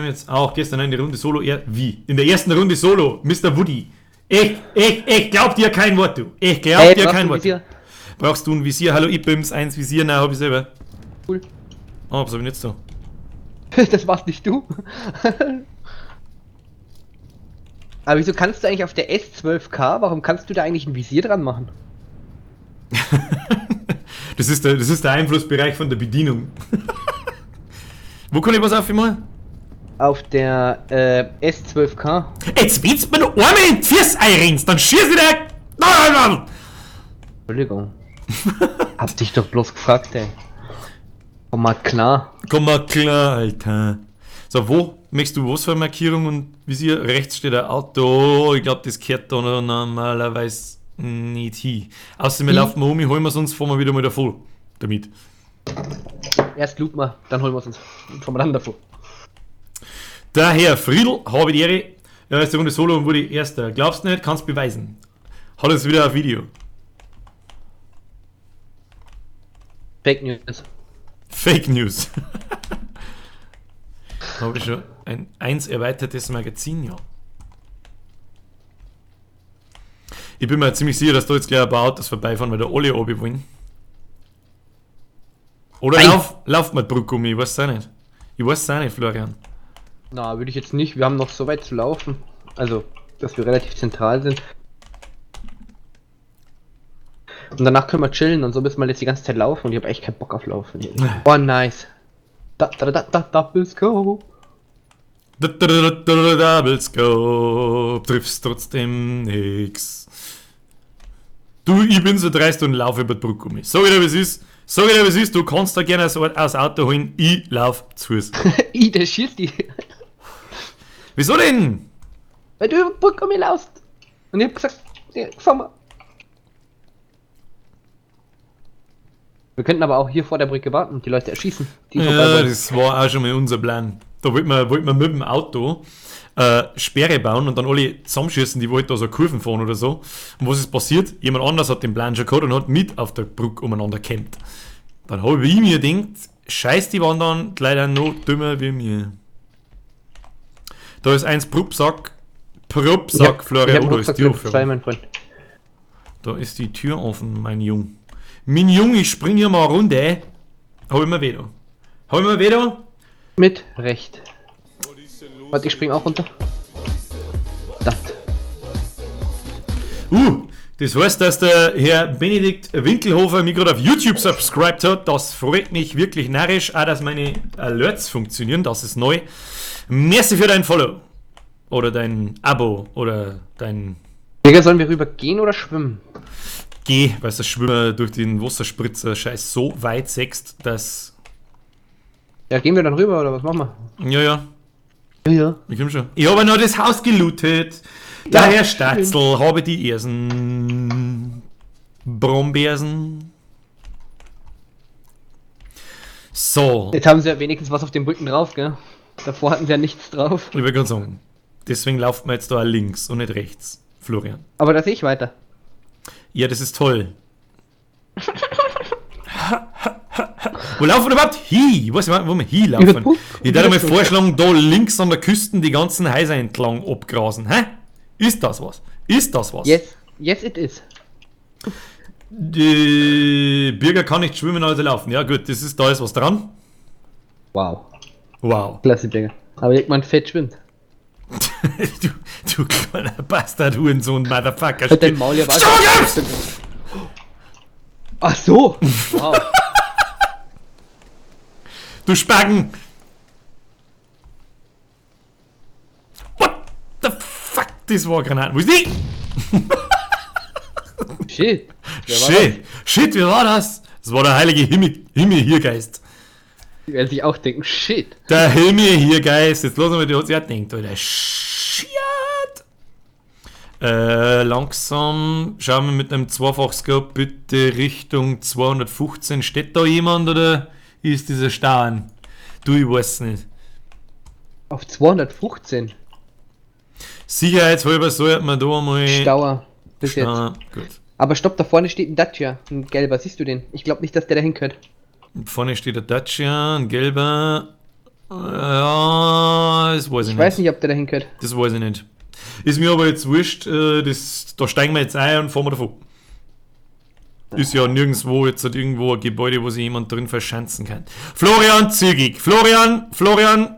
jetzt auch gestern in der Runde Solo, er, wie? In der ersten Runde Solo, Mr. Woody. Ich glaub dir kein Wort, du. Ich glaub dir kein Wort. Brauchst du ein Visier? Hallo, ich bin's, eins Visier, nein, hab ich selber. Cool. Oh, was hab ich jetzt da? Das warst nicht du. Aber wieso kannst du eigentlich auf der S12K, warum kannst du da eigentlich ein Visier dran machen? Das ist der Einflussbereich von der Bedienung. Wo kann ich was aufmachen? Auf der S12K. Jetzt willst du mir noch einmal in die Füße einrennst, dann schieß ich dir... Nein, nein, nein. Entschuldigung. Hab dich doch bloß gefragt, ey. Komm mal klar. Komm mal klar, Alter. So, wo möchtest du was für eine Markierung und Visier? Rechts steht ein Auto. Ich glaube, das kehrt da normalerweise nicht hin. Außerdem, wir laufen mal um, holen wir es uns, fahren wir wieder mal davor. Damit. Erst looten wir, dann holen wir es uns. Und fahren wir dann davor. Der Herr Friedl, habe die Ehre. Ja, ist die Runde Solo und wurde Erster. Glaubst du nicht, kannst beweisen. Hat es wieder auf Video. Fake News. Fake News. Habe ich schon ein 1 erweitertes Magazin, ja. Ich bin mir ziemlich sicher, dass da jetzt gleich ein paar Autos vorbeifahren, weil da alle runter wollen. Oder lauft mal die Brücke um, ich weiß es auch nicht. Ich weiß es auch nicht, Florian. Na, würde ich jetzt nicht. Wir haben noch so weit zu laufen. Also, dass wir relativ zentral sind. Und danach können wir chillen und so müssen wir jetzt die ganze Zeit laufen und ich habe echt keinen Bock auf Laufen. Oh, nice. Da, da, da, da, Double Scope. Da, da, da, da, da, Double Scope. Triffst trotzdem nix. Du, ich bin so dreist und laufe über die Brücke um mich. Sag ich dir, wie es ist. Sag ich dir, wie es ist. Du kannst da gerne aus Auto holen. Ich lauf zu Fuß. Ich, der schießt dich. Wieso denn? Weil du über die Brücke um mich laufst. Und ich hab gesagt, ja, fahr mal. Wir könnten aber auch hier vor der Brücke warten und die Leute erschießen. Die ja, das war auch schon mal unser Plan. Da wollten wir mit dem Auto Sperre bauen und dann alle zusammenschießen, die wollten da so Kurven fahren oder so. Und was ist passiert? Jemand anders hat den Plan schon gehabt und hat mit auf der Brücke umeinander gekämpft. Dann habe ich mir gedacht, scheiß die waren dann leider noch dümmer wie mir. Da ist eins Prupsack. Prupsack, Florian, oh, da ist die Tür offen. Zwei, mein Freund. Da ist die Tür offen, mein Jung. Mein Jung, ich spring hier mal eine Runde. Hab ich mir wieder. Hab ich mir wieder? Mit Recht. Warte, ich spring auch runter. Verdammt. Das heißt, dass der Herr Benedikt Winkelhofer mich gerade auf YouTube subscribed hat. Das freut mich wirklich narrisch. Auch, dass meine Alerts funktionieren. Das ist neu. Merci für dein Follow. Oder dein Abo. Oder dein... Digga, sollen wir rüber gehen oder schwimmen? Geh, weil der Schwimmer durch den Wasserspritzer Scheiß so weit sägst, dass. Ja, gehen wir dann rüber oder was machen wir? Ja, ja. Ja, ja. Ich komm schon. Ich habe noch das Haus gelootet. Der Ja, Herr Statzel habe die Ersen. Brombeersen. So. Jetzt haben sie ja wenigstens was auf dem Brücken drauf, gell? Davor hatten sie ja nichts drauf. Ich wollte gerade sagen, deswegen laufen wir jetzt da links und nicht rechts, Florian. Aber da sehe ich weiter. Ja, das ist toll. Wo laufen wir überhaupt hin? Ich weiß nicht, wo wir hinlaufen. Über Puck. Ich würde mal vorschlagen, da links an der Küste die ganzen Häuser entlang abgrasen. Hä? Ist das was? Ist das was? Yes, yes it is. Die Birger kann nicht schwimmen, also laufen. Ja gut, das ist, da ist was dran. Wow. Wow. Klasse, Digga. Aber irgendwann fett schwimmt. Du kleiner Bastard, Hurensohn, Motherfucker. Halt dein Maul, ja, warte. Stopp! Ach so. Wow. Du Spacken! What the fuck? Das war Granaten. Wo ist die? Shit. Wer war Shit! Shit, wie war das? Das war der heilige Himmel, Himmel hier Geist. das? Die werden sich auch denken, shit. Der Himmel hier Geist. Jetzt lassen wir die hat sich auch gedacht, Alter. Shit! Langsam schauen wir mit einem Zweifach-Scope bitte Richtung 215. Steht da jemand oder ist dieser Stern? Du, ich weiß nicht. Auf 215. Sicherheitshalber sollte man da mal. Stauer. Bis jetzt. Ah, gut. Aber stopp, da vorne steht ein Dacia. Ein gelber, siehst du den? Ich glaube nicht, dass der dahin gehört. Vorne steht der Dacia, ein gelber. Ja, das weiß ich Ich nicht. weiß nicht, ob der dahin gehört. Das weiß ich nicht. Ist mir aber jetzt wurscht, das, da steigen wir jetzt ein und fahren wir davon. Ist ja nirgendwo jetzt halt irgendwo ein Gebäude, wo sich jemand drin verschanzen kann. Florian, zügig! Florian, Florian,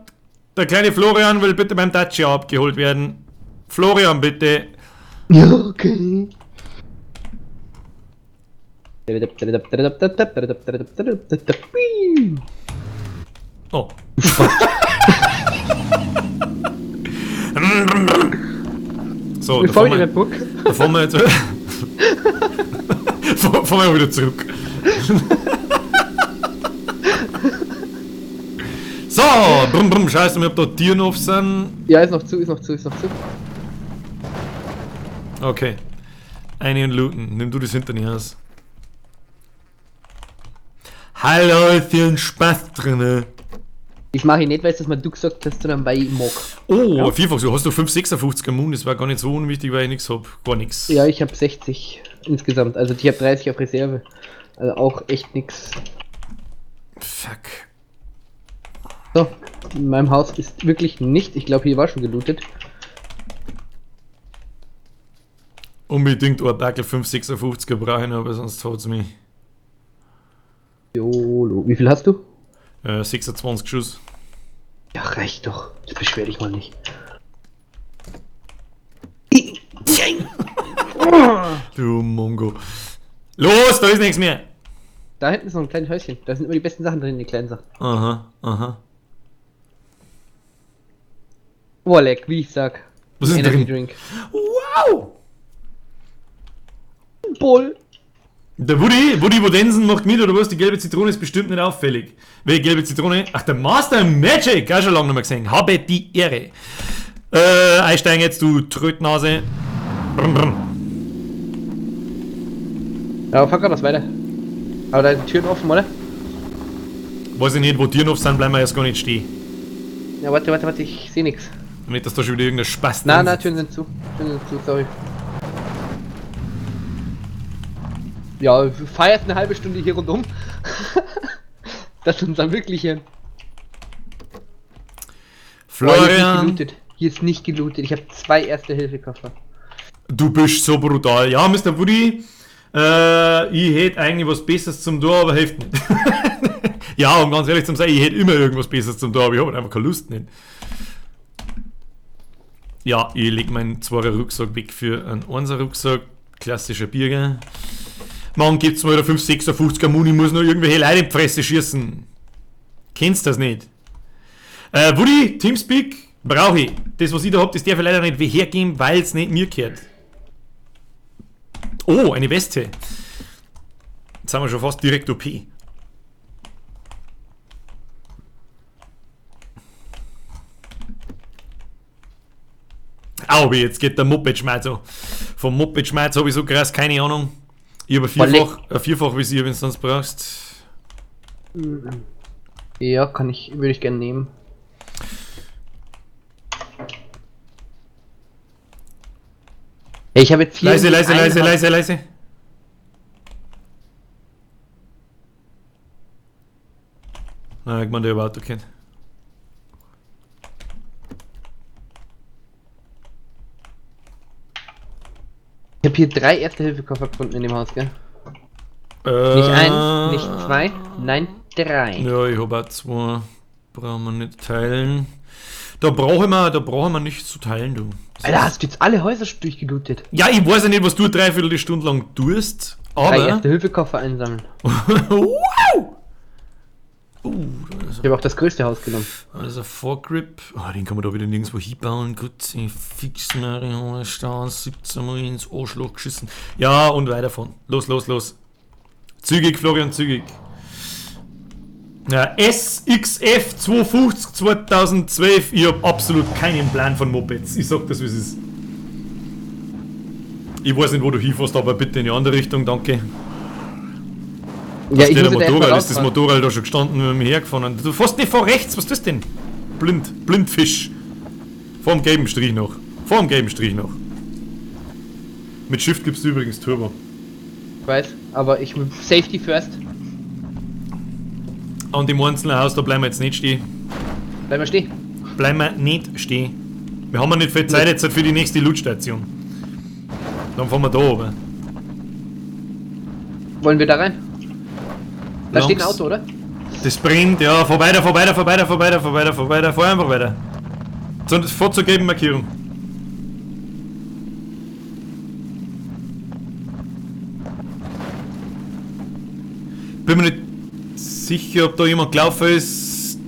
der kleine Florian will bitte beim Dacia abgeholt werden. Florian, bitte. Ja, okay. Oh. So, Wir da fahren fahren in wir, der Burg. da fahren wir jetzt. Fahren wir wieder zurück. So, brumm, brumm, scheiße, ob da Tieren offen sind. Ja, ist noch zu, ist noch zu, ist noch zu. Okay. Eine und looten. Nimm du das hinter dir aus. Hallo, ist hier ein Spaß drinne. Ich mache ich nicht, weil es das mal du gesagt hast, sondern weil ich mag. Oh, Ja. vierfach so. Hast du 5,56er Moon? Das war gar nicht so unwichtig, weil ich nichts hab. Gar nichts. Ja, ich habe 60 insgesamt. Also ich habe 30 auf Reserve. Also auch echt nix. Fuck. So, in meinem Haus ist wirklich nichts. Ich glaube, hier war schon gelootet. Unbedingt ein Backel 5,56er brauche ich noch, aber sonst haut's mich. Jolo. Wie viel hast du? 26 Schuss. Ja, reicht doch. Das beschwer dich mal nicht. Du Mongo. Los, da ist nichts mehr. Da hinten ist noch ein kleines Häuschen. Da sind immer die besten Sachen drin, die kleinen Sachen. Aha, aha. Oh, leck, wie ich sag. Was ist denn Energy drin? Drink. Wow! Bull. Der Woody Wodensen macht mit, oder was? Die gelbe Zitrone ist bestimmt nicht auffällig. Welche gelbe Zitrone? Ach, der Master Magic! Auch schon lange nicht mehr gesehen. Habe die Ehre. Einsteigen jetzt, du Trötnase. Brumm, brumm. Ja, fahr grad was weiter. Aber da sind Türen offen, oder? Weiß ich nicht, wo Tieren offen sind, bleiben wir erst gar nicht stehen. Ja, warte, warte, warte, ich seh nix. Nicht, dass da schon wieder irgendein Spaß Na, drin na, sitzt. Türen sind zu. Türen sind zu, sorry. Ja, feierst eine halbe Stunde hier rundum. Das uns dann wirklich hier. Boah, hier ist nicht Florian, gelootet. Hier ist nicht gelootet. Ich habe 2 Erste-Hilfe-Koffer. du bist so brutal. Ja, Mr. Woody, ich hätte eigentlich was Besseres zum tun, aber hilft nicht. Ja, um ganz ehrlich zu sein, ich hätte immer irgendwas Besseres zum tun, aber ich habe einfach keine Lust nicht. Ja, ich leg meinen 2er Rucksack weg für einen 1er Rucksack. Klassischer Birger. Mann, gibt's mal wieder 5, 6er, 50er Muni, muss noch irgendwelche Leute in die Fresse schießen. Kennst das nicht? Woody, Teamspeak, brauche ich. Das, was ich da hab, das darf ich leider nicht hergeben, weil's nicht mir gehört. Oh, eine Weste. Jetzt sind wir schon fast direkt OP. Au, jetzt geht der Moped-Schmerz an. Vom Moped-Schmerz habe ich so krass keine Ahnung. Ich habe ein Vierfach-Visier, wenn du sonst brauchst. Ja, kann ich, würde ich gerne nehmen. Ich habe jetzt hier. Leise, leise, leise, leise, leise. Na, ich meine, der Auto kennt. Ich habe hier 3 Erste-Hilfe-Koffer gefunden in dem Haus, gell? Nicht 1, nicht 2, nein, 3. Ja, ich habe auch 2. Brauchen wir nicht teilen. Da brauchen wir nichts zu teilen, du. Das Alter, hast du jetzt alle Häuser durchgelootet? Ja, ich weiß ja nicht, was du 3/4 Stunde lang tust, aber... 3 Erste-Hilfe-Koffer einsammeln. Wow! Ich habe auch das größte Haus genommen. Also Foregrip. Oh, den kann man da wieder nirgendwo hinbauen. Gut, ich fix mir 17 Mal ins Arschloch geschissen. Ja, und weiterfahren. Los, los, los. Zügig, Florian, zügig. Ja, SXF 250 2012. Ich hab absolut keinen Plan von Mopeds. Ich sag das, wie es ist. Ich weiß nicht, wo du hinfährst, aber bitte in die andere Richtung, danke. Ja, ich der Motorrad, ist das Motorrad da schon gestanden und mit mir hergefahren. Du fährst nicht vor rechts, was ist das denn? Blind, Blindfisch. Vor dem gelben Strich noch. Vor dem gelben Strich noch. Mit Shift gibst du übrigens Turbo. Ich weiß, aber ich Safety first. Und im einzelnen Haus, da bleiben wir jetzt nicht stehen. Bleiben wir stehen? Bleiben wir nicht stehen. Wir haben ja nicht viel Zeit jetzt für die nächste Lootstation. Dann fahren wir da oben. Wollen wir da rein? Da steht ein Auto, oder? Das brennt, ja. Fahr weiter, fahr weiter, fahr weiter, fahr weiter, fahr weiter, fahr weiter, fahr einfach weiter. Fahr zur gelben Markierung. Bin mir nicht sicher, ob da jemand gelaufen ist.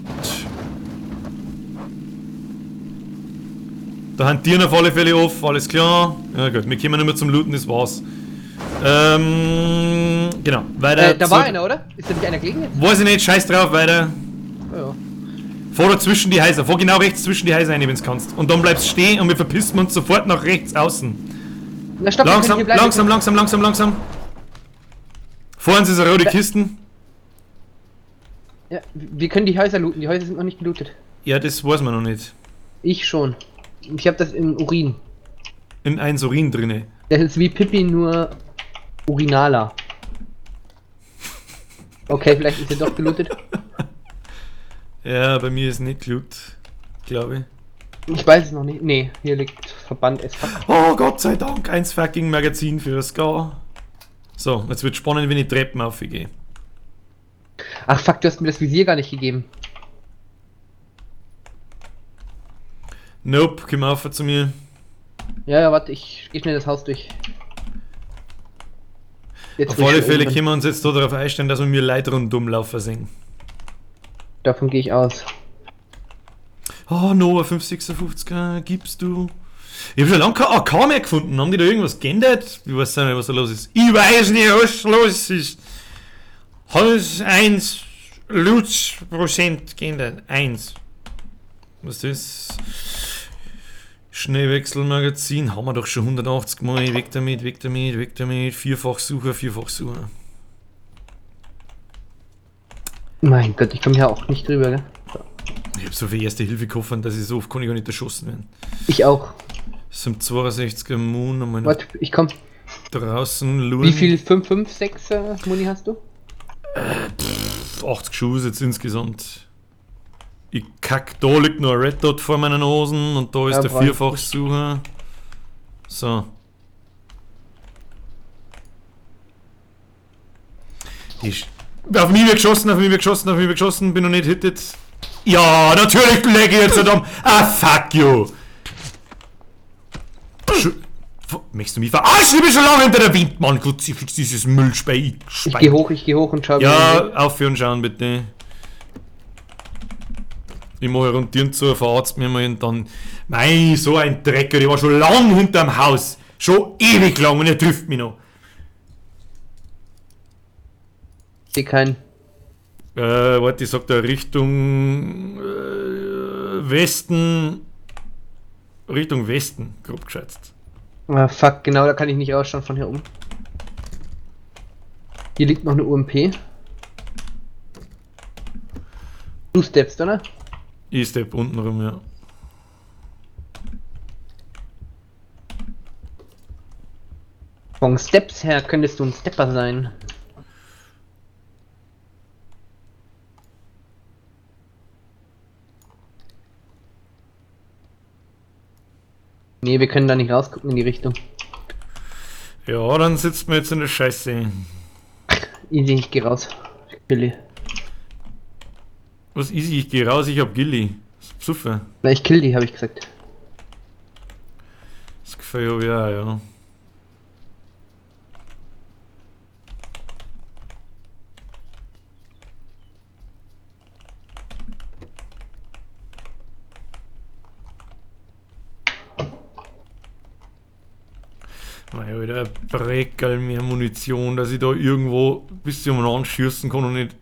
Da haben Tiere auf alle Fälle auf, alles klar. Ja gut, wir kommen nicht mehr zum Looten, das war's. Genau, weiter. Da war einer, oder? Ist da nicht einer gelegen jetzt? Weiß ich nicht, scheiß drauf, weiter. Oh, ja. Fahr da zwischen die Häuser, fahr genau rechts zwischen die Häuser rein, wenn du kannst. Und dann bleibst stehen und wir verpissen uns sofort nach rechts außen. Na, stopp, langsam, langsam, langsam, langsam, langsam. Vor uns ist eine rote Kisten. Ja, wir können die Häuser looten, die Häuser sind noch nicht gelootet. Ja, das weiß man noch nicht. Ich schon. Ich hab das im Urin. In ein Urin drinne. Das ist wie Pippi, nur urinaler. Okay, vielleicht ist er doch gelootet. Ja, bei mir ist nicht gelootet, glaube ich. Ich weiß es noch nicht. Nee, hier liegt Verband S. Oh Gott sei Dank, eins fucking Magazin für das Scar. So, jetzt wird spannend, wenn ich Treppen aufgehe. Ach fuck, du hast mir das Visier gar nicht gegeben. Nope, komm auf zu mir. Ja, ja, warte, ich geh schnell das Haus durch. Jetzt auf alle Fälle können wir uns jetzt da darauf einstellen, dass wir mir Leute rundum laufen sehen. Davon gehe ich aus. Oh, Nova 556er, gibst du? Ich habe schon lange kein AK mehr gefunden. Haben die da irgendwas geändert? Ich weiß nicht, was da los ist. Ich weiß nicht, was los ist. Hat es 1 Lutz Prozent geändert? 1. Was ist das? Schnellwechselmagazin. Haben wir doch schon 180 Mal. Weg damit, weg damit, weg damit. Vierfachsucher, Vierfachsucher. Mein Gott, ich komme hier auch nicht drüber, gell? Ich hab so viel Erste-Hilfe-Koffer, dass ich so oft kann ich gar nicht erschossen werden. Ich auch. Es sind 62er Moon und meine. Warte, ich komm. Draußen luren. Wie viel 5, 5, 6 Muni hast du? 80 Schuss jetzt insgesamt. Ich kack, da liegt noch ein Red Dot vor meinen Hosen und da ist ja, der Vierfachsucher. So. Ich, auf mich wird geschossen, auf mich wird geschossen, auf mich wird geschossen, bin noch nicht hitted. Ja, natürlich leg ich jetzt nicht um. Ah, fuck you. Möchtest du mich verarschen? Ich bin schon lange hinter der Wind, Mann. Gut, ich fix dieses Müllspei. Ich geh hoch und schau. Ja, aufhören schauen, bitte. Ich mache rund zu, verarzt mir mal und dann. Mei, so ein Drecker, ich war schon lang hinterm Haus. Schon ewig lang und er trifft mich noch. Seh keinen. Warte, ich sag da Richtung Westen. Richtung Westen, grob geschätzt. Ah, fuck, genau, da kann ich nicht rausschauen von hier oben. Hier liegt noch eine UMP. Du steppst, oder? Ich stepp unten rum, ja. Von Steps her könntest du ein Stepper sein. Nee, wir können da nicht rausgucken in die Richtung. Ja, dann sitzt man jetzt in der Scheiße. Easy, ich geh raus. Ich kill. Was easy, ich geh raus, ich hab Gilly. Psuffe. Na, ich kill die, hab ich gesagt. Das gefällt mir auch, ja. Mei, Alter, Breckerl mehr Munition, dass ich da irgendwo ein bisschen umeinander schießen kann und nicht.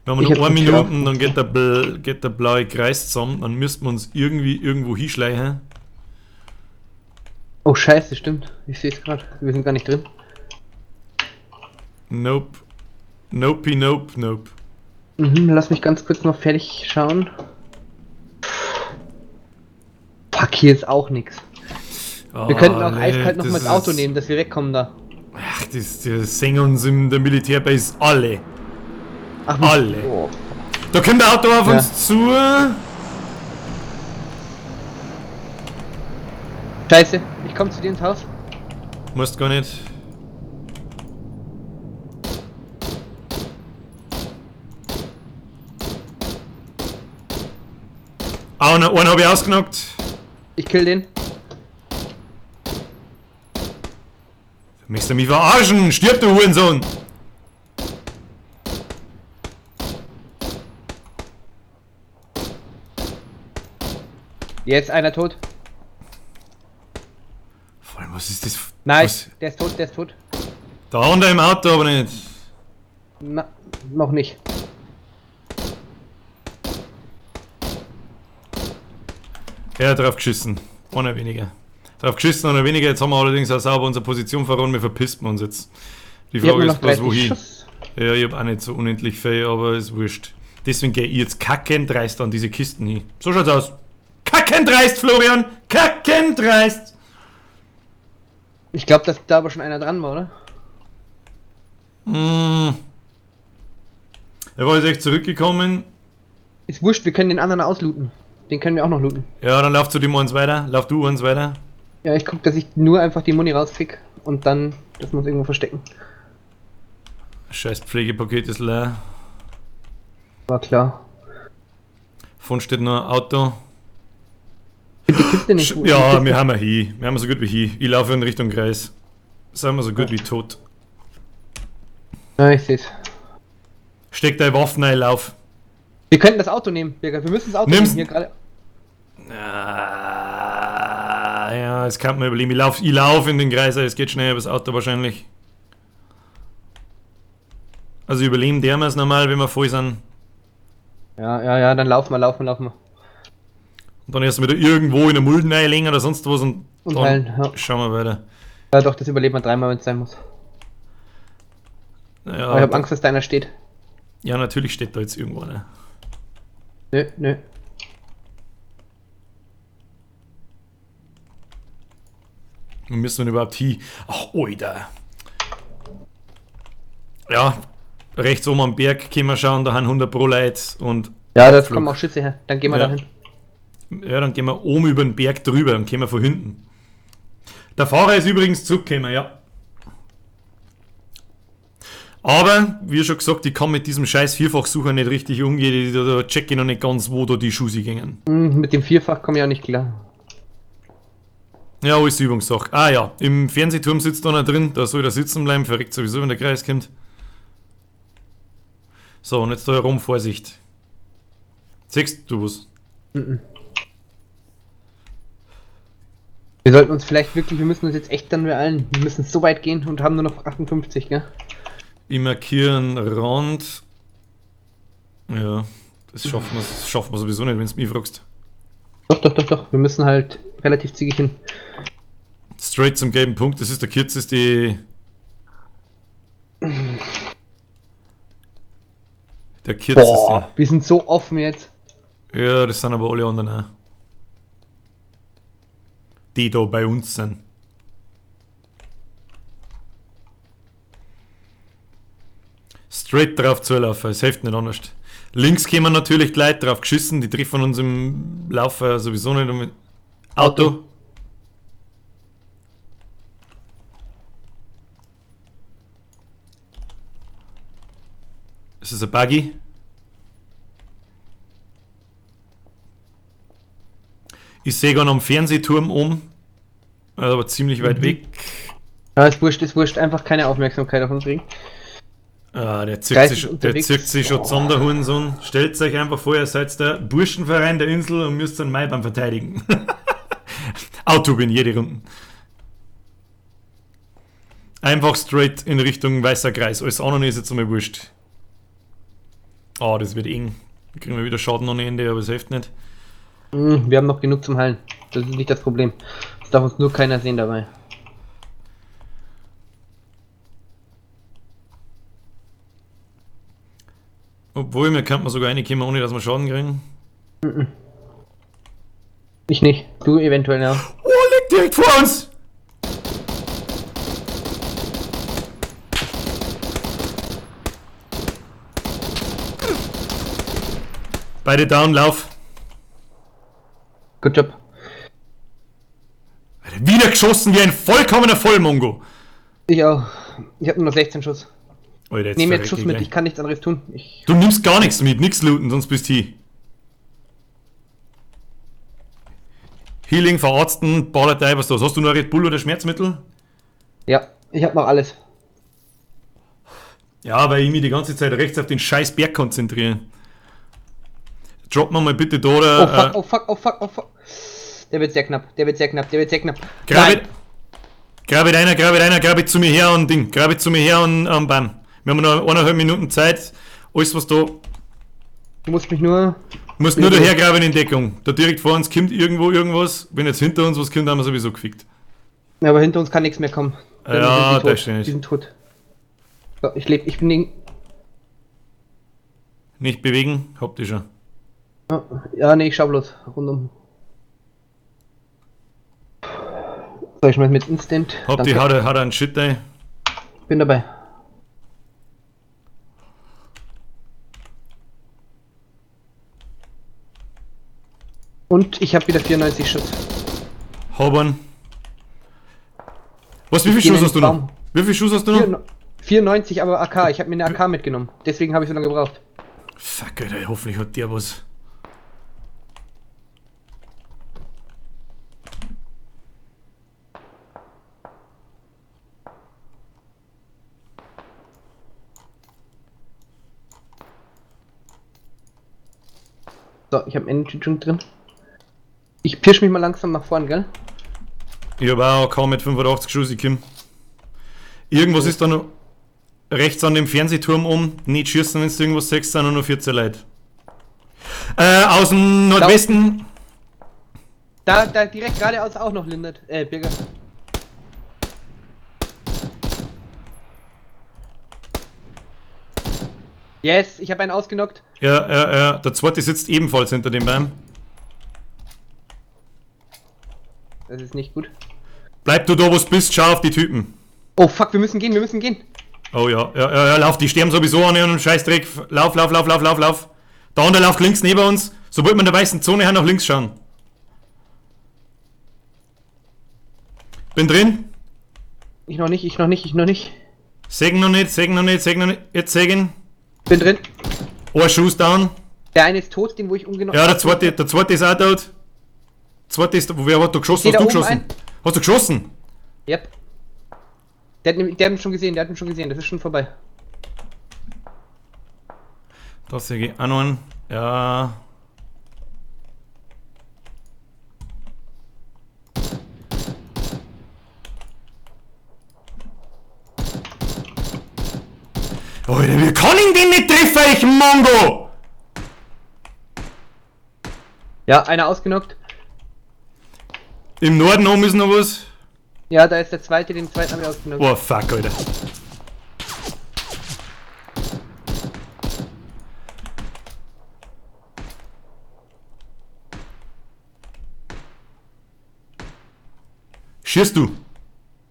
Wir haben Ich noch hab eine den Minute, Tür dann geht der blaue Kreis zusammen, dann müssten wir uns irgendwie irgendwo hinschleichen. Oh scheiße, stimmt. Ich seh's gerade. Wir sind gar nicht drin. Nope. Nope, nope, nope. Mhm, lass mich ganz kurz noch fertig schauen. Fuck, hier ist auch nix. Wir könnten auch eiskalt noch mal das Auto nehmen, dass wir wegkommen da. Ach, das singen uns in der Militärbase alle. Ach, alle. Oh. Da kommt der Auto auf uns zu. Scheiße, ich komm zu dir ins Haus. Musst gar nicht. Ah, einen hab ich ausgenockt. Ich kill den. Möchtest du mich verarschen? Stirb, du Hurensohn! Jetzt einer tot. Vor allem, was ist das? Nice, was? Der ist tot, der ist tot. Da unter im Auto aber nicht. Na, noch nicht. Er hat drauf geschissen. Einer weniger. Drauf geschissen, einer weniger. Jetzt haben wir allerdings auch sauber unsere Position verloren. Wir verpisst uns jetzt. Die Frage ist bloß, wohin. Schuss. Ja, ich hab auch nicht so unendlich viel, aber ist wurscht. Deswegen geh ich jetzt kackendreist an diese Kisten hin. So schaut's aus. Kackendreist, Florian! Kackendreist! Ich glaube, dass da aber schon einer dran war, oder? Mm. Er war jetzt echt zurückgekommen. Ist wurscht, wir können den anderen auslooten. Den können wir auch noch looten. Ja, dann lauf zu dem eins weiter. Lauf du eins weiter. Ja, ich guck, dass ich nur einfach die Muni rauskrieg und dann, dass wir uns irgendwo verstecken. Scheiß Pflegepaket ist leer. War klar. Vorne steht noch ein Auto. Die Kiste nicht gut. Ja, wir haben ja hin. Wir haben so gut wie hin. Ich laufe in Richtung Kreis. Sind wir so gut wie tot. Ja, ich seh's. Steck deine Waffen rein, lauf. Wir könnten das Auto nehmen, Birger. Wir müssen das Auto Nimm's. nehmen hier gerade. Ah, ja, das kann man überleben. Ich lauf in den Kreis, es geht schnell über das Auto wahrscheinlich. Also überleben der wir es normal, wenn wir voll sind. Ja, ja, ja, dann laufen wir, laufen wir, laufen wir. Und dann erst wieder irgendwo in der Mulden reinlegen oder sonst was und dann heilen, ja. Schauen wir weiter. Ja doch, das überlebt man dreimal, wenn es sein muss. Ja, aber ich hab Angst, dass da einer steht. Ja, natürlich steht da jetzt irgendwo einer. Nö, nö. Wo müssen wir denn überhaupt hin? Ach, Alter. Ja, rechts oben am Berg können wir schauen, da haben 100 Pro Leute und... Ja, da kommen auch Schüsse her. Dann gehen wir ja dahin. Ja, dann gehen wir oben über den Berg drüber und gehen wir von hinten. Der Fahrer ist übrigens zurückgekommen, ja. Aber, wie schon gesagt, ich kann mit diesem scheiß Vierfachsucher nicht richtig umgehen. Da check ich noch nicht ganz, wo da die Schuhe gingen. Mit dem Vierfach komme ich auch nicht klar. Ja, alles Übungssache. Ah ja, im Fernsehturm sitzt einer drin, da soll er sitzen bleiben, verreckt sowieso, wenn der Kreis kommt. So, und jetzt da herum, Vorsicht. Siehst du was? Mhm. Wir sollten uns vielleicht wirklich, wir müssen uns jetzt echt dann beeilen. Wir müssen so weit gehen und haben nur noch 58, gell? Ich markiere einen Rand. Ja, das schaffen wir sowieso nicht, wenn du mich fragst. Doch, doch, doch, doch. Wir müssen halt relativ zügig hin. Straight zum gelben Punkt, das ist der kürzeste. Der kürzeste. Boah, wir sind so offen jetzt. Ja, das sind aber alle anderen auch. Die da bei uns sind. Straight drauf zulaufen, es hilft nicht anders. Links kommen natürlich die Leute drauf geschissen, die treffen uns im Laufen sowieso nicht. Auto. Es ist ein Buggy. Ich sehe gar noch am Fernsehturm oben, aber ziemlich weit weg. Ja, ist wurscht, einfach keine Aufmerksamkeit auf uns kriegen. Ah, der zirkt sich schon zusammen, der Hurensohn. Stellt euch einfach vor, ihr seid der Burschenverein der Insel und müsst dann Maibaum verteidigen. Auto bin jede Runde. Einfach straight in Richtung weißer Kreis. Alles andere ist jetzt einmal wurscht. Ah, das wird eng. Da kriegen wir wieder Schaden ohne Ende, aber es hilft nicht. Wir haben noch genug zum Heilen. Das ist nicht das Problem. Es darf uns nur keiner sehen dabei. Obwohl, mir könnte man sogar reinkommen, ohne dass wir Schaden kriegen. Ich nicht. Du eventuell, ja. Oh, liegt direkt vor uns! Beide down, lauf. Good job. Alter, wieder geschossen wie ein vollkommener Vollmongo. Ich auch. Ich habe nur noch 16 Schuss. Alter, ich nehme jetzt Schuss mit, gleich. Ich kann nichts anderes tun. Du nimmst gar nichts mit, nichts looten, sonst bist du hier. Healing, verarzten, Ballertei, was da? Hast du noch Red Bull oder Schmerzmittel? Ja, ich hab noch alles. Ja, weil ich mich die ganze Zeit rechts auf den scheiß Berg konzentriere. Drop mir mal bitte da. Oh fuck, oh fuck, oh fuck, oh fuck. Der wird sehr knapp, der wird sehr knapp, der wird sehr knapp. Grabe einer, grabe zu mir her und Ding. Grabe zu mir her und bam. Wir haben noch 1,5 Minuten Zeit. Alles was da. Du musst mich nur. Du musst nur daher graben in Deckung. Da direkt vor uns kommt irgendwo irgendwas. Wenn jetzt hinter uns was kommt, haben wir sowieso gefickt. Ja, aber hinter uns kann nichts mehr kommen. Dann ja, sind das stimmt. Die sind tot. So, ich lebe, ich bin. Nicht bewegen, habt ihr schon. Ja, nee, ich schau bloß rundum. Soll ich mal mit Instant? Habt ihr, hat er einen Shit, ey? Bin dabei. Und ich habe wieder 94 Schuss. Hab. Was, wie viel Schuss hast du noch? Wie viel Schuss hast du noch? 94, aber AK. Ich habe mir eine AK mitgenommen. Deswegen habe ich so lange gebraucht. Fuck, Alter, hoffentlich hat der was. So, ich habe Energy Drink drin. Ich pirsch mich mal langsam nach vorn, gell? Ich habe auch kaum mit 85 Schuss, ich komm. Irgendwas ist da noch rechts an dem Fernsehturm um. Nicht schießen, wenn du irgendwas siehst, sind nur noch 14 Leute. Aus dem Nordwesten. Da direkt geradeaus auch noch Lindert. Birger. Yes, ich habe einen ausgenockt. Ja, ja, ja. Der zweite sitzt ebenfalls hinter dem Baum. Das ist nicht gut. Bleib du da, wo du bist, schau auf die Typen. Oh fuck, wir müssen gehen, wir müssen gehen. Oh ja, ja, ja, ja, lauf, die sterben sowieso an ihrem Scheißdreck. Lauf, lauf, lauf, lauf, lauf, lauf. Der andere läuft links neben uns. Sobald wir in der weißen Zone haben, nach links schauen. Bin drin. Ich noch nicht, ich noch nicht, ich noch nicht. Sägen noch nicht, sägen noch nicht, sägen noch nicht. Jetzt sägen. Bin drin. Oh, Schuss down. Der eine ist tot, den wo ich umgenommen habe. Ja, der zweite ist auch tot. Zweite ist, wer hat da geschossen? Hast du geschossen? Hast du geschossen? Yep. Der hat mich schon gesehen, der hat mich schon gesehen, das ist schon vorbei. Das hier geht auch noch ein. Ja. Alter, wir können den nicht treffen, ich Mongo! Ja, einer ausgenockt. Im Norden oben ist noch was. Ja, da ist der zweite, den zweiten habe ich ausgenockt. Oh fuck, Alter. Schießt du?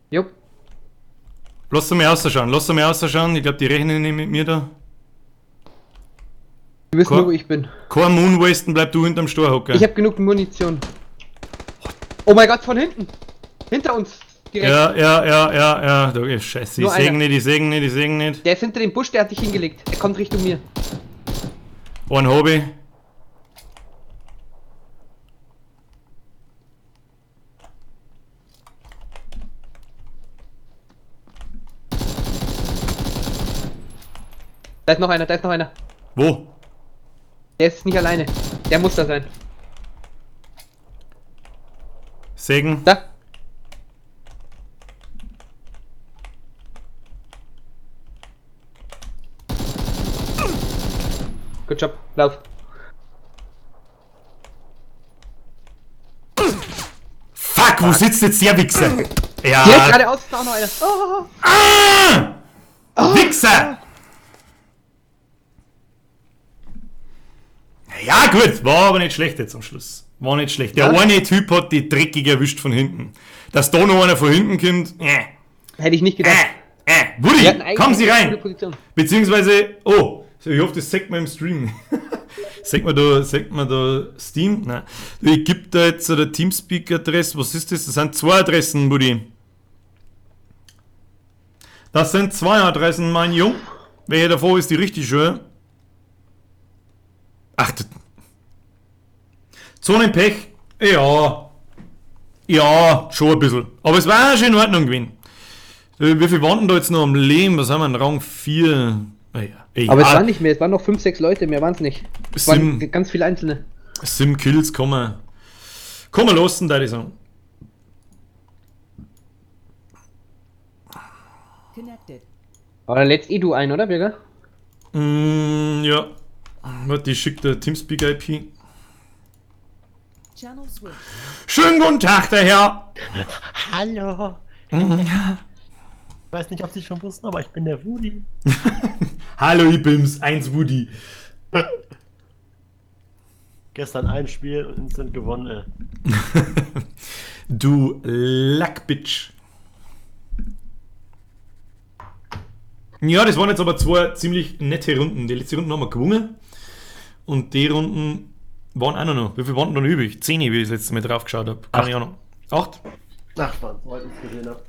Jupp. Lass mich ausschauen, lass mich ausschauen. Ich glaube, die rechnen nicht mit mir da. Du wissen nur, wo ich bin. Kein Moonwasten, bleib du hinterm Stor hocken. Ich habe genug Munition. Oh mein Gott, von hinten! Hinter uns! Direkt. Ja. Da ist scheiße. Ich seh nicht, ich seh nicht, ich seh nicht. Der ist hinter dem Busch, der hat sich hingelegt. Er kommt Richtung mir. Ein Hobby. Da ist noch einer, da ist noch einer. Wo? Der ist nicht alleine. Der muss da sein. Segen. Da. Good job. Lauf. Fuck, wo sitzt jetzt der Wichser? Ja. Direkt geradeaus ist auch noch einer. Oh. Ah! Oh. Wichser! Ja gut, war aber nicht schlecht jetzt am Schluss. War nicht schlecht. Der eine Typ hat die dreckig erwischt von hinten. Dass da noch einer von hinten kommt, Hätte ich nicht gedacht. Woody, kommen Sie rein! Beziehungsweise, oh, ich hoffe, das sagt man im Stream. Sagt man da Steam? Nein. Ich gebe da jetzt der Teamspeak-Adresse. Was ist das? Das sind zwei Adressen, Woody. Das sind zwei Adressen, mein Jung. Welche davor ist die richtige? Ach, das. Zonenpech? Ja. Ja, schon ein bisschen. Aber es war schon in Ordnung gewesen. Wie viel waren denn da jetzt noch am Leben? Was haben wir denn? Rang 4? Naja, ey, aber es waren nicht mehr, es waren noch 5, 6 Leute, mehr waren es nicht. Es waren ganz viele Einzelne. Sim Kills kann man lassen, da ich sagen. Aber dann lädst eh du ein, oder, Birger? Ja. Warte, ich schick der Teamspeak IP. Schönen guten Tag, der Herr! Hallo! Ich weiß nicht, ob Sie schon wussten, aber ich bin der Woody. Hallo, ich bin's, 1 Woody. Gestern ein Spiel und instant gewonnen, ey. Du Lackbitch. Ja, das waren jetzt aber zwei ziemlich nette Runden. Die letzte Runde haben wir gewonnen. Und die Runden waren auch noch. Wie viel waren denn da übrig? 10, wie ich das letzte Mal drauf geschaut habe. Keine Ahnung. 8? 8 waren es, soweit ich es gesehen habe.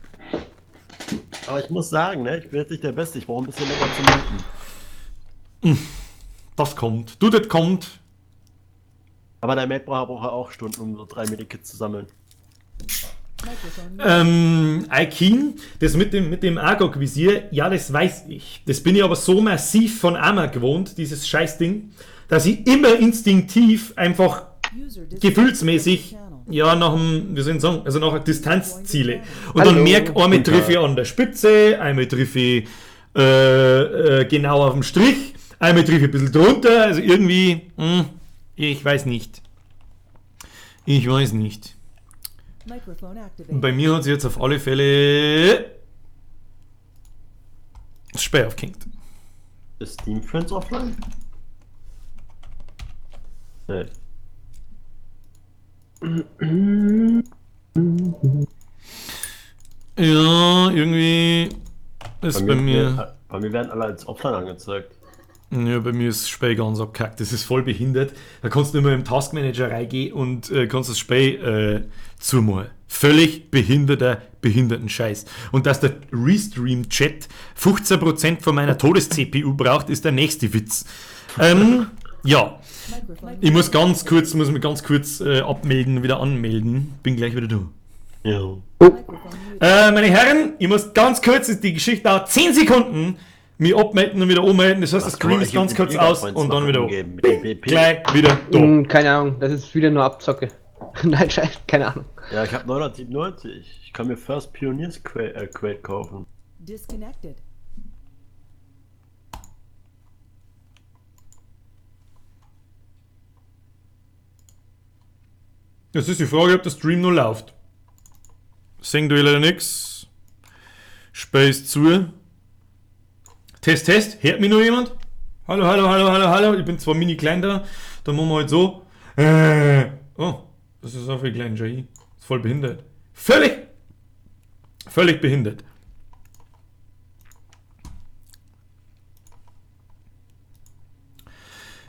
Aber ich muss sagen, ne, ich bin jetzt nicht der Beste. Ich brauche ein bisschen länger zum Muten. Das kommt. Du, das kommt. Aber der Mate braucht auch Stunden, um so 3 Medikits zu sammeln. Aikin, das mit dem Argog-Visier, ja, das weiß ich. Das bin ich aber so massiv von Arma gewohnt, dieses Scheißding, dass ich immer instinktiv einfach gefühlsmäßig, ja, nach dem, wie soll ich sagen, also nach Distanz ziele. Und dann merke ich, einmal treffe ich an der Spitze, einmal treffe ich genau auf dem Strich, einmal treffe ich ein bisschen drunter, also irgendwie, ich weiß nicht. Ich weiß nicht. Bei mir hat sie jetzt auf alle Fälle das Speer aufgehängt. Ist Steam Friends offline? Nee. Ja, irgendwie ist bei mir... Bei mir werden alle als offline angezeigt. Ja, bei mir ist das Spiel ganz abgekackt. Das ist voll behindert. Da kannst du nicht mehr im Taskmanager reingehen und kannst das Spiel zumachen. Völlig behinderter, behinderten Scheiß. Und dass der Restream-Chat 15% von meiner Todes-CPU braucht, ist der nächste Witz. Ja. Ich muss mich ganz kurz abmelden und wieder anmelden. Bin gleich wieder da. Ja. Meine Herren, ich muss ganz kurz, die Geschichte dauert 10 Sekunden, mich abmelden und wieder anmelden. Das heißt, das Screen ist ganz kurz aus und dann wieder gleich wieder da. Keine Ahnung, das ist wieder nur Abzocke. Nein, scheiße, keine Ahnung. Ja, ich habe 997. Ich kann mir First Pioneers Crate kaufen. Disconnected. Jetzt ist die Frage, ob der Stream noch läuft. Sing du leider nix. Space zu. Test, Test. Hört mich noch jemand? Hallo, hallo, hallo, hallo, hallo. Ich bin zwar mini klein da. Dann machen wir halt so. Oh, das ist auch viel klein, Jai. Ist voll behindert. Völlig! Völlig behindert.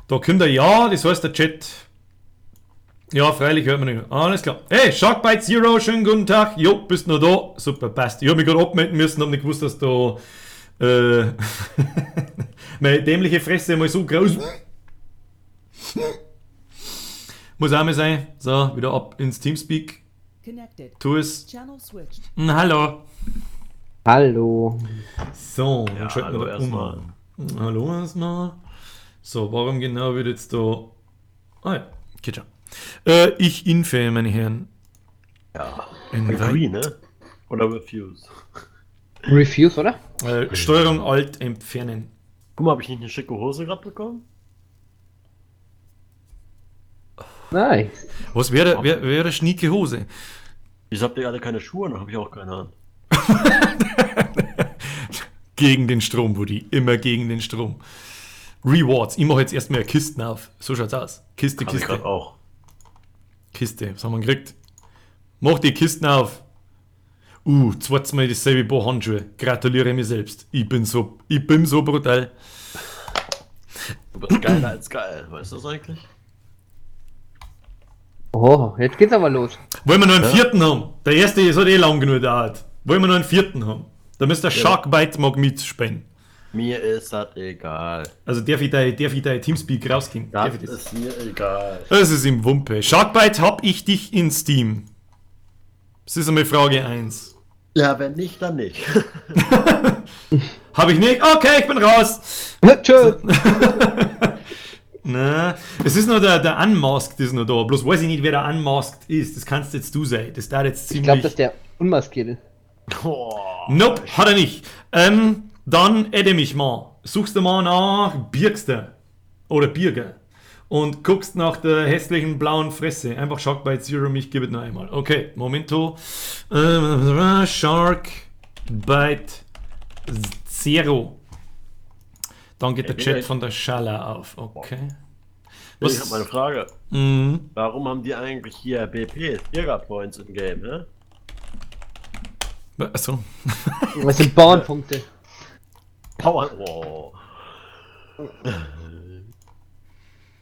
Da kommt er, ja, das heißt der Chat. Ja, freilich hört man nicht. Alles klar. Hey, Sharkbite Zero, schönen guten Tag. Jo, bist noch da. Super, passt. Ich hab mich gerade abmelden müssen, hab nicht gewusst, dass da meine dämliche Fresse mal so groß. Muss auch mal sein. So, wieder ab ins Teamspeak. Connected. Tu es. Channel switched. Hallo. Hallo. So, dann Ja, schalten wir hallo da erstmal. um. Hallo erstmal. So, warum genau wird jetzt da. Ah ja, geht schon. Ich infe, meine Herren. Ja. Invite. Agree, ne? Oder Refuse. Refuse, oder? Steuerung Alt entfernen. Guck mal, habe ich nicht eine schicke Hose gerade bekommen? Nice. Was wäre wär eine schnieke Hose? Wieso habt ihr alle keine Schuhe? Dann habe ich auch keine an. Gegen den Strom, Woody. Immer gegen den Strom. Rewards. Ich mache jetzt erstmal Kisten auf. So schaut's aus. Kiste, Hab ich Kiste. gerade auch. Kiste. Was haben wir gekriegt? Mach die Kisten auf. Zweites Mal dasselbe Paar Handschuhe. Gratuliere mir selbst. Ich bin so brutal. Du bist geiler als geil. Weißt du das eigentlich? Oh, jetzt geht's aber los. Wollen wir noch einen vierten haben? Der erste ist hat eh lang genug gedauert. Wollen wir noch einen vierten haben? Da müsste der Sharkbite mag mitspielen. Mir ist das egal. Also darf ich dein Teamspeak rausgehen? Das Darf ich das? ist mir egal. Das ist ihm Wumpe. Sharkbite, hab ich dich in Steam? Das ist einmal Frage 1. Ja, wenn nicht, dann nicht. Hab ich nicht? Okay, ich bin raus. Tschüss. Na, es ist nur der Unmasked ist noch da. Bloß weiß ich nicht, wer der Unmasked ist. Das kannst jetzt du sein. Das dauert jetzt ziemlich. Ich glaube, dass der unmaskiert ist. Oh. Nope, hat er nicht. Dann adde mich mal. Suchst du mal nach Birgster. Oder Birger. Und guckst nach der hässlichen blauen Fresse. Einfach Sharkbite Zero, mich gib es noch einmal. Okay, Momento. Sharkbite Zero. Dann geht der Chat von der Schala auf. Okay. Was? Ich habe meine Frage. Mhm. Warum haben die eigentlich hier BP, Birger Points im Game, ne? Achso. Was sind Bauernpunkte? Power. Oh.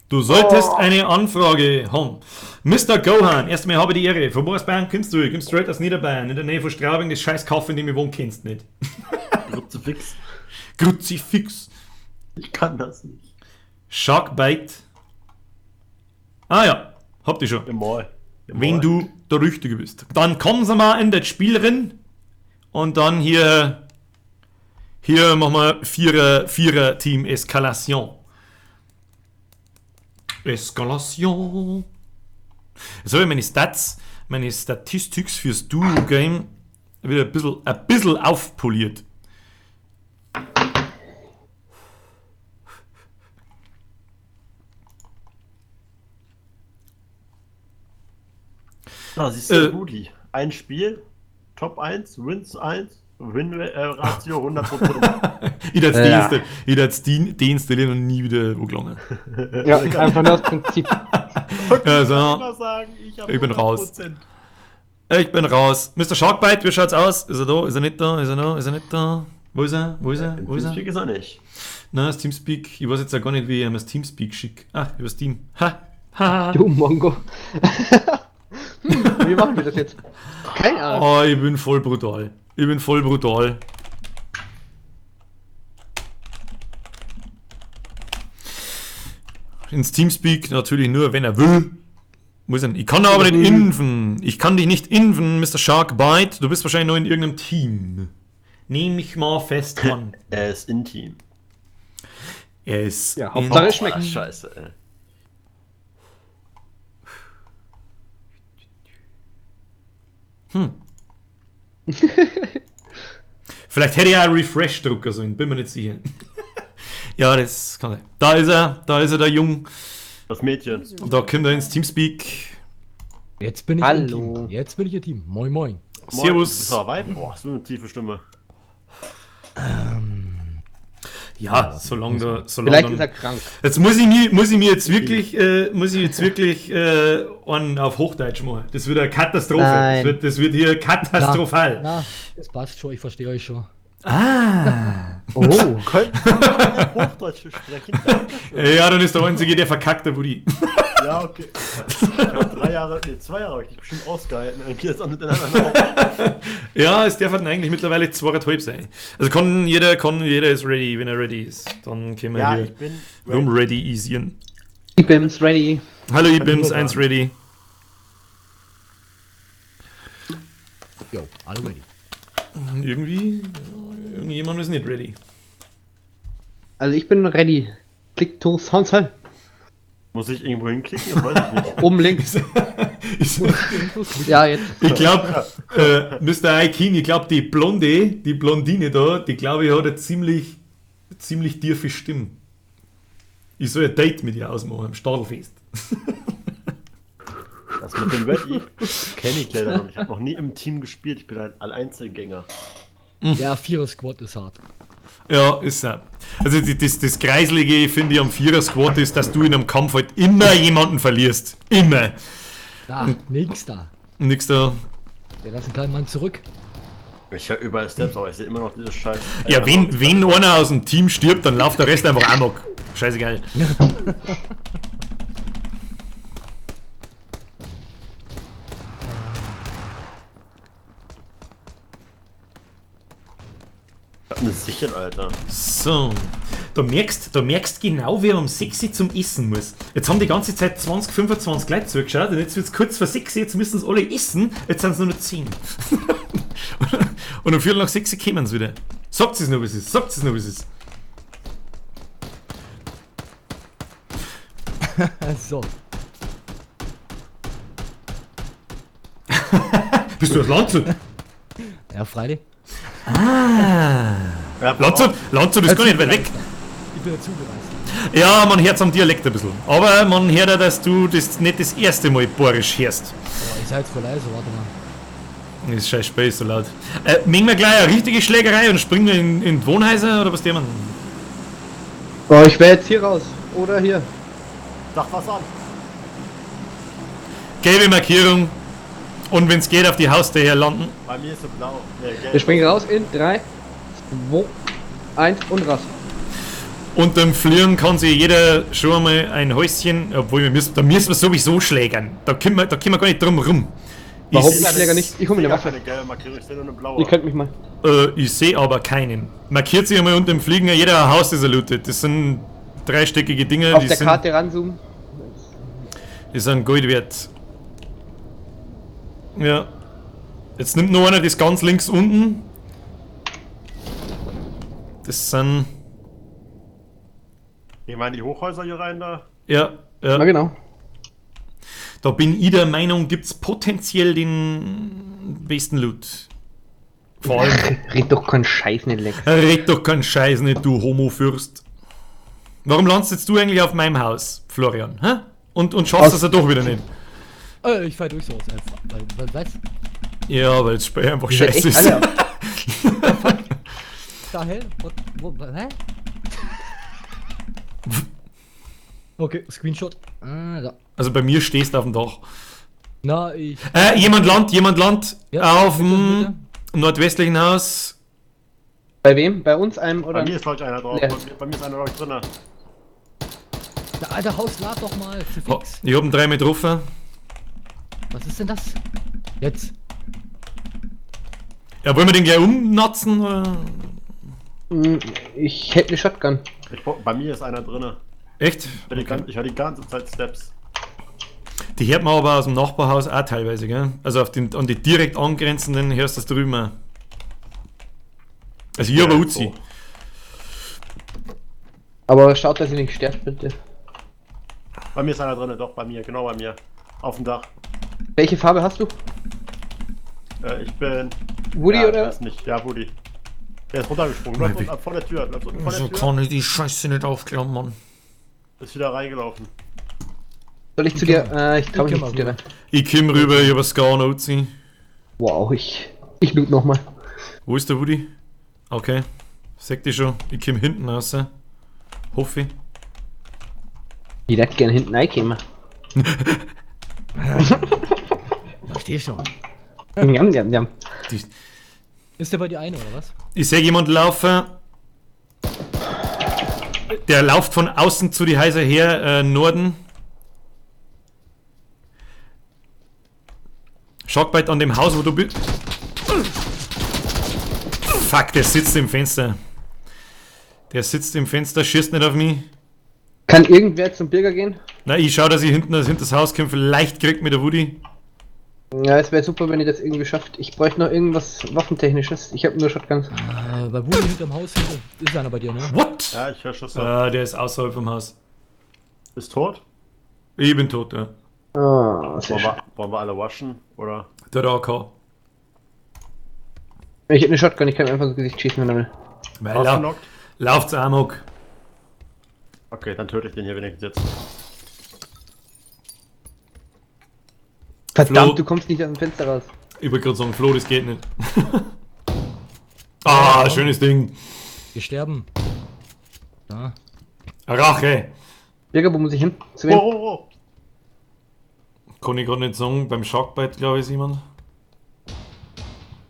Du solltest eine Anfrage haben. Mr. Gohan, erstmal habe ich die Ehre. Von wo aus Bayern kommst du? Ich komm straight aus Niederbayern, in der Nähe von Straubing, das scheiß Kaff, in dem ich wohne, kennst nicht. Kruzifix. Kruzifix. Ich kann das nicht. Sharkbite. Ah ja, habt ihr schon. Jawohl. Wenn du der Richtige bist. Dann kommen sie mal in das Spiel rein und dann hier machen wir Vierer Team Eskalation. Eskalation. Jetzt habe ich meine Stats, meine Statistics fürs Duo-Game wieder ein bisschen aufpoliert. Da siehst du, Rudi. Ein Spiel, Top 1, Wins 1, Win-Ratio 100%. Ich hätte deinstallieren und nie wieder wo gelangen. Ja, einfach nur das Prinzip. Also, sagen, ich bin raus. Ich bin raus. Mr. Sharkbite, wie schaut's aus? Ist er da? Ist er nicht da? Ist er da? Ist er nicht da? Wo ist er? Wo ist er? Wo ist er? Teamspeak ist er nicht. Nein, das Teamspeak. Ich weiß jetzt ja gar nicht, wie ich ihm das Teamspeak schicke. Ah, über Steam. Ha! Ha! Du Mongo. Wie machen wir das jetzt? Keine Ahnung. Oh, ich bin voll brutal. Ich bin voll brutal. Ins Teamspeak natürlich nur, wenn er will. Muss er nicht. Ich kann aber nicht infen. Ich kann dich nicht infen, Mr. Sharkbite. Du bist wahrscheinlich nur in irgendeinem Team. Nehme mich mal fest an. Er ist in Team. Er ist. Ja, Hauptsache es schmeckt. Ah, scheiße, ey. Vielleicht hätte ich auch einen Refresh-Drucker sollen, bin mir nicht sicher. Ja, das kann sein. Da ist er, der Jung. Das Mädchen. Und da kommt er ins Teamspeak. Jetzt bin ich Hallo. im Team. Jetzt bin ich im Team. Moin, moin. Moin. Servus. So, weit. Boah, so eine tiefe Stimme. Ja, solange da. Solange Vielleicht dann, ist er krank. Jetzt muss ich mir jetzt wirklich, einen auf Hochdeutsch machen. Das wird eine Katastrophe. Nein. Das wird hier katastrophal. Na, das passt schon, ich verstehe euch schon. Ah. Oh. Könnten wir Hochdeutsch sprechen? Dankeschön. Ja, dann ist der Einzige, der verkackt, der Woody. Ja, okay. Ich hab 2 Jahre hab ich dich bestimmt ausgehalten. Dann geht es auch miteinander auf. Ja, es darf halt eigentlich mittlerweile 2,5 sein. Also kann jeder ist ready, wenn er ready ist. Dann können wir Ja, hier ich bin rum ready easyen. Ich bin's ready. Hallo, ich bin's, 1 ready. Jo, alle ready. Irgendwie, irgendjemand ist nicht ready. Also ich bin ready. Klick to Soundsal. Muss ich irgendwo hinklicken? Das weiß ich nicht. Oben links. Ja, jetzt. Ich glaube, Mr. Aikin, ich glaube, die Blondine da, die glaube ich, hat eine ziemlich, ziemlich tiefe Stimme. Ich soll ein Date mit ihr ausmachen, am Stadelfest. Das mit dem Ready kenne ich leider noch nicht. Ich habe noch nie im Team gespielt. Ich bin ein Einzelgänger. Ja, Vierer-Squad ist hart. Ja, ist er. Also das Kreislige, finde ich, am Vierer-Squad ist, dass du in einem Kampf halt immer jemanden verlierst. Immer. Da, nix da. Nix da. Wir lassen kleinen Mann zurück. Ich höre überall Steps, aber ich sehe immer noch diese Scheiß. Ja, wenn einer aus dem Team stirbt, dann läuft der Rest einfach amok. Scheißegal. Eine Sichel, Alter. So. Da merkst genau, wer um 6 Uhr zum Essen muss. Jetzt haben die ganze Zeit 20, 25 Leute zugeschaut und jetzt wird's kurz vor 6 Uhr, jetzt müssen sie alle essen, jetzt sind es nur noch 10. Und um 6:15 Uhr kommen sie wieder. Sagt es nur, wie es ist. Sagt es nur, wie es ist. So. Bist du aus Landshut? Ja, freilich. Ah. Ja, Landshut ist gar nicht weit weg. Ich bin ja zugereist. Ja, man hört's am Dialekt ein bisschen. Aber man hört auch, dass du das nicht das erste Mal bayerisch hörst. Boah, ich sei jetzt voll leise, warte mal. Das scheiß Spiel ist so laut. Mengen wir gleich eine richtige Schlägerei und springen wir in die Wohnhäuser oder was der man? Oh, ich wäre jetzt hier raus. Oder hier. Sag was an. Gelbe Markierung. Und wenn's geht, auf die Haustür her landen. Bei mir ist so blau. Nee, gelb. Wir springen raus in 3, 2, 1 und raus. Und im Fliegen kann sich jeder schon einmal ein Häuschen, obwohl wir müssen, da müssen wir sowieso schlägern. Da können wir gar nicht drum rum. Warum? Ich, Ich schläger nicht. Ich hol mir eine Ich Waffe. keine gelbe Markierung, ich sehe nur eine blaue. Ihr könnt mich mal. Ich sehe aber keinen. Markiert sich einmal unter dem Fliegen jeder ein Haus, das er lootet. Das sind dreistöckige Dinger, Auf die der sind, Karte ranzoomen. die sind Gold wert. Ja. Jetzt nimmt noch einer das ganz links unten. Das sind. Ich meine, die Hochhäuser hier rein da. Ja, ja. Na genau. Da bin ich der Meinung, gibt's potenziell den besten Loot. Vor allem. Red doch keinen Scheiß nicht, Lex. Red doch keinen Scheiß nicht, du Homo-Fürst. Warum landest jetzt du eigentlich auf meinem Haus, Florian? Hä? Und schaffst das ja doch wieder nicht. Ich fahr durch sowas. Was? Ja, weil das Spiel einfach Ihr seid scheiße echt ist. alle. Da hell? Wo, hä? Okay, Screenshot. Ah, da. Also bei mir stehst du auf dem Dach. Na, ich. Jemand land Ja, auf dem bitte, nordwestlichen Haus. Bei wem? Bei uns einem oder? Bei mir ist, glaube ich, einer drauf. Ja. Bei mir ist einer, glaube ich, drin. Der alte Haus, lad doch mal. Zu Oh, fix. ich hab ihn dreimal getroffen. Was ist denn das? Jetzt. Ja, wollen wir den gleich umnatzen? Oder? Ich hätte eine Shotgun. Bei mir ist einer drin. Echt? Ich höre die ganze Zeit Steps. Die hört man aber aus dem Nachbarhaus auch teilweise, gell? Also auf den, an die direkt angrenzenden hörst du das drüben auch. Also hier Ja, aber Uzi. so. Aber schaut, dass ihr nicht sterbt, bitte. Bei mir ist einer drin, doch, bei mir, genau bei mir. Auf dem Dach. Welche Farbe hast du? Ich bin. Woody ja, oder? Ich weiß nicht. Ja, Woody. Der ist runtergesprungen. Läuft unten vor der Tür. Läuft unten vor der So Tür. kann ich die Scheiße nicht aufklammern. Ist wieder reingelaufen. Soll ich zu dir? Ich trau mich nicht zu dir rein. Ich komm rüber, ich hab Scar Uzi. Wow, ich loot nochmal. Wo ist der Woody? Okay. Sag dich schon, ich komm hinten raus. Hoffe ich. Ich hätte gern hinten reinkommen. Versteh schon. Jam, jam, jam. Ist der bei dir eine, oder was? Ich sehe jemanden laufen. Der läuft von außen zu die Häuser her, Norden. Sharkbite an dem Haus, wo du bist. Fuck, der sitzt im Fenster. Der sitzt im Fenster, schießt nicht auf mich. Kann irgendwer zum Birger gehen? Na, ich schau, dass ich hinten hinter das Haus komme. Vielleicht kriegt mir der Woody. Ja, es wäre super, wenn ihr das irgendwie schafft. Ich bräuchte noch irgendwas Waffentechnisches. Ich habe nur Shotguns. Bei Woody hinterm Haus ist einer bei dir, ne? What? Ja, ich höre Schüsse. Der ist außerhalb vom Haus. Ist tot? Ich bin tot, ja. Oh, sehr schön. Wollen wir alle waschen, oder? Der AK. Ich hab eine Shotgun, ich kann einfach ins Gesicht schießen, wenn er will. Weil lauft's Amok. Okay, dann töte ich den hier wenigstens jetzt. Verdammt, Flo, du kommst nicht aus dem Fenster raus. Ich wollte gerade sagen, Flo, das geht nicht. Ah, ja, schönes Ding. Wir sterben. Ja. Rache. Birger, wo muss ich hin? Zu wem? Oh, oh, oh. Kann ich gerade nicht sagen, beim Sharkbite, glaube ich, ist jemand.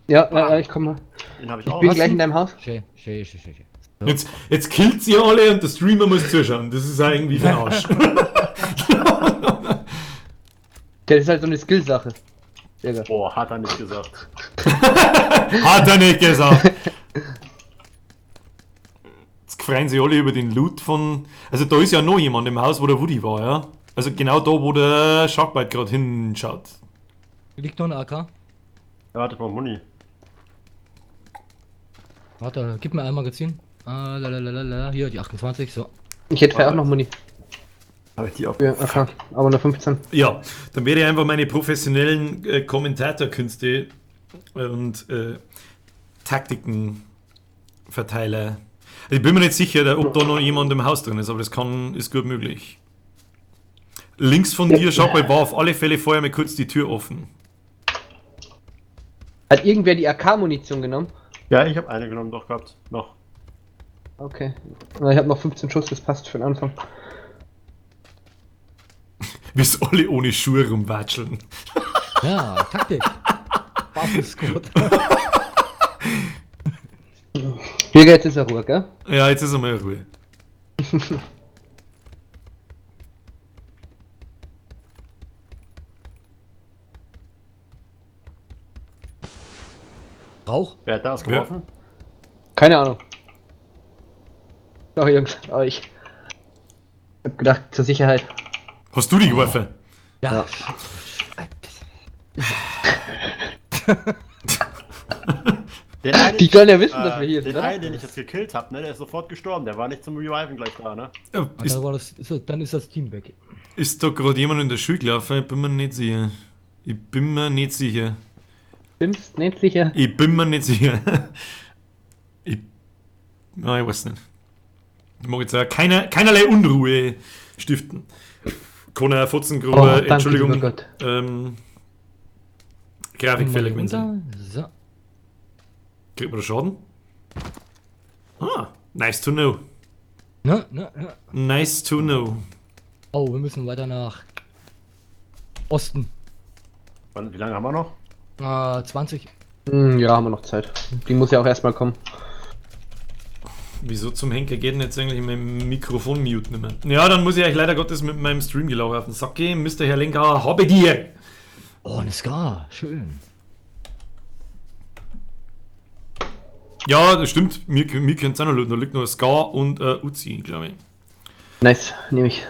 Ja, ich komme. Den hab ich auch. Ich bin gleich in deinem Haus. Schön, schön, schön, schön. So. Jetzt killt ihr alle und der Streamer muss zuschauen. Das ist auch irgendwie für den Arsch. Das ist halt so eine Skill-Sache. Boah, hat er nicht gesagt. Hat er nicht gesagt. Jetzt freuen sich alle über den Loot von... Also da ist ja noch jemand im Haus, wo der Woody war, ja? Also genau da, wo der Sharkbite gerade hinschaut. Liegt noch ein AK? Ja, warte mal, Muni. Warte, gib mir ein Magazin. Ah, lalalala, hier, die 28, so. Ich hätte vielleicht auch noch Muni. Habe ich die auf? Ja, okay, aber nur 15. Ja, dann werde ich einfach meine professionellen Kommentatorkünste und Taktiken verteilen. Also ich bin mir nicht sicher, ob da noch jemand im Haus drin ist, aber das ist gut möglich. Links von dir, Sharkbite, war auf alle Fälle vorher mal kurz die Tür offen. Hat irgendwer die AK-Munition genommen? Ja, ich habe eine genommen, doch gehabt. Noch. Okay. Na, ich habe noch 15 Schuss, das passt für den Anfang. Wir sind alle ohne Schuhe rumwatscheln. Ja, Taktik. Barfuß gut. Birger, jetzt ist er Ruhe, gell? Ja, jetzt ist er mal Ruhe. Rauch? Wer hat das geworfen? Ja. Keine Ahnung. Sorry, Jungs, aber ich hab gedacht, zur Sicherheit. Hast du die geworfen? Ja. Den einen, die sollen ja wissen, dass wir hier sind. Den einen, den ich jetzt gekillt habe, ne, der ist sofort gestorben. Der war nicht zum Reviven gleich da, ne? Ja, dann ist das Team weg. Ist da gerade jemand in der Schule gelaufen? Ich bin mir nicht sicher. Ich bin mir nicht sicher. Bist nicht sicher? Ich bin mir nicht sicher. Ich weiß nicht. Ich mag jetzt auch keinerlei Unruhe stiften. Conor Fotzengruber, Oh, danke, Entschuldigung. lieber Gott. Grafikfehler gewesen. So. Kriegt man da Schaden? Ah, nice to know. Ne, ne, ne. Nice to know. Oh, wir müssen weiter nach Osten. Wie lange haben wir noch? 20. Ja, haben wir noch Zeit. Die muss ja auch erstmal kommen. Wieso zum Henker geht denn jetzt eigentlich mein Mikrofon mute nicht mehr? Ja, dann muss ich euch leider Gottes mit meinem Streamgelauch auf den Sack gehen. Mr. Herr Lenker, habe dir! Oh, eine Scar. Schön. Ja, das stimmt. Mir könnt es auch noch looten. Da liegt noch ein Scar und Uzi, glaube ich. Nice, nehme ich.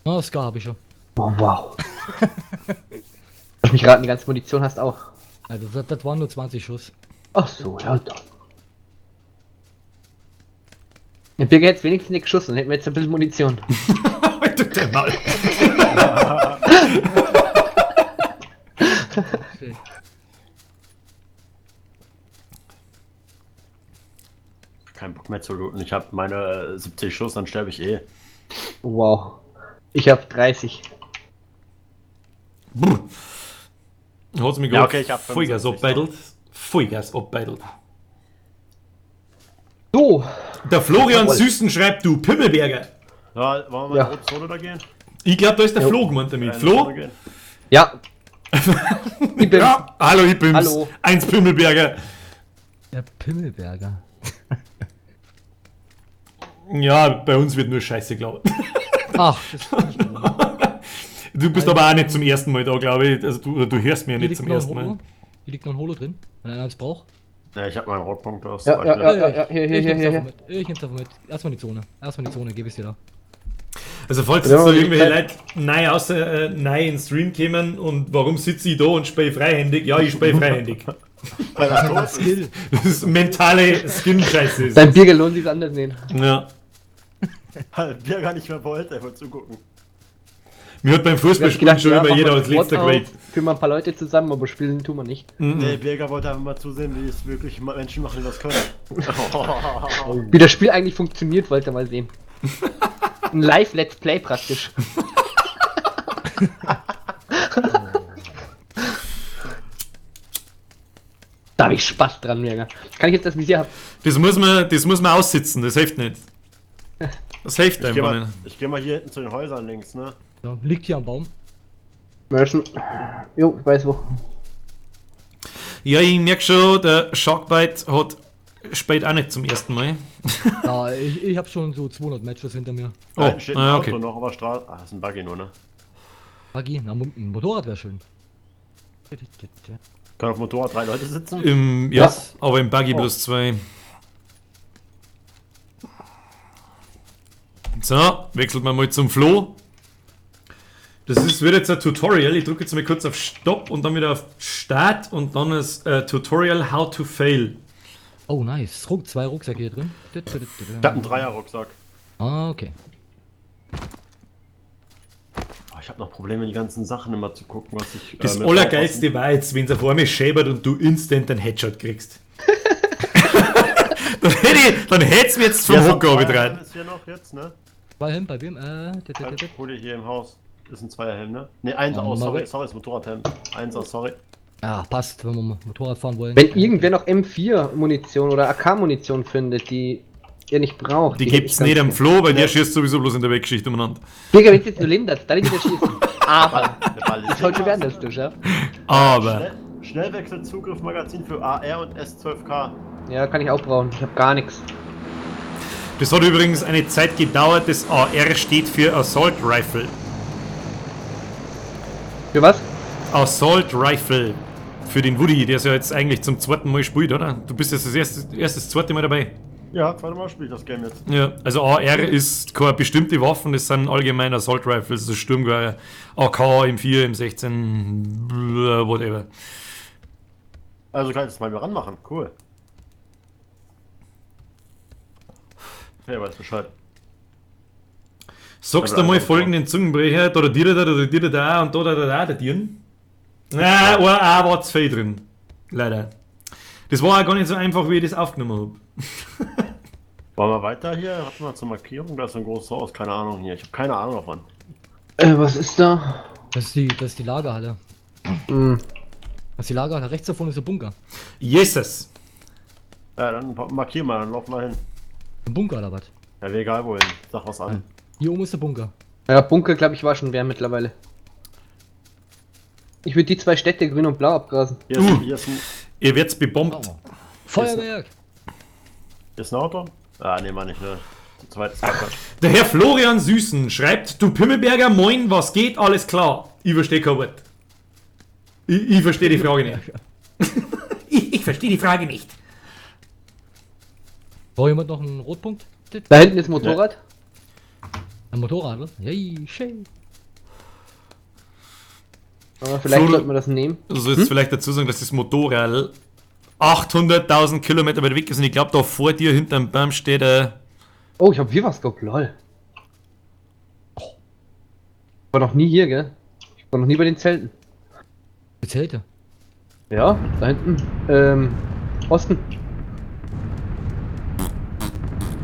Oh, Scar habe ich schon. Oh, wow. Lass mich raten, die ganze Munition hast auch. Also, das waren nur 20 Schuss. Ach so, ja, doch. Der Birger hätte wenigstens nicht geschossen, dann hätten wir jetzt ein bisschen Munition. Der Maul. Kein Bock mehr zu looten. Ich habe meine 70 Schuss, dann sterbe ich eh. Wow. Ich habe 30. Hat's mich Ja, okay, ich hab Vollgas 65, abbeidelt. Vollgas abbeidelt. So, Der Florian Jawohl. Süßen schreibt, du Pimmelberger. Ja, wollen wir mal Ja. in die rote Zone da gehen? Ich glaube, da ist der Jo. Flo gemeint damit. In die Flo? Zone gehen? ja. Ich bin's. Ja, hallo, ich bin's. Hallo. Eins Pimmelberger. Der Pimmelberger. Ja, bei uns wird nur Scheiße, glaube ich. Ach, das ist nicht gut. Du bist aber auch nicht zum ersten Mal da, glaube ich. Also du hörst mir ja Hier nicht liegt zum noch ein ersten Mal. Holo. Hier liegt noch ein Holo drin, wenn einer eins braucht. Ja, ich hab meinen Rotpunkt aus. Ja, ja, ja, ja, hier, hier, Ich hier, nehm's hier, davon hier. mit. Ich nehm's davon mit. Erstmal die Zone. Erstmal die Zone, gebe ich dir da. Also falls Ja, jetzt da die irgendwelche Zeit- Leute neu in den Stream kommen und warum sitze ich da und spiele freihändig? Ja, ich spiele freihändig. Weil das tot ist. Skill. Das ist mentale Skin-Scheiße. ist Dein das. Biergeld lohnt sich anders nehmen. Ja. Weil Bier gar nicht mehr wollte, er wollte zugucken. Mir hat beim Fußballspielen schon immer jeder als letzter gewählt. Führen wir ein paar Leute zusammen, aber spielen tun wir nicht. Nee, Birger wollte einfach mal zusehen, wie es wirklich Menschen machen, die das können. Wie das Spiel eigentlich funktioniert, wollte er mal sehen. Ein Live-Let's Play praktisch. Da habe ich Spaß dran, Mirga. Kann ich jetzt das Visier haben? Das muss man aussitzen, das hilft nicht. Das hilft Ich geh einfach mal, nicht. ich geh mal hier hinten zu den Häusern links, ne? Ja, liegt hier am Baum. Merchen. Jo, ich weiß wo. Ja, ich merke schon, der Sharkbite hat spielt auch nicht zum ersten Mal. Ja, ich habe schon so 200 Matches hinter mir. Da Oh, hinten steht ein ah, Auto okay. noch auf der Straße. Ah, das ist ein Buggy nur, ne? Buggy, na, ein Motorrad wäre schön. Können auf dem Motorrad 3 Leute sitzen? Ja, Was? aber im Buggy Oh. bloß 2. So, wechselt man mal zum Flo. Das wird jetzt ein Tutorial. Ich drücke jetzt mal kurz auf Stopp und dann wieder auf Start und dann ist Tutorial How to Fail. Oh, nice. 2 Rucksäcke hier drin. Ich hab einen Dreier-Rucksack. Ah, okay. Oh, ich hab noch Probleme, die ganzen Sachen immer zu gucken, was ich. Das mit Allergeilste war jetzt, wenn es auf einmal schäbert und du instant einen Headshot kriegst. Dann hätt's mir jetzt vom Ja, so ein Hocker Zweierhelm abgedreht. ist hier noch jetzt, ne? Zwei Helm bei wem? Hol dir hier im Haus. Ist ein Zweierhelm, ne? Ne, eins Oh, aus, sorry, Marek. sorry, ist Motorradhelm. Eins aus, sorry. Ja, passt, wenn wir Motorrad fahren wollen. Wenn irgendwer noch M4-Munition oder AK-Munition findet, die ihr nicht braucht. Die hätte gibt's ich ganz nicht am gern. Flo, weil der schießt sowieso bloß in der Weggeschichte umeinander. Digga, wenn du jetzt nur leben darfst, dann nicht wieder schießen. Aber, Der Ball das soll schon werden, das du, ja? Aber. Schnellwechselzugriff Magazin für AR und S12K. Ja, kann ich auch brauchen. Ich habe gar nichts. Das hat übrigens eine Zeit gedauert, das AR steht für Assault Rifle. Für was? Assault Rifle. Für den Woody, der ist ja jetzt eigentlich zum zweiten Mal spielt, oder? Du bist jetzt das zweite Mal dabei. Ja, zweite Mal spiele ich das Game jetzt. Ja, also AR ist keine bestimmte Waffen, das sind allgemein Assault Rifles, das Sturmgewehr, AK, M4, M16, whatever. Also kann ich das mal wieder ranmachen. Cool. Okay, weiß Bescheid. Sagst du mal folgenden Zungenbrecher, da da dir da da dir da und da da da da da dir. Na, ein A war zu viel drin. Leider. Das war auch gar nicht so einfach, wie ich das aufgenommen habe. Wollen wir weiter hier? Warte mal zur Markierung, da ist so ein großes Haus, keine Ahnung hier. Ich habe keine Ahnung davon. Was ist da? Das ist die Lagerhalle. Hm. Das ist die Lagerhalle. Rechts davon ist der Bunker. Jesus! Ja, dann markier mal, dann laufen wir hin. Ein Bunker oder was? Ja, mir egal wohin. Sag was an. Hier oben ist der Bunker. Ja, Bunker, glaube ich, war schon wer mittlerweile. Ich würde die zwei Städte, grün und blau, abgrasen. Hier ist, hier ist, ein, Ihr werdet bebombt. Oh. Feuerwerk! hier ist ein Auto. Ah, nehmen wir nicht, ne? Zweites Quatsch. Der Herr Florian Süßen schreibt, du Pimmelberger, moin, was geht, alles klar. Ich verstehe kein Wort. Ich verstehe die Frage nicht. Ich verstehe die Frage nicht. Braucht jemand noch einen Rotpunkt? Da hinten ist Motorrad. Ein Motorrad, oder? Yay, schön. Aber vielleicht Flo, sollten wir das nehmen. Du sollst vielleicht dazu sagen, dass das Motorrad 800.000 Kilometer weit weg ist und ich glaube, da vor dir hinterm Baum steht ein. Oh, ich hab Vivascope, lol. Ich war noch nie hier, gell? Ich war noch nie bei den Zelten. Die Zelte. Ja, da hinten. Osten.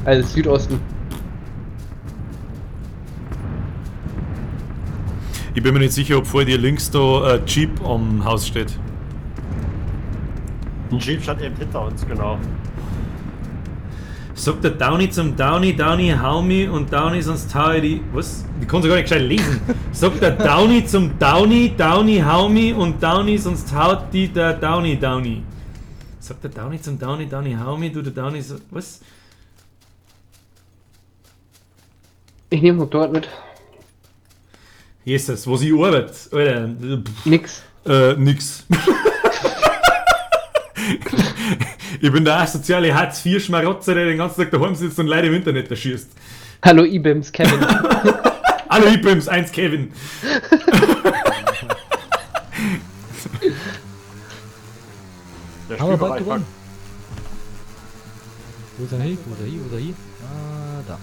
Also Südosten. Ich bin mir nicht sicher, ob vor dir links da ein Jeep am Haus steht. Ein Jeep stand eben hinter uns, genau. Sagt der Downy zum Downy, Downy, hau mich und Downy, sonst hau ich die. Was? Die kannst du gar nicht gescheit lesen. Sagt der Downy zum Downy, Downy, hau mich und Downy, sonst haut die der Downy, Downy. Sagt der Downy zum Downy, Downy, hau mich, du der Downy, so. Was? Ich nehme Motorrad mit. Jesus, was ich arbeite. Alter. Pff, Nix. Nix. Ich bin der asoziale Hartz-IV-Schmarotzer, der den ganzen Tag daheim sitzt und Leute im Internet erschießt. Hallo Ibims, Kevin. Hallo Ibims, 1 Kevin. Der Haben wir bald Spielbereich gewonnen. Wo ist er hin? Wo ist er hin? Wo ist er hin? Ah, da.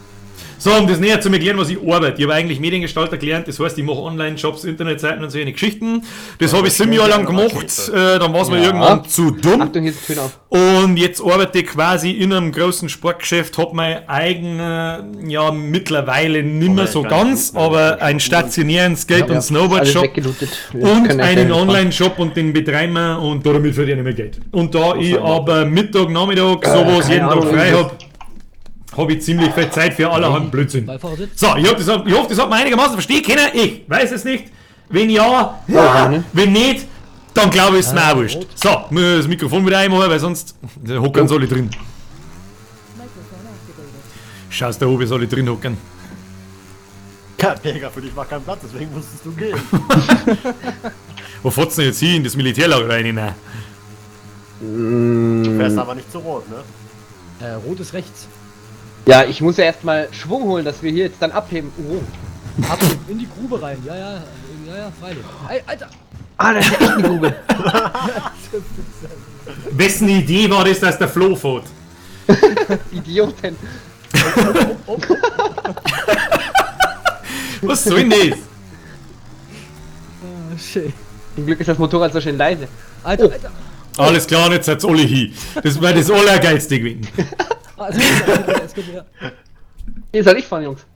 So, um das näher zu erklären, was ich arbeite. Ich habe eigentlich Mediengestalter gelernt, das heißt, ich mache Online-Shops, Internetseiten und solche Geschichten. Das habe ich 7 Jahre lang gemacht, dann war es mir Ja. irgendwann zu dumm. Achtung, hier ist die Tür auf. Und jetzt arbeite ich quasi in einem großen Sportgeschäft, habe mein eigene, ja, mittlerweile nimmer Aber so gar ganz, nicht gut, ne? aber einen stationären Skate- und Alles Snowboard-Shop. weggelootet. Wir Und können ja einen schnell fahren. Online-Shop und den betreiben wir und damit verdiene ich mehr Geld. Und da ich soll man? aber Mittag, Nachmittag sowas keine jeden Tag Ahnung, frei das- hab, habe ich ziemlich viel Zeit für allerhand Blödsinn. Beifahrersitz. So, ich hoffe, das hat man einigermaßen verstehen können. Ich weiß es nicht. Wenn ja, Ja, ne? wenn nicht, dann glaube ich, ist es mir auch wurscht. rot. So, muss ich das Mikrofon wieder einmachen, weil sonst hockern sie alle drin. Schaust da oben, soll ich drin hocken. Ja, Berger, für dich war kein Platz, deswegen musstest du gehen. Wo fährt's denn jetzt hin? In das Militärlager rein? Nein. Du fährst aber nicht zu rot, ne? Rot ist rechts. Ja, ich muss ja erstmal Schwung holen, dass wir hier jetzt dann abheben. Oh. Ab in die Grube rein. Ja, ja, ja, ja, freilich. Ey, Alter! Ah, das ist ja echt eine Grube. Wessen Idee war das, dass der Flo fährt? Idioten. Was soll denn das? Ah, schön. Zum Glück ist das Motorrad so schön leise. Alter, Alter! Alles klar, und jetzt seid's alle hin. Das war das Allergeilste gewesen. Ah, es kommt wieder, es kommt wieder. Hier soll ich fahren, Jungs.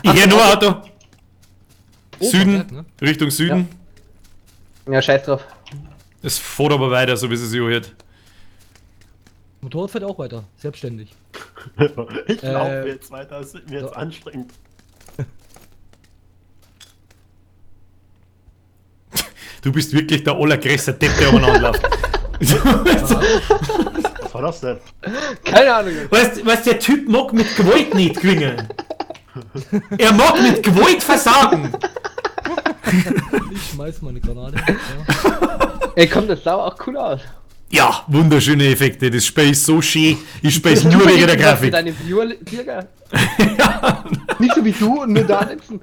Ich höre nur Auto. Oh, Süden, Berg, ne? Richtung Süden. Ja, scheiß drauf. Es fährt aber weiter, so wie es sich anhört. Motorrad fährt auch weiter, selbstständig. Ich laufe jetzt weiter, es wird mir jetzt so. anstrengend. Du bist wirklich der allergrößte Depp, der umeinander läuft. Was war das denn? Keine Ahnung, Jungs. Weißt, weißt, der Typ mag mit Gewalt nicht gewinnen. Er mag mit Gewalt versagen. Ich schmeiß meine Granate. Ja. Ey, komm, das sah aber auch cool aus. Ja, wunderschöne Effekte. Das Spiel ist so schön. Ich spiele es nur wegen der Für Grafik. deine Viewer, Bürger. Nicht so wie du und nur da sitzen.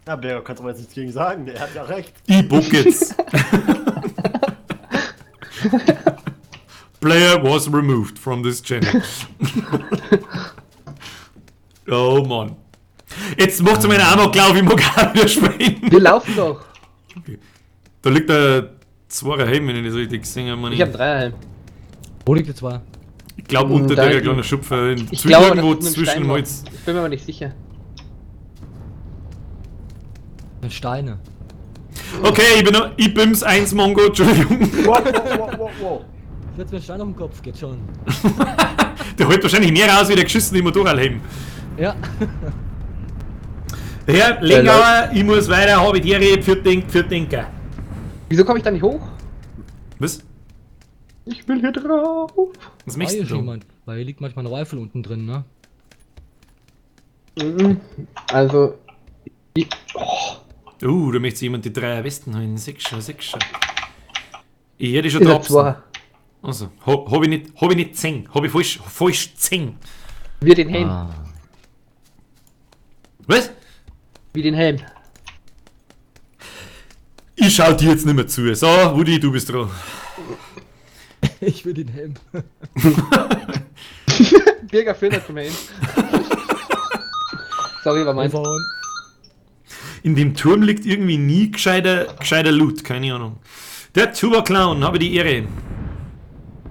Ja, Berger, kannst du aber jetzt nichts gegen sagen, der hat ja recht. Ich bock jetzt. Player was removed from this channel. Oh Mann. Jetzt macht's mir einen Amoklauf, ich mag auch wieder spielen. Wir laufen doch. Da liegt der Zweier Helm, wenn ich das richtig gesehen habe. Ich hab einen Dreierhelm. Wo liegt der zwar? Ich glaube unter Da- der kleinen Schupfe. Ich glaube, irgendwo das ist zwischen zwischen dem Holz. Ich bin mir aber nicht sicher. Steine. Okay, ich bin ich bin's 1 Mongo, Entschuldigung. Wow, wow, wow, wow, wow. Ich setz mir einen Stein auf den Kopf, geht schon. Der holt wahrscheinlich mehr raus wie der geschissene Motorradhelm. Ja. Herr Lengauer, ich muss weiter, habe ich die für den, für Denker. Wieso komme ich da nicht hoch? Was? Ich will hier drauf. Was War möchtest hier du? schon jemand? Weil hier liegt manchmal ein Rifle unten drin, ne? Mhm. Also. Ich, oh, Da möchte sich jemand die drei Westen holen. Sechs schon, sechs schon. Ich hätte schon ist er drauf. zwei. Also, hab ich nicht, hab ich nicht 10. Hab ich falsch, falsch 10. Wir den Helm. Ah. Was? Wie den Helm. Ich schau dir jetzt nicht mehr zu. So, Woody, du bist dran. Ich will den Helm. Birger Filter zum Helm. Sorry, war meins. IPhone. In dem Turm liegt irgendwie nie gescheiter Loot, keine Ahnung. Der Tuba Clown, habe die Ehre.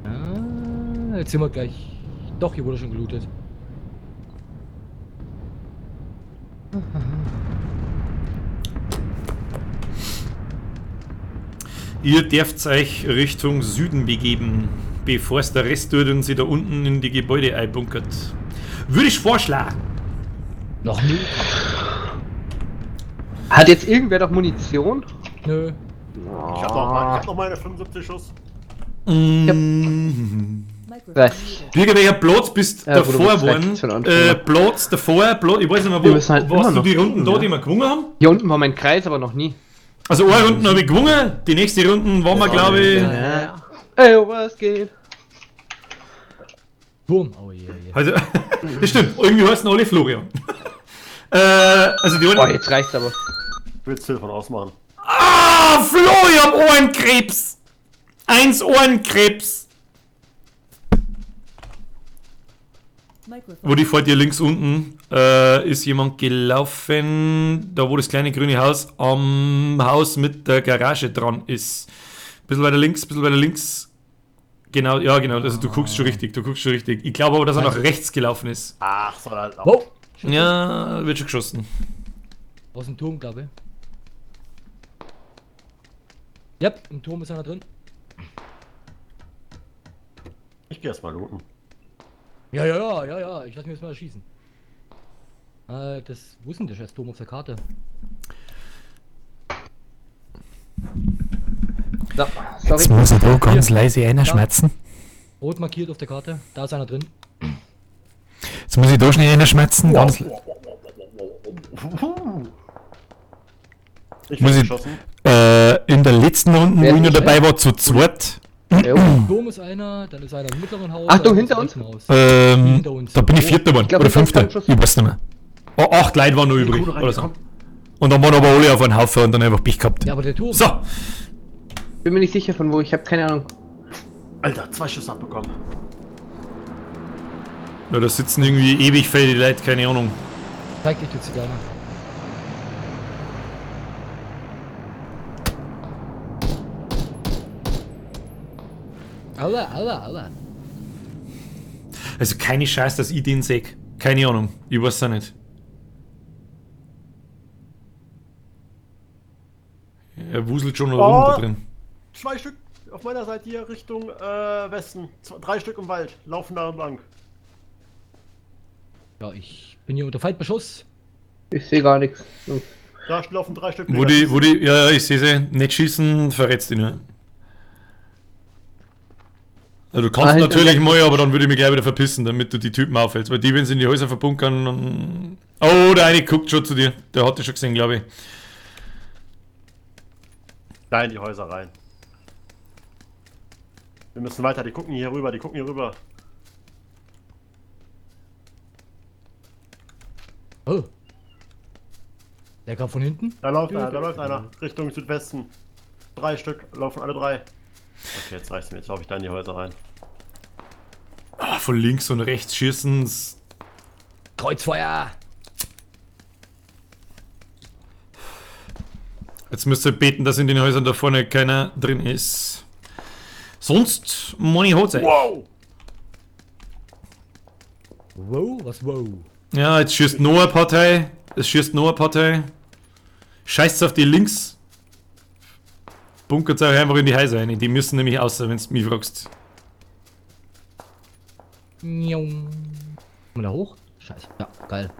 Ah, jetzt sind wir gleich. Doch, hier wurde schon gelootet. Ihr dürft euch Richtung Süden begeben, bevor es der Rest tut und sie da unten in die Gebäude einbunkert. Würde ich vorschlagen. Noch nie. Hat jetzt irgendwer noch Munition? Nö. Ich hab noch meine 75 Schuss. Mm. 30. Irgendwelcher Platz bist Ja, wo du davor bist rechts geworden. von Anfang an. Platz davor, Platz, ich weiß nicht mehr Wir wo. müssen halt Warst immer du noch die Runden da, gucken, die wir gewonnen haben? Hier unten war mein Kreis, aber noch nie. Also eine Runde habe ich gewonnen, die nächste Runde waren wir, glaube ich. Ja. Ey, was geht? Turm. Oh je, je. Also, das stimmt, irgendwie heißen alle Florian. Also die Boah, einen. jetzt reicht's aber. Ich will das Telefon ausmachen. Ah, Florian Ohrenkrebs! 1 Ohrenkrebs! Wo die vor dir links unten ist jemand gelaufen, da wo das kleine grüne Haus am Haus mit der Garage dran ist. Bisschen weiter links, bisschen weiter links. Genau, ja genau, also du guckst schon richtig, du guckst schon richtig. Ich glaube aber, dass er nach rechts gelaufen ist. Ach, soll halt auch. Wow. Ja, wird schon geschossen. Aus dem Turm, glaube ich. Yep, im Turm ist einer drin. Ich geh erstmal looten. Ja, ja, ja, ja, ja. Ich lass mich jetzt mal erschießen. Das. Wo ist denn der scheiß Turm auf der Karte? So, Jetzt sorry. muss ich da ganz leise einschmerzen. Rot markiert auf der Karte. Da ist einer drin. Jetzt muss ich da schnell einschmerzen. Ganz Ich Muss bin ich- geschossen. In der letzten Runde, wo Wer ich noch ist dabei war, zu zweit. Jo. Turm ist einer, dann ist einer im mittleren Haus. Achtung, einer hinter ist im uns. rechten Haus. Hinter uns. Da bin ich Vierter geworden. Ich glaub, Oder das ist Fünfter. kein Schuss. Ich weiß nicht mehr. Oh, 8 Leute waren noch übrig. Oder so. Und dann waren aber alle auf einen Haufen und dann einfach Pech gehabt. Ja, aber der Turm. So, Bin mir nicht sicher von wo, ich habe keine Ahnung. Alter, 2 Schüsse abbekommen. Ja, da sitzen irgendwie ewig viele Leute, keine Ahnung. Zeig dich, du Zigeuner. Aua, aua, aua. Also keine Scheiß, dass ich den sehe. Keine Ahnung, ich weiß auch nicht. Er wuselt schon noch rum da drin. 2 Stück auf meiner Seite hier Richtung Westen. 3 Stück im Wald, laufen da entlang. Ja, ich bin hier unter Feindbeschuss. Ich sehe gar nichts. Da laufen 3 Stück. Wo die, ja, ich sehe sie. Nicht schießen, verrätst die nur. Ja, du kannst natürlich mal, aber dann würde ich mich gleich wieder verpissen, damit du die Typen aufhältst. Weil die, wenn sie in die Häuser verbunkern, dann... Oh, der eine guckt schon zu dir. Der hat dich schon gesehen, glaube ich. Da in die Häuser rein. Wir müssen weiter, die gucken hier rüber, die gucken hier rüber. Oh. Der kam von hinten. Da läuft einer, da läuft einer. Richtung Südwesten. 3 Stück, laufen alle 3. Okay, jetzt reicht's mir, jetzt laufe ich da in die Häuser rein. Ah, von links und rechts schießen. Kreuzfeuer! Jetzt müsst ihr beten, dass in den Häusern da vorne keiner drin ist. Sonst, Money hat's euch. Wow! Wow, was wow? Ja, jetzt schießt noch eine Partei. Es schießt noch eine Partei. Scheißt auf die links. Bunkert euch einfach in die Häuser rein. Die müssen nämlich außer, wenn du mich fragst. Kommen wir da hoch? Scheiße. Ja, geil.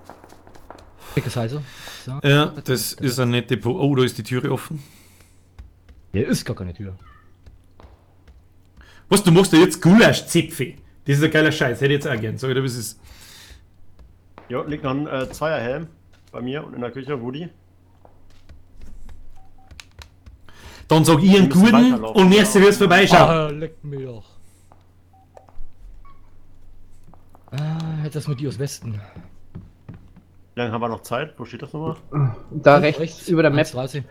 Dickes Heiße. So. Ja, das ist ein nette Po. Oh, da ist die Türe offen. Hier ist gar keine Tür. Was, du machst da jetzt Gulasch-Zipfel? Das ist ein geiler Scheiß, hätte ich jetzt auch gern. Sag ich dir, was ist. Hier unten liegt noch ein Zweierhelm bei mir und in der Küche, Woody. Dann sag ich einen guten und merci fürs Vorbeischauen. Ah, leck mir doch. Ah, jetzt das mit dir aus Westen. Wie lange haben wir noch Zeit? Wo steht das nochmal? Da rechts, über der Map. 1,30.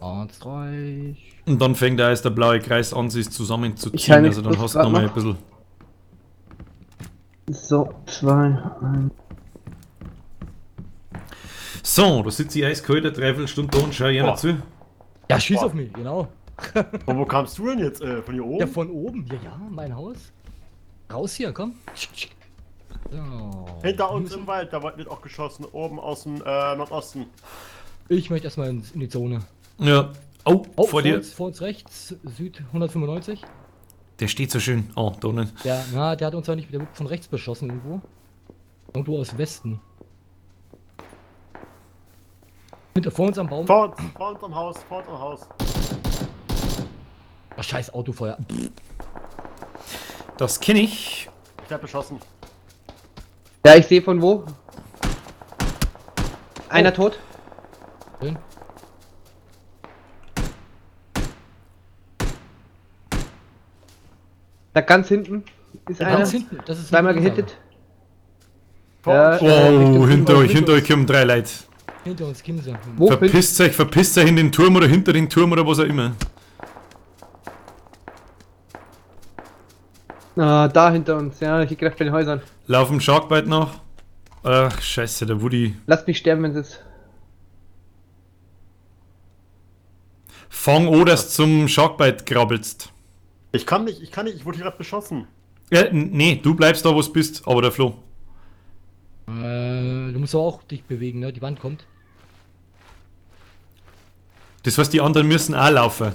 1,30. Und dann fängt da erst der blaue Kreis an, sich zusammenzuziehen. Also dann hast du nochmal ein bisschen. So, 2, 1. So, da sitze ich eiskalt, eine Dreiviertelstunde da und schau einer zu. Ja, schieß auf mich, genau. Von wo kamst du denn jetzt? Von hier oben? Ja, von oben. Ja, ja, mein Haus. Raus hier, komm. So. Hinter uns im Wald, da wird auch geschossen, oben aus dem Nordosten. Ich möchte erstmal in die Zone. Ja, Oh, vor dir. Vor uns rechts, Süd 195. Der steht so schön. Oh, da unten. Der, na, der hat uns ja nicht wieder von rechts beschossen irgendwo. Irgendwo aus Westen. Hinter, vor uns am Baum. Vor uns am Haus, vor uns am Haus. Ach, scheiß Autofeuer. Das kenne ich. Ich hab beschossen. Ja, ich sehe von wo. Einer tot. Schön. Da ganz hinten ist einer. Ganz hinten, das ist Zweimal gehittet. Ja, oh, hinter euch kommen drei Leute. Hinter uns kommen sie. Wo verpisst euch in den Turm oder hinter den Turm oder was auch immer. Ah, da hinter uns, ja, ich greife bei den Häusern. Laufen Sharkbite noch. Ach, scheiße, der Woody. Lasst mich sterben, wenn es ist. Fang an, dass du zum Sharkbite krabbelst. Ich kann nicht, ich wurde gerade beschossen. Ja, nee, du bleibst da, wo du bist, aber der Flo. Du musst auch dich bewegen, ne? Die Wand kommt. Das heißt, die anderen müssen auch laufen.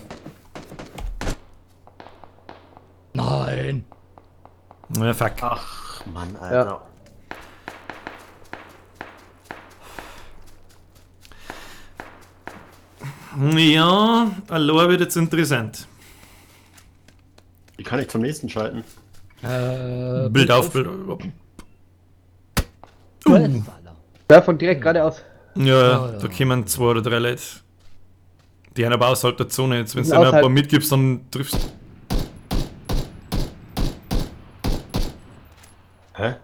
Nein! Na, fuck. Ach, Mann, Alter. Ja, ja, allein wird jetzt interessant. Wie kann ich zum nächsten schalten? Bild auf, Bild auf. Ja, von direkt geradeaus. Ja, da kommen 2 oder 3 Leute. Die haben aber außerhalb der Zone. Jetzt, wenn du ein paar mitgibst, dann triffst du. Hä?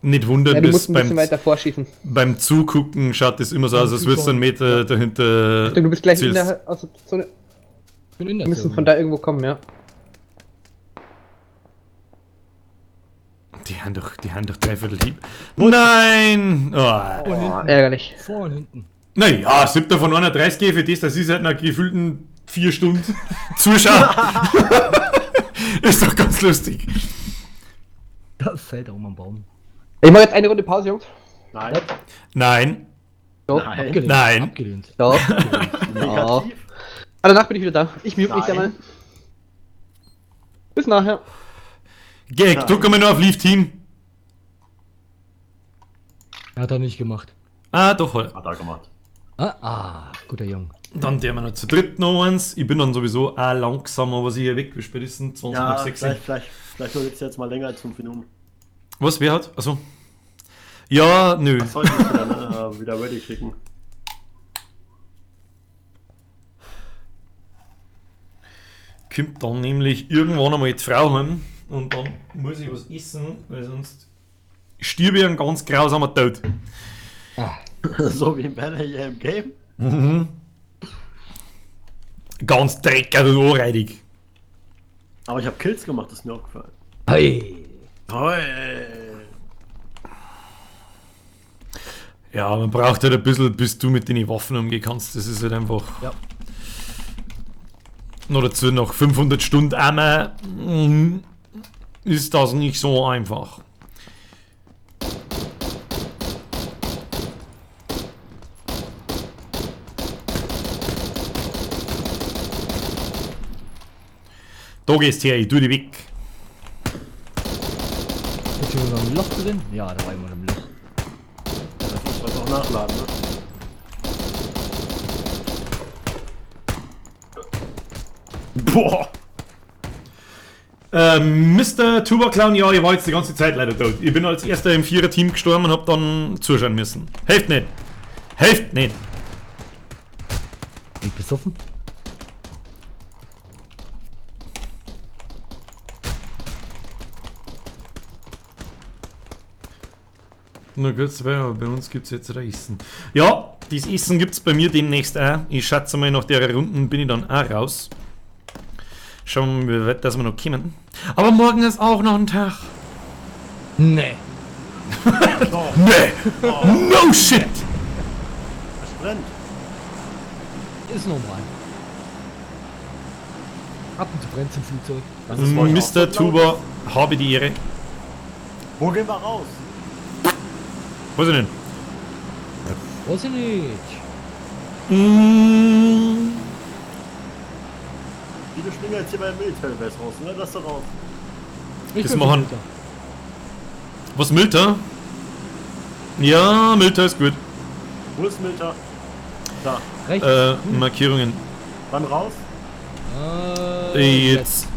Nicht wundern, ja, du musst ein bisschen weiter vorschießen. Beim Zugucken schaut das immer so aus, als würdest du einen Meter dahinter. Du bist gleich in der aus der Zone. Wir müssen von da irgendwo kommen, ja. Die haben doch dreiviertel Hieb. Nein! Oh, ärgerlich. Vor und hinten. Naja, 7. von 31 für das, das ist halt nach gefühlten 4 Stunden Zuschauer. Ist doch ganz lustig. Das fällt auch mal am Baum. Ich mache jetzt eine Runde Pause, Jungs. Nein. Nein. Doch. Nein. Abgelehnt. Nein. Abgelehnt. Doch. Negativ. Aber danach bin ich wieder da. Ich mute mich einmal. Bis nachher. Gag, drück mal nur auf Leave Team. Hat er nicht gemacht. Ah, doch, hat er gemacht. Ah, guter Junge. Dann der wir noch zu dritt noch eins. Ich bin dann sowieso auch langsamer, was ich hier weg bin. Spätestens 20 ja, nach 6. Vielleicht wird's jetzt mal länger als 5 Minuten. Was, wer hat? Achso. Ja, nö. Das sollte ich wieder, ne, wieder ready klicken. Kommt dann nämlich irgendwann einmal die Frau heim und dann muss ich was essen, weil sonst stirb ich einen ganz grausamer Tod. Ah. So wie im Banner hier im Game. Mhm. Ganz dreckig und anreidig. Aber ich habe Kills gemacht, das ist mir aufgefallen. Hey. Hey. Ja, man braucht halt ein bisschen, bis du mit den Waffen umgehen kannst. Das ist halt einfach. Ja. Noch dazu noch 500 Stunden einmal ist das nicht so einfach. Da gehst her, ich tu dich weg. Ist hier noch ein Loch drin? Ja, da war immer ein Loch. Ja, das muss man auch nachladen, ne? Boah! Mr. Tuba Clown, ja, ich war jetzt die ganze Zeit leider tot. Ich bin als erster im Vierer-Team gestorben und hab dann zuschauen müssen. Helft nicht! Helft nicht! Bin ich besoffen? Na gut, aber bei uns gibt es jetzt Essen. Ja, das Essen gibt es bei mir demnächst auch. Ich schätze mal, nach der Runden bin ich dann auch raus. Schauen wir mal, wie weit dass wir noch kommen. Aber morgen ist auch noch ein Tag. Nee. Nee. Oh. No shit. Es brennt. Ist normal. Ab und zu brennt im Flugzeug. Mr. Tuba, habe die Ehre. Wo gehen wir raus? Weiß ich nicht. Weiß ich nicht. Mm. Viele springen jetzt hier bei der Military Base raus, ne? Lass doch raus. Ich Das bin machen- Milter. Was, Milter? Ja, Milter ist gut. Wo ist Milter? Da. Rechts. Markierungen. Wann raus? Jetzt.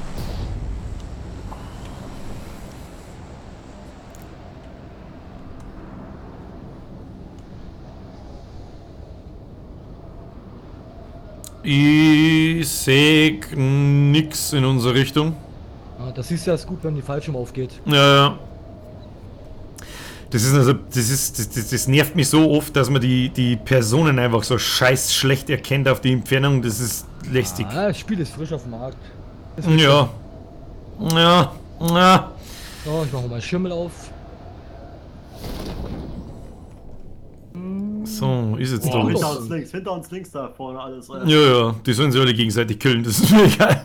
Ich seh nix in unsere Richtung. Ah, das ist ja erst gut, wenn die Fallschirm aufgeht. Ja, ja. Das ist also, das nervt mich so oft, dass man die Personen einfach so scheiß schlecht erkennt auf die Entfernung. Das ist lästig. Ah, das Spiel ist frisch auf dem Markt. Ja. Ja. Ja. So, ich mache mal Schimmel auf. So, ist jetzt Oh, da hinter was. uns links, hinter uns links da vorne alles. Ja, ja, die sollen sich alle gegenseitig killen, das ist mir egal.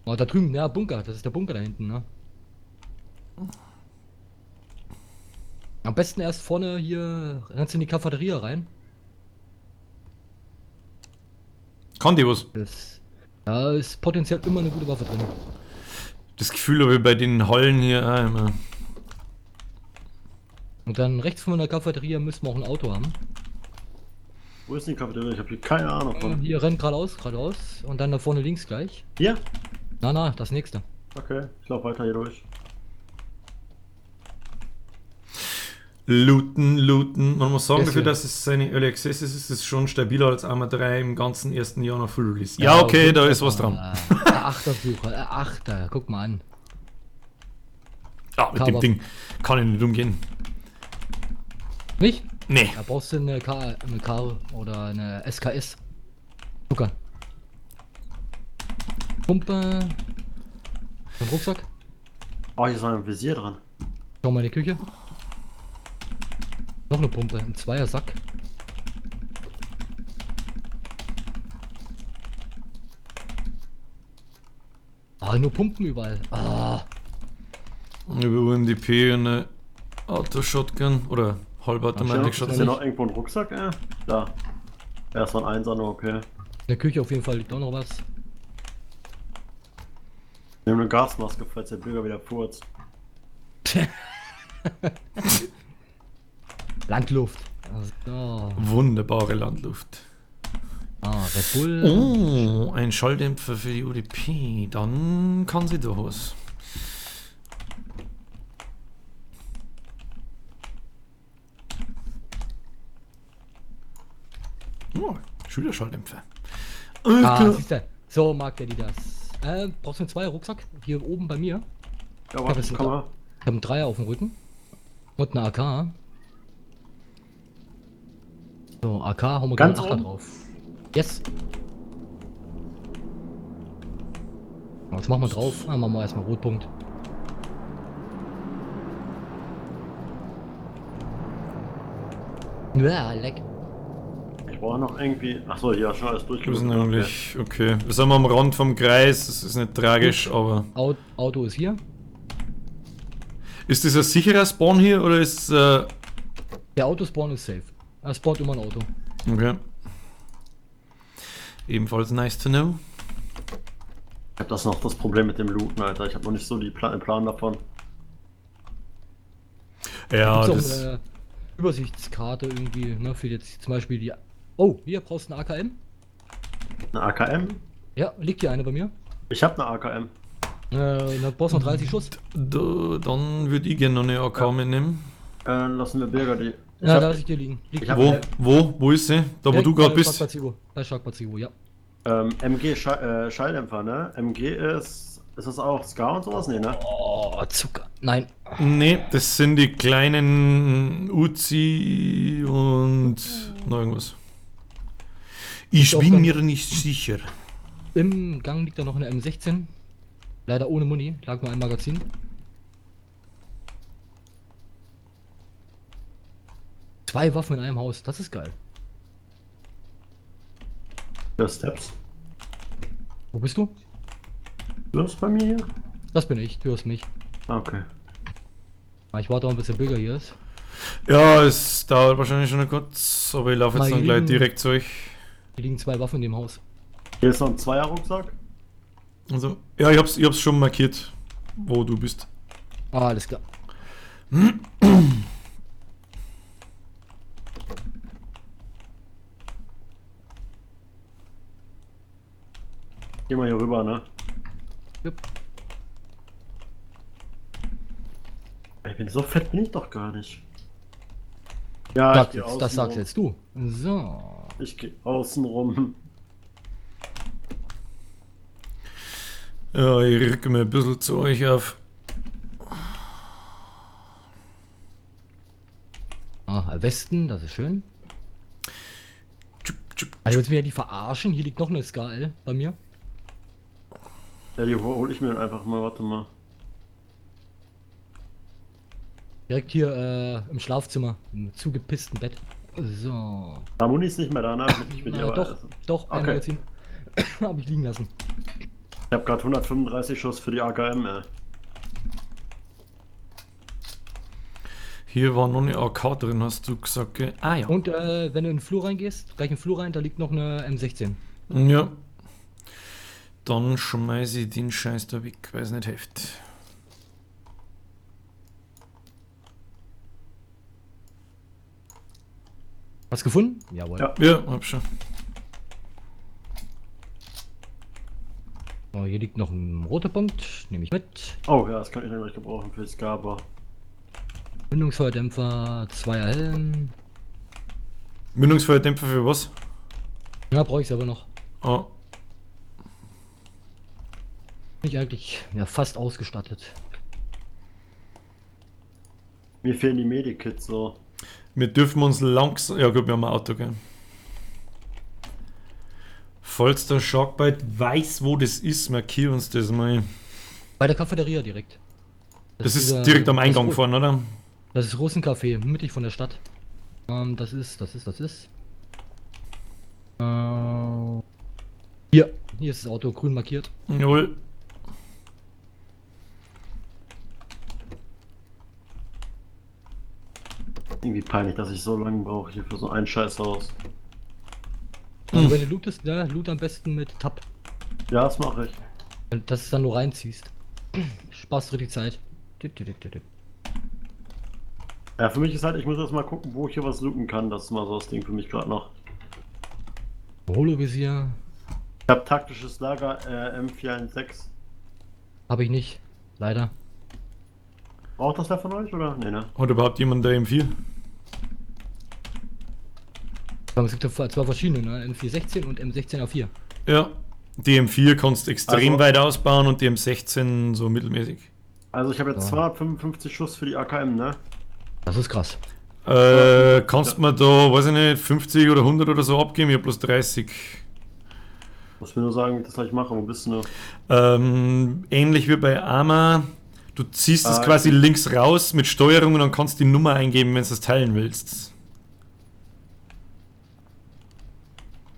Oh, da drüben, ja, Bunker. Das ist der Bunker da hinten, ne? Am besten erst vorne hier, rennst in die Cafeteria rein. Kann die was? Da ist potenziell immer eine gute Waffe drin. Das Gefühl habe ich bei den Hallen hier auch immer. Und dann rechts von der Cafeteria müssen wir auch ein Auto haben. Wo ist die Cafeteria? Ich habe hier keine Ahnung von. Hier rennt geradeaus und dann da vorne links gleich. Hier? Na, na, das nächste. Okay, ich laufe weiter hier durch. Looten, looten. Man muss sagen, Das dafür, hier. dass es seine Early Access ist, ist es schon stabiler als Arma 3 im ganzen ersten Jahr nach Full Release. Ja, okay, da ist was dran. Achtersucher, Achter, guck mal an. Ja, mit dem Ding kann ich nicht umgehen. Nicht? Nee. Da brauchst du eine K, eine K oder eine SKS. Guck an. Pumpe. Ein Rucksack. Oh, hier ist noch ein Visier dran. Schau mal in die Küche. Noch eine Pumpe, ein Zweiersack. Ah, nur Pumpen überall. Ah. Über UMDP und eine Auto-Shotgun oder Halbautomatic Ist Shotgun. hier noch irgendwo ein Rucksack? Da. Erst mal ein Einser, nur okay. In der Küche auf jeden Fall liegt auch noch was. Nimm eine Gasmaske, falls der Bürger wieder furzt. Landluft. So. Wunderbare Landluft. Ah, Red Bull. Oh, ein Schalldämpfer für die UDP. Dann kann sie doch was. Oh, Schülerschalldämpfer. Ah, siehst du. So mag der die das. Brauchst du einen Zweier-Rucksack? Hier oben bei mir. Ja, warte, komm mal. Ich hab einen Dreier auf dem Rücken. Und eine AK. So, AK, hauen wir ganz einen Achter oben drauf. Yes. Was machen wir drauf? Ah, machen wir erstmal Rotpunkt. Ja, leck. Ich brauche noch irgendwie. Achso, hier schon alles durch. Wir sind eigentlich. Okay. Wir sind am Rand vom Kreis, das ist nicht tragisch, aber. Auto ist hier. Ist das ein sicherer Spawn hier oder ist. Der Autospawn ist safe. Er spawnt immer ein Auto. Okay. Ebenfalls nice to know. Ich hab das noch das Problem mit dem Looten, Alter. Ich hab noch nicht so die Plan davon. Ja, gibt's das. auch eine Übersichtskarte irgendwie, ne, für jetzt zum Beispiel die. Oh, hier brauchst du eine AKM? Eine AKM? Ja, liegt hier eine bei mir. Ich hab eine AKM. Dann brauchst du noch 30 Schuss. Da, dann würde ich gerne noch eine AK mitnehmen. Lassen wir Birger die. Ja, da lass ich dir liegen. Liegt Wo? Wo? Wo ist sie? Da, wo du gerade bist. Bei Shark Placebo, ja. MG Schalldämpfer, ne? MG ist. Ist das auch Scar und sowas? Nee, ne? Oh, Zucker. Nein. Nee, das sind die kleinen Uzi und noch irgendwas. Ich bin mir nicht sicher. Im Gang liegt da noch eine M16. Leider ohne Muni. Lag nur ein Magazin. Zwei Waffen in einem Haus. Das ist geil. Ja, Steps. Wo bist du? Du bist bei mir hier? Das bin ich. Du hörst mich. Okay. Ich warte auch, bis der Bürger hier ist. Ja, es dauert wahrscheinlich schon kurz, aber ich laufe jetzt dann gleich direkt zu euch. Hier liegen zwei Waffen in dem Haus. Hier ist noch ein Zweier-Rucksack. Also, ja, ich hab's schon markiert, wo du bist. Ah, alles klar. Geh mal hier rüber, ne? Jupp. Ich bin so fett, bin ich doch gar nicht. Ja, ich geh Das sagst jetzt du. So. Ich geh außen rum. Ja, ich rücke mir ein bisschen zu euch auf. Ah, Westen, das ist schön. Also willst du mir ja die verarschen? Hier liegt noch eine SKL bei mir. Ja, die hol ich mir dann einfach mal, warte mal. Direkt hier im Schlafzimmer, im zugepissten Bett. So. Muni ist nicht mehr da, ne? Ich bin na, doch, doch, ein okay. Magazin. Hab ich liegen lassen. Ich hab grad 135 Schuss für die AKM, ey. Hier war noch eine AK drin, hast du gesagt, gell? Ah ja. Und wenn du in den Flur reingehst, gleich in den Flur rein, da liegt noch eine M16. Ja. Dann schmeiße ich den Scheiß da weg, weil es nicht hilft. Was gefunden? Jawohl. Ja. Ja, hab schon. Oh, hier liegt noch ein roter Punkt, nehme ich mit. Oh ja, das kann ich dann gleich gebrauchen für Skaba. Mündungsfeuerdämpfer, 2er Helm. Mündungsfeuerdämpfer für was? Ja, brauche ich selber noch. Oh. Bin ich eigentlich ja, fast ausgestattet. Mir fehlen die Medikits so. Wir dürfen uns langsam. Ja gut, wir haben ein Auto, gell? Falls der Sharkbite weiß, wo das ist, markier uns das mal. Bei der Cafeteria direkt. Das ist direkt am Eingang vorne, oder? Das ist Russencafé, mittig von der Stadt. Das ist. Hier ist das Auto, grün markiert. Jawohl. Irgendwie peinlich, dass ich so lange brauche hier für so ein Scheißhaus. Also wenn du lootest, ne, loot am besten mit Tab. Ja, das mache ich. Dass du es dann nur reinziehst. Sparst du die Zeit. Ja, für mich ist halt, ich muss erst mal gucken, wo ich hier was looten kann. Das ist mal so das Ding für mich gerade noch. Holovisier. Ich habe taktisches Lager M416. Habe ich nicht, leider. Braucht das wer von euch, oder? Nee, ne? Hat überhaupt jemand der M4? Es gibt ja zwei verschiedene, ne? M416 und M16A4. Ja, die M4 kannst du extrem also, weit ausbauen und die M16 so mittelmäßig. Also ich habe jetzt 255 Schuss für die AKM, ne? Das ist krass. Kannst du mir da, weiß ich nicht, 50 oder 100 oder so abgeben? Ich hab bloß 30. Muss mir nur sagen, wie ich das gleich mache. Wo bist du? Ähnlich wie bei Arma. Du ziehst es quasi links raus mit Steuerung und dann kannst du die Nummer eingeben, wenn du das teilen willst.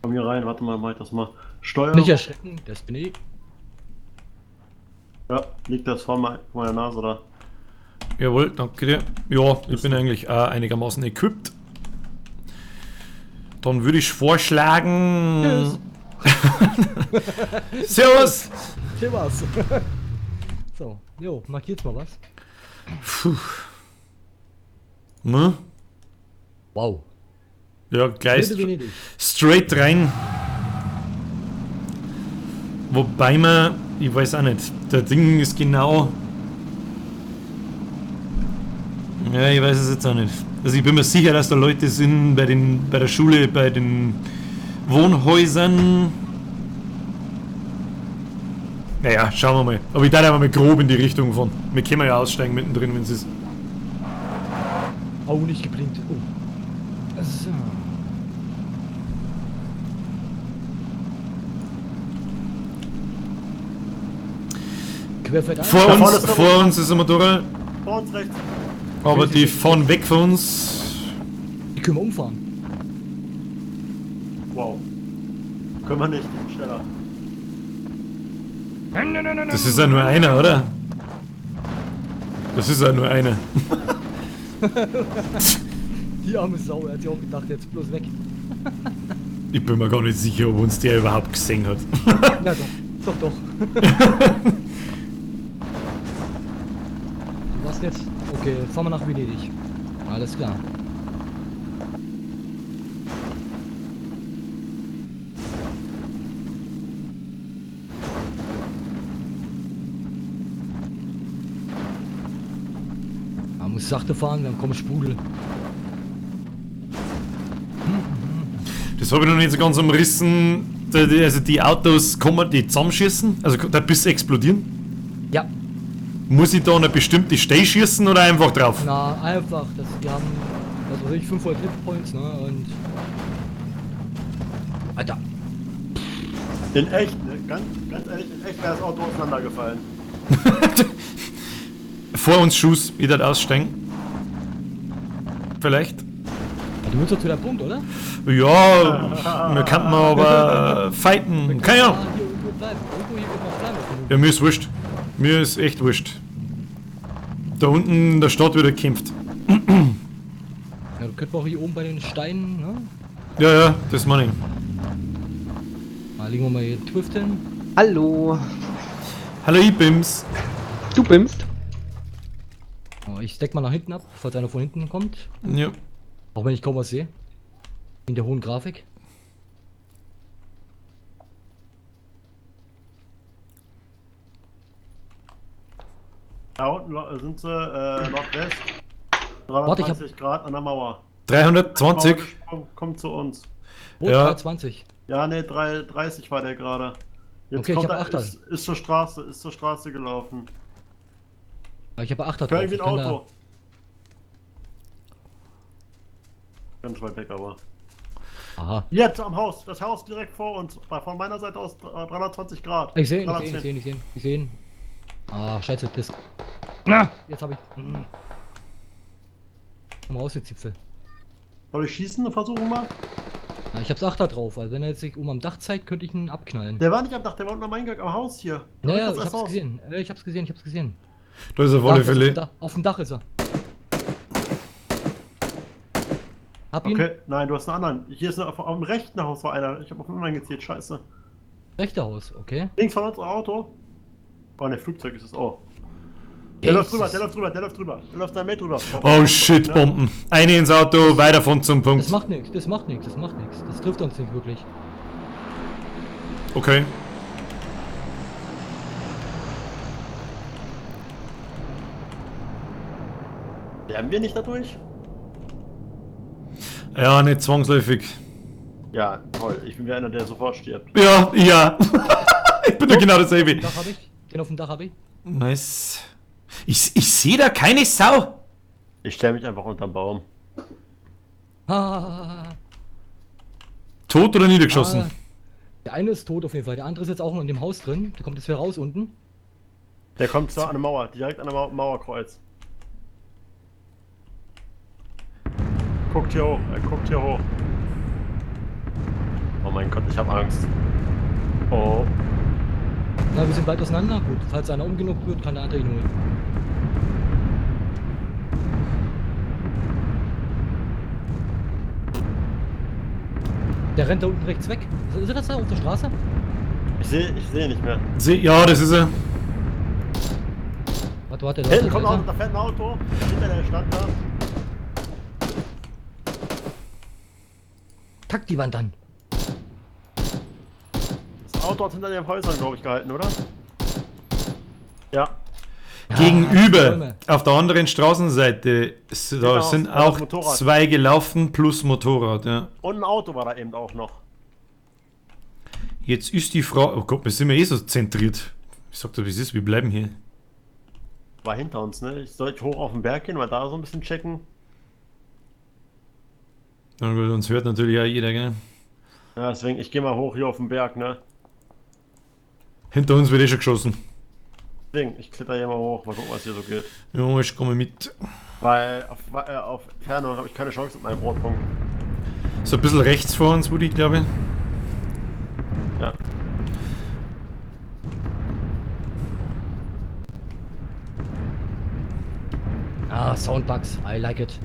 Komm hier rein, warte mal, mach ich das mal. Steuerung. Nicht erschrecken, das bin ich. Ja, liegt das vor meiner Nase da. Jawohl, danke dir. Ja, ich bin eigentlich auch einigermaßen equipped. Dann würde ich vorschlagen. Tschüss. Servus! Servus! So, jo, markiert mal was. Puh. Ne? Wow. Ja, gleich straight rein. Wobei man, ich weiß auch nicht, der Ding ist genau. Ja, ich weiß es jetzt auch nicht. Also ich bin mir sicher, dass da Leute sind bei der Schule, bei den Wohnhäusern. Naja, schauen wir mal. Aber ich darf einfach mal grob in die Richtung fahren. Wir können ja aussteigen mittendrin, wenn es ist. Oh, nicht geblinkt. Oh. So. Querfeld ein. Vor uns ist ein Motorrad. Vor uns rechts. Aber die fahren weg von uns. Die können wir umfahren. Wow. Können wir nicht, schneller. Das ist ja nur einer, oder? Das ist ja nur einer. Die arme Sau, er hat sich auch gedacht, jetzt bloß weg. Ich bin mir gar nicht sicher, ob uns der überhaupt gesehen hat. Ja doch. Doch, doch. Was jetzt? Okay, fahren wir nach Venedig. Alles klar. Man muss sachte fahren, dann kommt Sprudel. Das habe ich noch nicht so ganz umrissen. Also die Autos, kann man die zusammenschießen? Also da bis sie explodieren? Ja. Muss ich da an eine bestimmte Stelle schießen oder einfach drauf? Na, einfach. Das, die haben, was weiß ich, 500 Hitpoints, ne? Und... Alter. In echt, ne? Ganz ehrlich, in echt wäre das Auto auseinandergefallen. Vor uns Schuss, ich darf aussteigen. Vielleicht. Ja, du willst doch zu deinem Punkt, oder? Ja, wir könnten aber fighten. Keine Ahnung. Hier irgendwo bleiben. Irgendwo hier wird noch bleiben. Ja, mir ist wurscht. Mir ist echt wurscht. Da unten in der Stadt wird gekämpft. Ja, du könntest auch hier oben bei den Steinen, ne? Ja, ja, das meine ich. Mal legen wir mal hier den Twift hin. Hallo. Hallo, ich bims. Du bimst? Oh, ich deck mal nach hinten ab, falls einer von hinten kommt. Ja. Auch wenn ich kaum was sehe. In der hohen Grafik. Da unten sind sie, Nordwest. 320 Grad an der Mauer. 320? Kommt zu uns. Wo, ja. 320? Ja, ne, 330 war der gerade. Jetzt okay, kommt ich hab er, ist zur Straße gelaufen. Ich habe 8er drauf. Irgendwie ein Auto. Ganz weit weg, aber. Aha. Jetzt am Haus, das Haus direkt vor uns, von meiner Seite aus 320 Grad. Ich sehe ihn, ich sehe ihn, ich sehe ihn, ich sehe ihn. Ah, scheiße, das. Na, jetzt habe ich. Komm raus, die Zipfel. Soll ich schießen? Versuchen mal. Na, ich hab's 8er drauf, also wenn er jetzt sich oben am Dach zeigt, könnte ich ihn abknallen. Der war nicht am Dach, der war unten am Eingang am Haus hier. Naja, ich hab's gesehen. Ich hab's gesehen, ich hab's gesehen. Da ist er auf alle Fälle. Auf dem Dach ist er. Hab ihn. Okay, nein, du hast einen anderen. Hier ist auf dem rechten Haus war einer. Ich hab auf den anderen gezielt, scheiße. Rechte Haus, okay. Links von uns ein Auto. Oh ne, Flugzeug ist es auch. Der läuft drüber, der läuft drüber, der läuft drüber. Der läuft da mit drüber. Oh shit, Bomben. Eine ins Auto, weiter von zum Punkt. Das macht nichts, das macht nichts, das macht nichts. Das trifft uns nicht wirklich. Okay. Sterben wir nicht dadurch? Ja, nicht zwangsläufig. Ja, toll. Ich bin wie einer, der sofort stirbt. Ja, ja. Ich bin doch genau dasselbe. Den Dach hab ich. Den auf dem Dach habe ich. Nice. Ich sehe da keine Sau. Ich stelle mich einfach unterm Baum. Ah. Tot oder niedergeschossen? Ah. Der eine ist tot auf jeden Fall. Der andere ist jetzt auch noch in dem Haus drin. Der kommt jetzt wieder raus unten. Der kommt zwar an der Mauer, direkt an der Mauerkreuz. Guckt hier hoch, er guckt hier hoch. Oh mein Gott, ich habe Angst. Oh. Na, wir sind weit auseinander. Gut, falls einer umgenockt wird, kann der andere ihn holen. Der rennt da unten rechts weg. Ist er das da auf der Straße? Ich sehe nicht mehr. Ja, das ist er. Warte, warte, da hinten kommt ein Auto, da fährt ein Auto. Hinter der Stadt da. Kack die Wand an. Das Auto hat hinter den Häusern, glaube ich, gehalten, oder? Ja. Gegenüber, auf der anderen Straßenseite, da genau, sind auch zwei gelaufen plus Motorrad. Ja. Und ein Auto war da eben auch noch. Jetzt ist die Frage, oh Gott, wir sind ja eh so zentriert. Ich sag dir, wie es ist, wir bleiben hier. War hinter uns, ne? Ich sollte hoch auf den Berg gehen, mal da so ein bisschen checken. Na gut, uns hört natürlich auch jeder, gell? Ja, deswegen, ich geh mal hoch hier auf den Berg, ne? Hinter uns wird eh schon geschossen. Deswegen, ich kletter hier mal hoch, mal gucken, was hier so geht. Ja, ich komme mit. Weil auf Fernung habe ich keine Chance mit meinem Rotpunkt. So ein bisschen rechts vor uns, Woody, glaube ich. Ja. Ah, Soundbugs, I like it.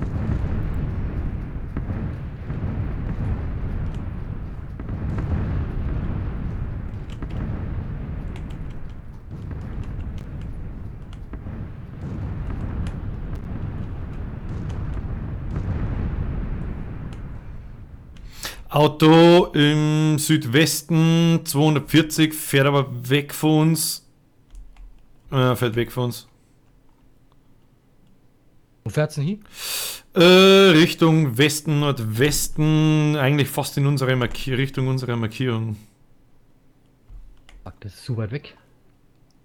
Auto im Südwesten, 240, fährt aber weg von uns. Fährt weg von uns. Wo fährt's denn hin? Richtung Westen, Nordwesten, eigentlich fast in unsere Richtung unserer Markierung. Fuck, das ist zu weit weg.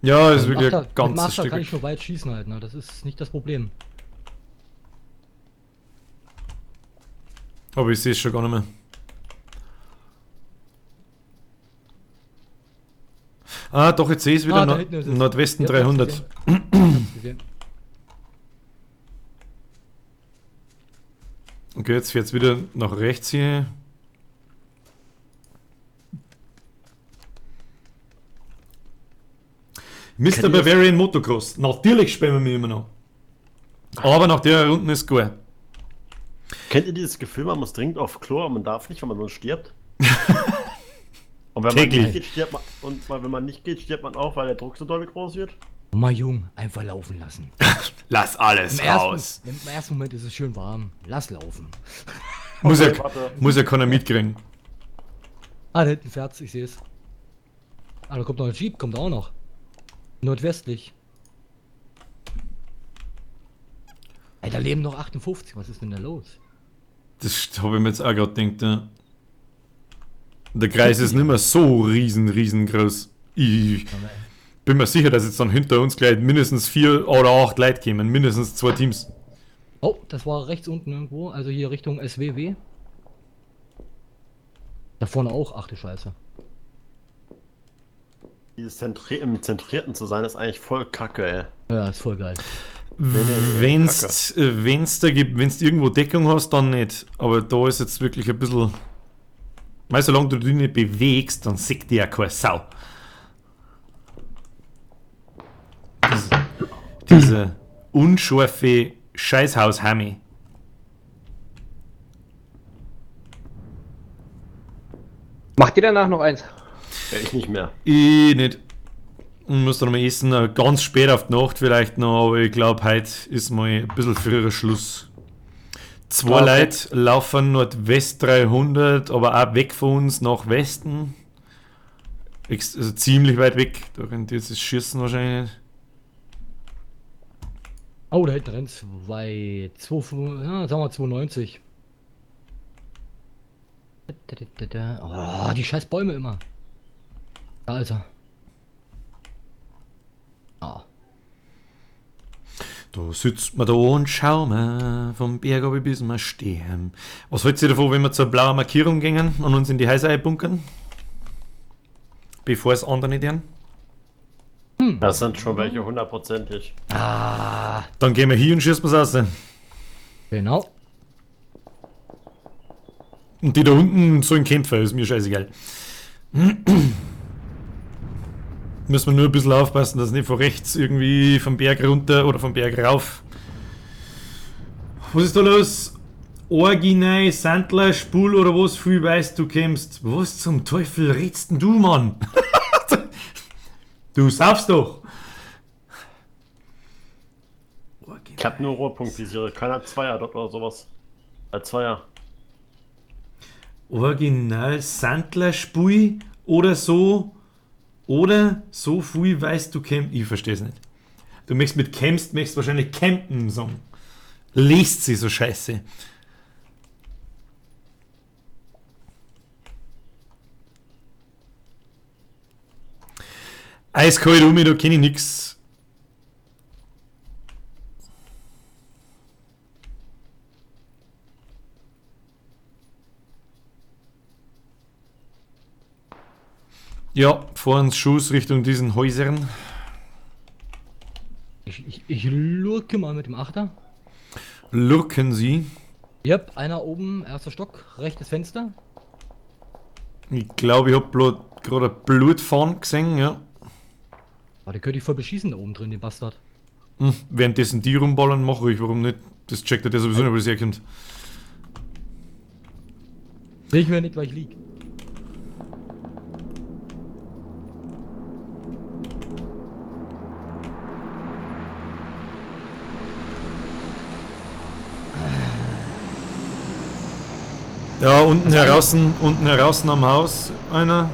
Ja, das ist wirklich ein Mit dem ganzes Achter Stück. kann ich schon weit schießen halt, ne? Das ist nicht das Problem. Aber ich sehe es schon gar nicht mehr. Ah, doch, jetzt sehe ich es wieder. Ah, da hinten ist es. Nordwesten Ja, ich hab's 300. gesehen. Ich hab's gesehen. Okay, jetzt fährt es wieder nach rechts hier. Mr. Bavarian Motocross. Natürlich spielen wir immer noch. Aber nach der Runde ist gut. Kennt ihr dieses Gefühl, man muss dringend auf Klo, aber man darf nicht, weil man sonst stirbt? Und wenn man Täglich. nicht geht, stirbt man, und wenn man nicht geht, stirbt man auch, weil der Druck so doll groß wird? Mal jung, einfach laufen lassen. Lass alles raus. Im ersten Moment ist es schön warm. Lass laufen. Muss ja, Okay, warte. muss ja keiner mitkriegen. Ah, da hinten fährt's, ich sehe es. Ah, da kommt noch ein Jeep, kommt auch noch. Nordwestlich. Ey, da leben noch 58, was ist denn da los? Das habe ich mir jetzt auch gerade gedacht. Ja. Der Kreis ist nicht mehr so riesengroß. Ich bin mir sicher, dass jetzt dann hinter uns gleich mindestens 4 oder 8 Leute kämen. Mindestens 2 Teams. Oh, das war rechts unten irgendwo, also hier Richtung SWW. Da vorne auch, ach du Scheiße. Dieses im Zentrierten zu sein, ist eigentlich voll kacke, ey. Ja, ist voll geil. Wenn's, wenn's da gibt, wenn's irgendwo Deckung hast, dann nicht. Aber da ist jetzt wirklich ein bisschen. Weißt, solange du dich nicht bewegst, dann sieht dir ja keine Sau. Diese unscharfe Scheißhaus-Hammi. Macht ihr danach noch eins? Ja, ich nicht mehr. Ich nicht. Ich muss dann mal essen, ganz spät auf die Nacht vielleicht noch, aber ich glaube, heute ist mal ein bisschen früherer Schluss. 2 Okay. Leute laufen Nordwest 300, aber auch weg von uns nach Westen. Also ziemlich weit weg. Da rennt jetzt das Schießen wahrscheinlich nicht. Oh, da hinten rennt 2, 2, ja, sagen wir 92. Oh, die scheiß Bäume immer. Da ist er. Ah. Da sitzt man da und schaut man vom Berg ab bis wir stehen. Was haltet ihr davon, wenn wir zur blauen Markierung gingen und uns in die Häuser einbunkern? Bevor es andere nicht hören? Das sind schon welche hundertprozentig. Ah, Dann gehen wir hier und schießen wir's aus. genau. Und die da unten sollen kämpfen, ist mir scheißegal. Müssen wir nur ein bisschen aufpassen, dass nicht von rechts irgendwie vom Berg runter oder vom Berg rauf. Was ist da los? Original, Sandler, Spul oder was viel weißt du kämpfst. Was zum Teufel redst denn du, Mann? Du saufst doch. Ich hab nur Rohrpunktvisiere, keiner Zweier dort oder sowas. Als Zweier. Original Sandler Spui oder so. Oder so viel weißt du kämpfst. Ich versteh's nicht. Du möchtest mit kämpfst, möchtest wahrscheinlich campen sagen. Lest sie so scheiße. Eiskalt um mich, da kenn ich nix. Ja, vor uns Schuss Richtung diesen Häusern. Ich lurke mal mit dem Achter. Lurken sie. Yep, einer oben, erster Stock, rechtes Fenster. Ich glaube, ich hab gerade ein Blutfahren gesehen, ja. Oh, der könnte ich voll beschießen da oben drin, den Bastard. Währenddessen die rumballern, mache ich, warum nicht? Das checkt der sowieso nicht, wo das herkommt. Sehe ich mir nicht, weil ich lieg. Ja, unten heraus am Haus einer.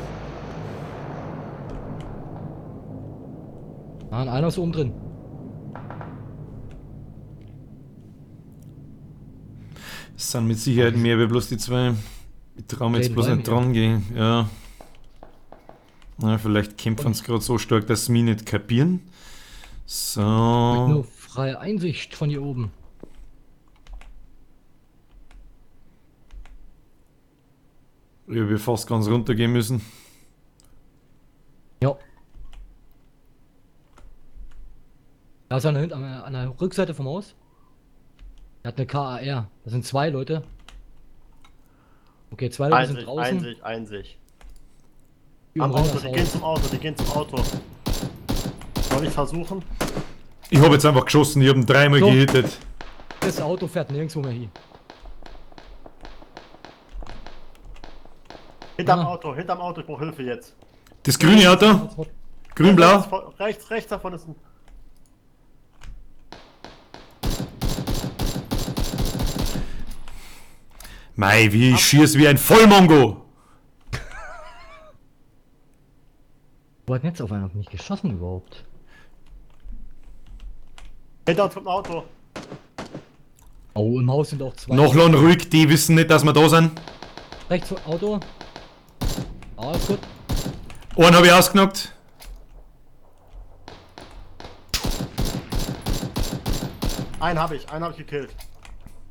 Ah, und einer ist oben drin. Es sind mit Sicherheit mehr wie bloß die zwei. Ich trau mir jetzt bloß nicht dran gehen. Ja. Na, vielleicht kämpfen sie gerade so stark, dass sie mich nicht kapieren. So. Nur freie Einsicht von hier oben. Ja, wir fast ganz runtergehen müssen. Ja. Da ist einer hinten an der Rückseite vom Haus. Er hat eine KAR. Das sind zwei Leute. Okay, zwei Leute sind draußen. Einsicht. Am Auto, die gehen zum Auto, die gehen zum Auto. Soll ich versuchen? Ich habe jetzt einfach geschossen, ich habe ihn dreimal so gehittet. Das Auto fährt nirgendwo mehr hin. Hinterm Auto, ich brauche Hilfe jetzt. Das grüne Auto? Grün-blau? Rechts davon ist ein... Mei, wie ich schieß wie ein Vollmongo! Wo hat denn jetzt auf einmal auf mich geschossen überhaupt? Hinter uns kommt ein Auto. Oh, im Haus sind auch zwei. Noch lang ruhig, die wissen nicht, dass wir da sind. Rechts Auto. Alles gut. Einen habe ich ausgenockt. Einen habe ich gekillt.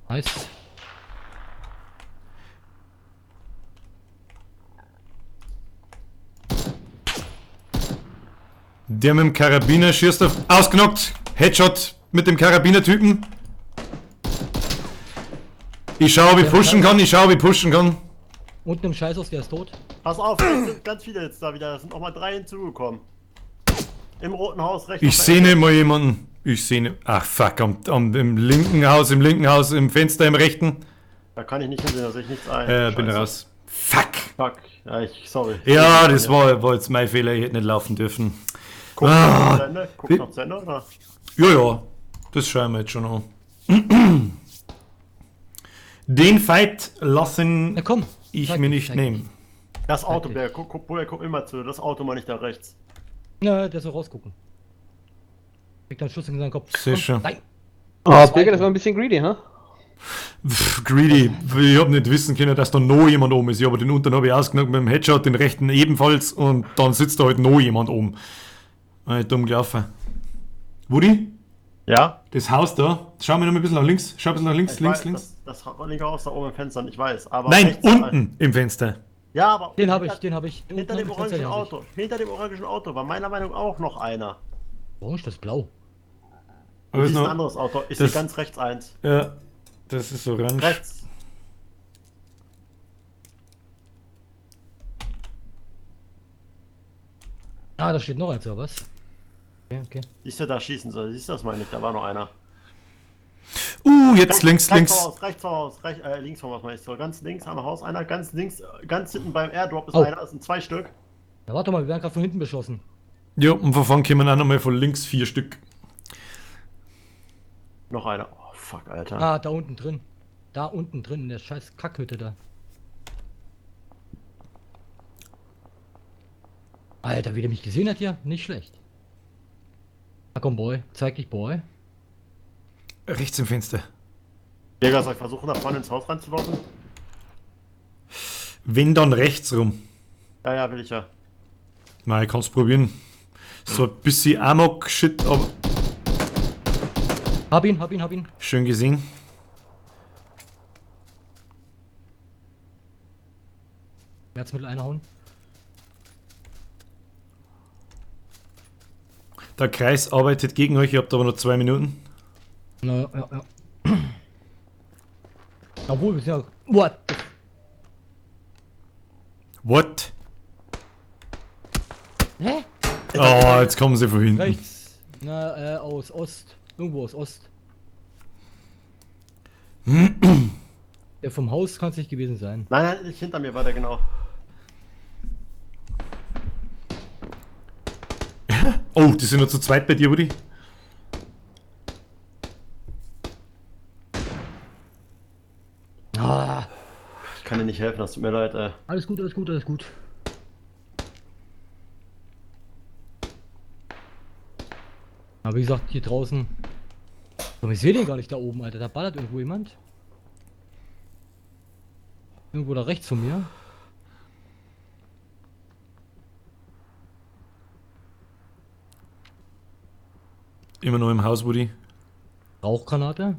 Nice. Der mit dem Karabiner schießt auf. Ausgenockt! Headshot mit dem Karabiner-Typen. Ich schau, ob ich pushen kann. Unten im Scheißhaus, der ist tot. Pass auf, es sind ganz viele jetzt da wieder. Es sind nochmal 3 hinzugekommen. Im roten Haus rechts. Ich sehe nicht mal jemanden. Ich sehe nicht. Ach fuck, im linken Haus, im Fenster, im rechten. Da kann ich nicht hinsehen, da sehe ich nichts ein. Bin raus. Fuck. Fuck. Ja, sorry. Ja, das war jetzt mein Fehler. Ich hätte nicht laufen dürfen. Guck noch zu Ende? Guck noch zu Ende, oder? Ja, ja. Das schauen wir jetzt schon an. Den Fight lassen Na komm, ich mir nicht nehmen. Das Auto, Bär, guck immer zu. Das Auto mal nicht da rechts. Ja, der soll rausgucken. Kriegt einen Schuss in seinen Kopf. Sicher. Nein. Oh, Birger, das war ein bisschen greedy, ne? Pff, greedy. Ich hab nicht wissen können, dass da noch jemand oben ist. Ja, aber den unteren habe ich ausgenockt mit dem Headshot, den rechten ebenfalls und dann sitzt da halt noch jemand oben. Dumm gelaufen. Woody? Ja? Das Haus da. Schau mir noch mal ein bisschen nach links. Schau ein bisschen nach links, ich links, weiß, links. Das linke Haus da oben im Fenster, ich weiß. Aber nein, rechts, unten im Fenster. Ja, aber. Den habe ich, den habe ich. Hinter dem orangen Auto. Hinter dem orangen Auto war meiner Meinung nach auch noch einer. Warum ist das blau? Aber das ist ein anderes Auto. Ich sehe ganz rechts eins. Ja, das ist orange. Rechts. Ah, da steht noch eins, oder was? Okay, okay. Siehst du, da schießen sie. Siehst du, das meine ich? Da war noch einer. Jetzt links, links. Rechts vom Haus, links vom Haus meine ich so. Ganz links am Haus einer, ganz links, ganz hinten beim Airdrop ist einer, das sind 2 Stück. Ja, warte mal, wir werden gerade von hinten beschossen. Jo, und von vorn kommen auch nochmal von links 4 Stück. Noch einer. Oh, fuck, Alter. Ah, da unten drin. Da unten drin, in der scheiß Kackhütte da. Alter, wie der mich gesehen hat hier, nicht schlecht. Na komm, Boy. Zeig dich, Boy. Rechts im Fenster. Jäger, soll ich versuchen, da vorne ins Haus reinzulaufen? Wenn, dann rechts rum. Ja, ja, will ich ja. Nein, ich kann's probieren. So ein bisschen Amok-Shit, aber... Hab ihn, hab ihn, hab ihn. Schön gesehen. Schmerzmittel einhauen. Der Kreis arbeitet gegen euch, ihr habt aber noch 2 Minuten. Na, ja, ja. Obwohl, wir sind ja... What? What? Hä? Oh, jetzt kommen sie von hinten. Rechts. Na, aus Ost. Irgendwo aus Ost. Der vom Haus kann es nicht gewesen sein. Nein, nein, nicht hinter mir war der genau. Oh, die sind nur zu zweit bei dir, Woody. Ah. Ich kann ihn nicht nicht helfen, das tut mir leid, ey. Alles gut, alles gut, alles gut. Aber wie gesagt, hier draußen. Aber ich sehe den gar nicht da oben, Alter. Da ballert irgendwo jemand. Irgendwo da rechts von mir. Immer noch im Haus, Woody. Rauchgranate.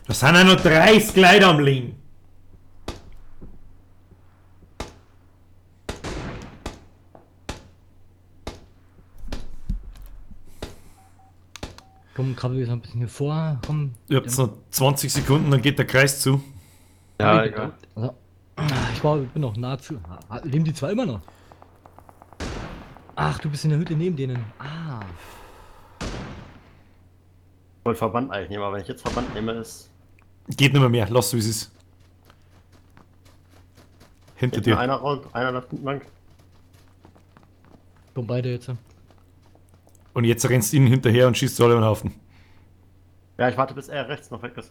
Da sind ja noch 30 Leute am Leben. Komm, krabbel jetzt noch ein bisschen hier vor. Komm. Ihr habt noch 20 Sekunden, dann geht der Kreis zu. Ja, egal. Also, ich bin noch nahezu. Leben die zwar immer noch? Ach, du bist in der Hütte neben denen. Ah. Ich wollte Verband eigentlich nehmen, aber wenn ich jetzt Verband nehme, ist. Geht nicht mehr, lass so wie es ist. Hinter dir. Einer raus, einer läuft hinten lang. Komm beide jetzt. Und jetzt rennst du ihnen hinterher und schießt alle über den Haufen. Ja, ich warte, bis er rechts noch weg ist.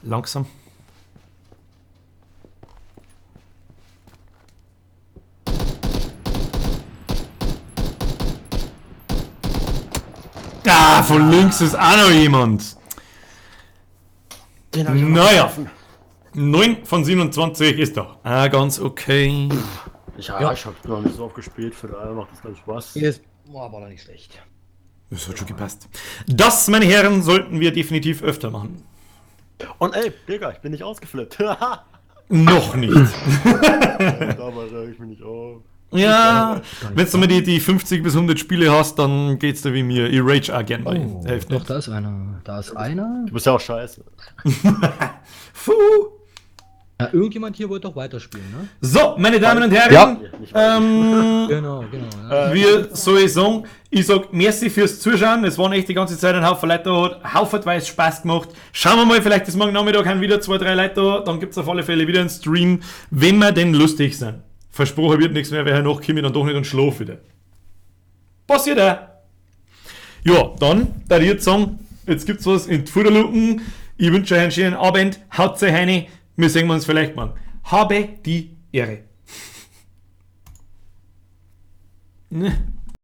Langsam. Ah, von links ist auch noch jemand. Naja. 9 von 27 ist doch ganz okay. Ja, ich hab noch nicht so oft gespielt, für daher macht das ganz Spaß. Ist, boah, war doch nicht schlecht. Das hat schon gepasst. Das, meine Herren, sollten wir definitiv öfter machen. Und ey, Digga, ich bin nicht ausgeflippt. Noch nicht. Dabei reg ich mich nicht auf. Ja, wenn du mal die 50 bis 100 Spiele hast, dann geht's dir wie mir. Ich rage auch gern mal. Oh, Hilft doch, nicht. da ist einer. Da ist einer. Du bist ja auch scheiße. Puh. Ja, irgendjemand hier wollte doch weiterspielen, ne? So, meine Damen und Herren. Ja. Nicht weiter. Genau, genau. Ja. Wir soll ich sagen, ich sag merci fürs Zuschauen. Es waren echt die ganze Zeit ein Haufen Leute da, hat haufenweise Spaß gemacht. Schauen wir mal, vielleicht ist morgen Nachmittag haben wieder 2, 3 Leute da. Dann gibt's auf alle Fälle wieder einen Stream, wenn wir denn lustig sind. Versprochen wird nichts mehr, weil hernach komme ich dann doch nicht und schlaf wieder. Passiert auch. Ja, dann, da ich jetzt sagen, jetzt gibt's was in die Futterluken. Ich wünsche euch einen schönen Abend. Haut euch rein. Wir sehen uns vielleicht morgen. Habe die Ehre. Ne.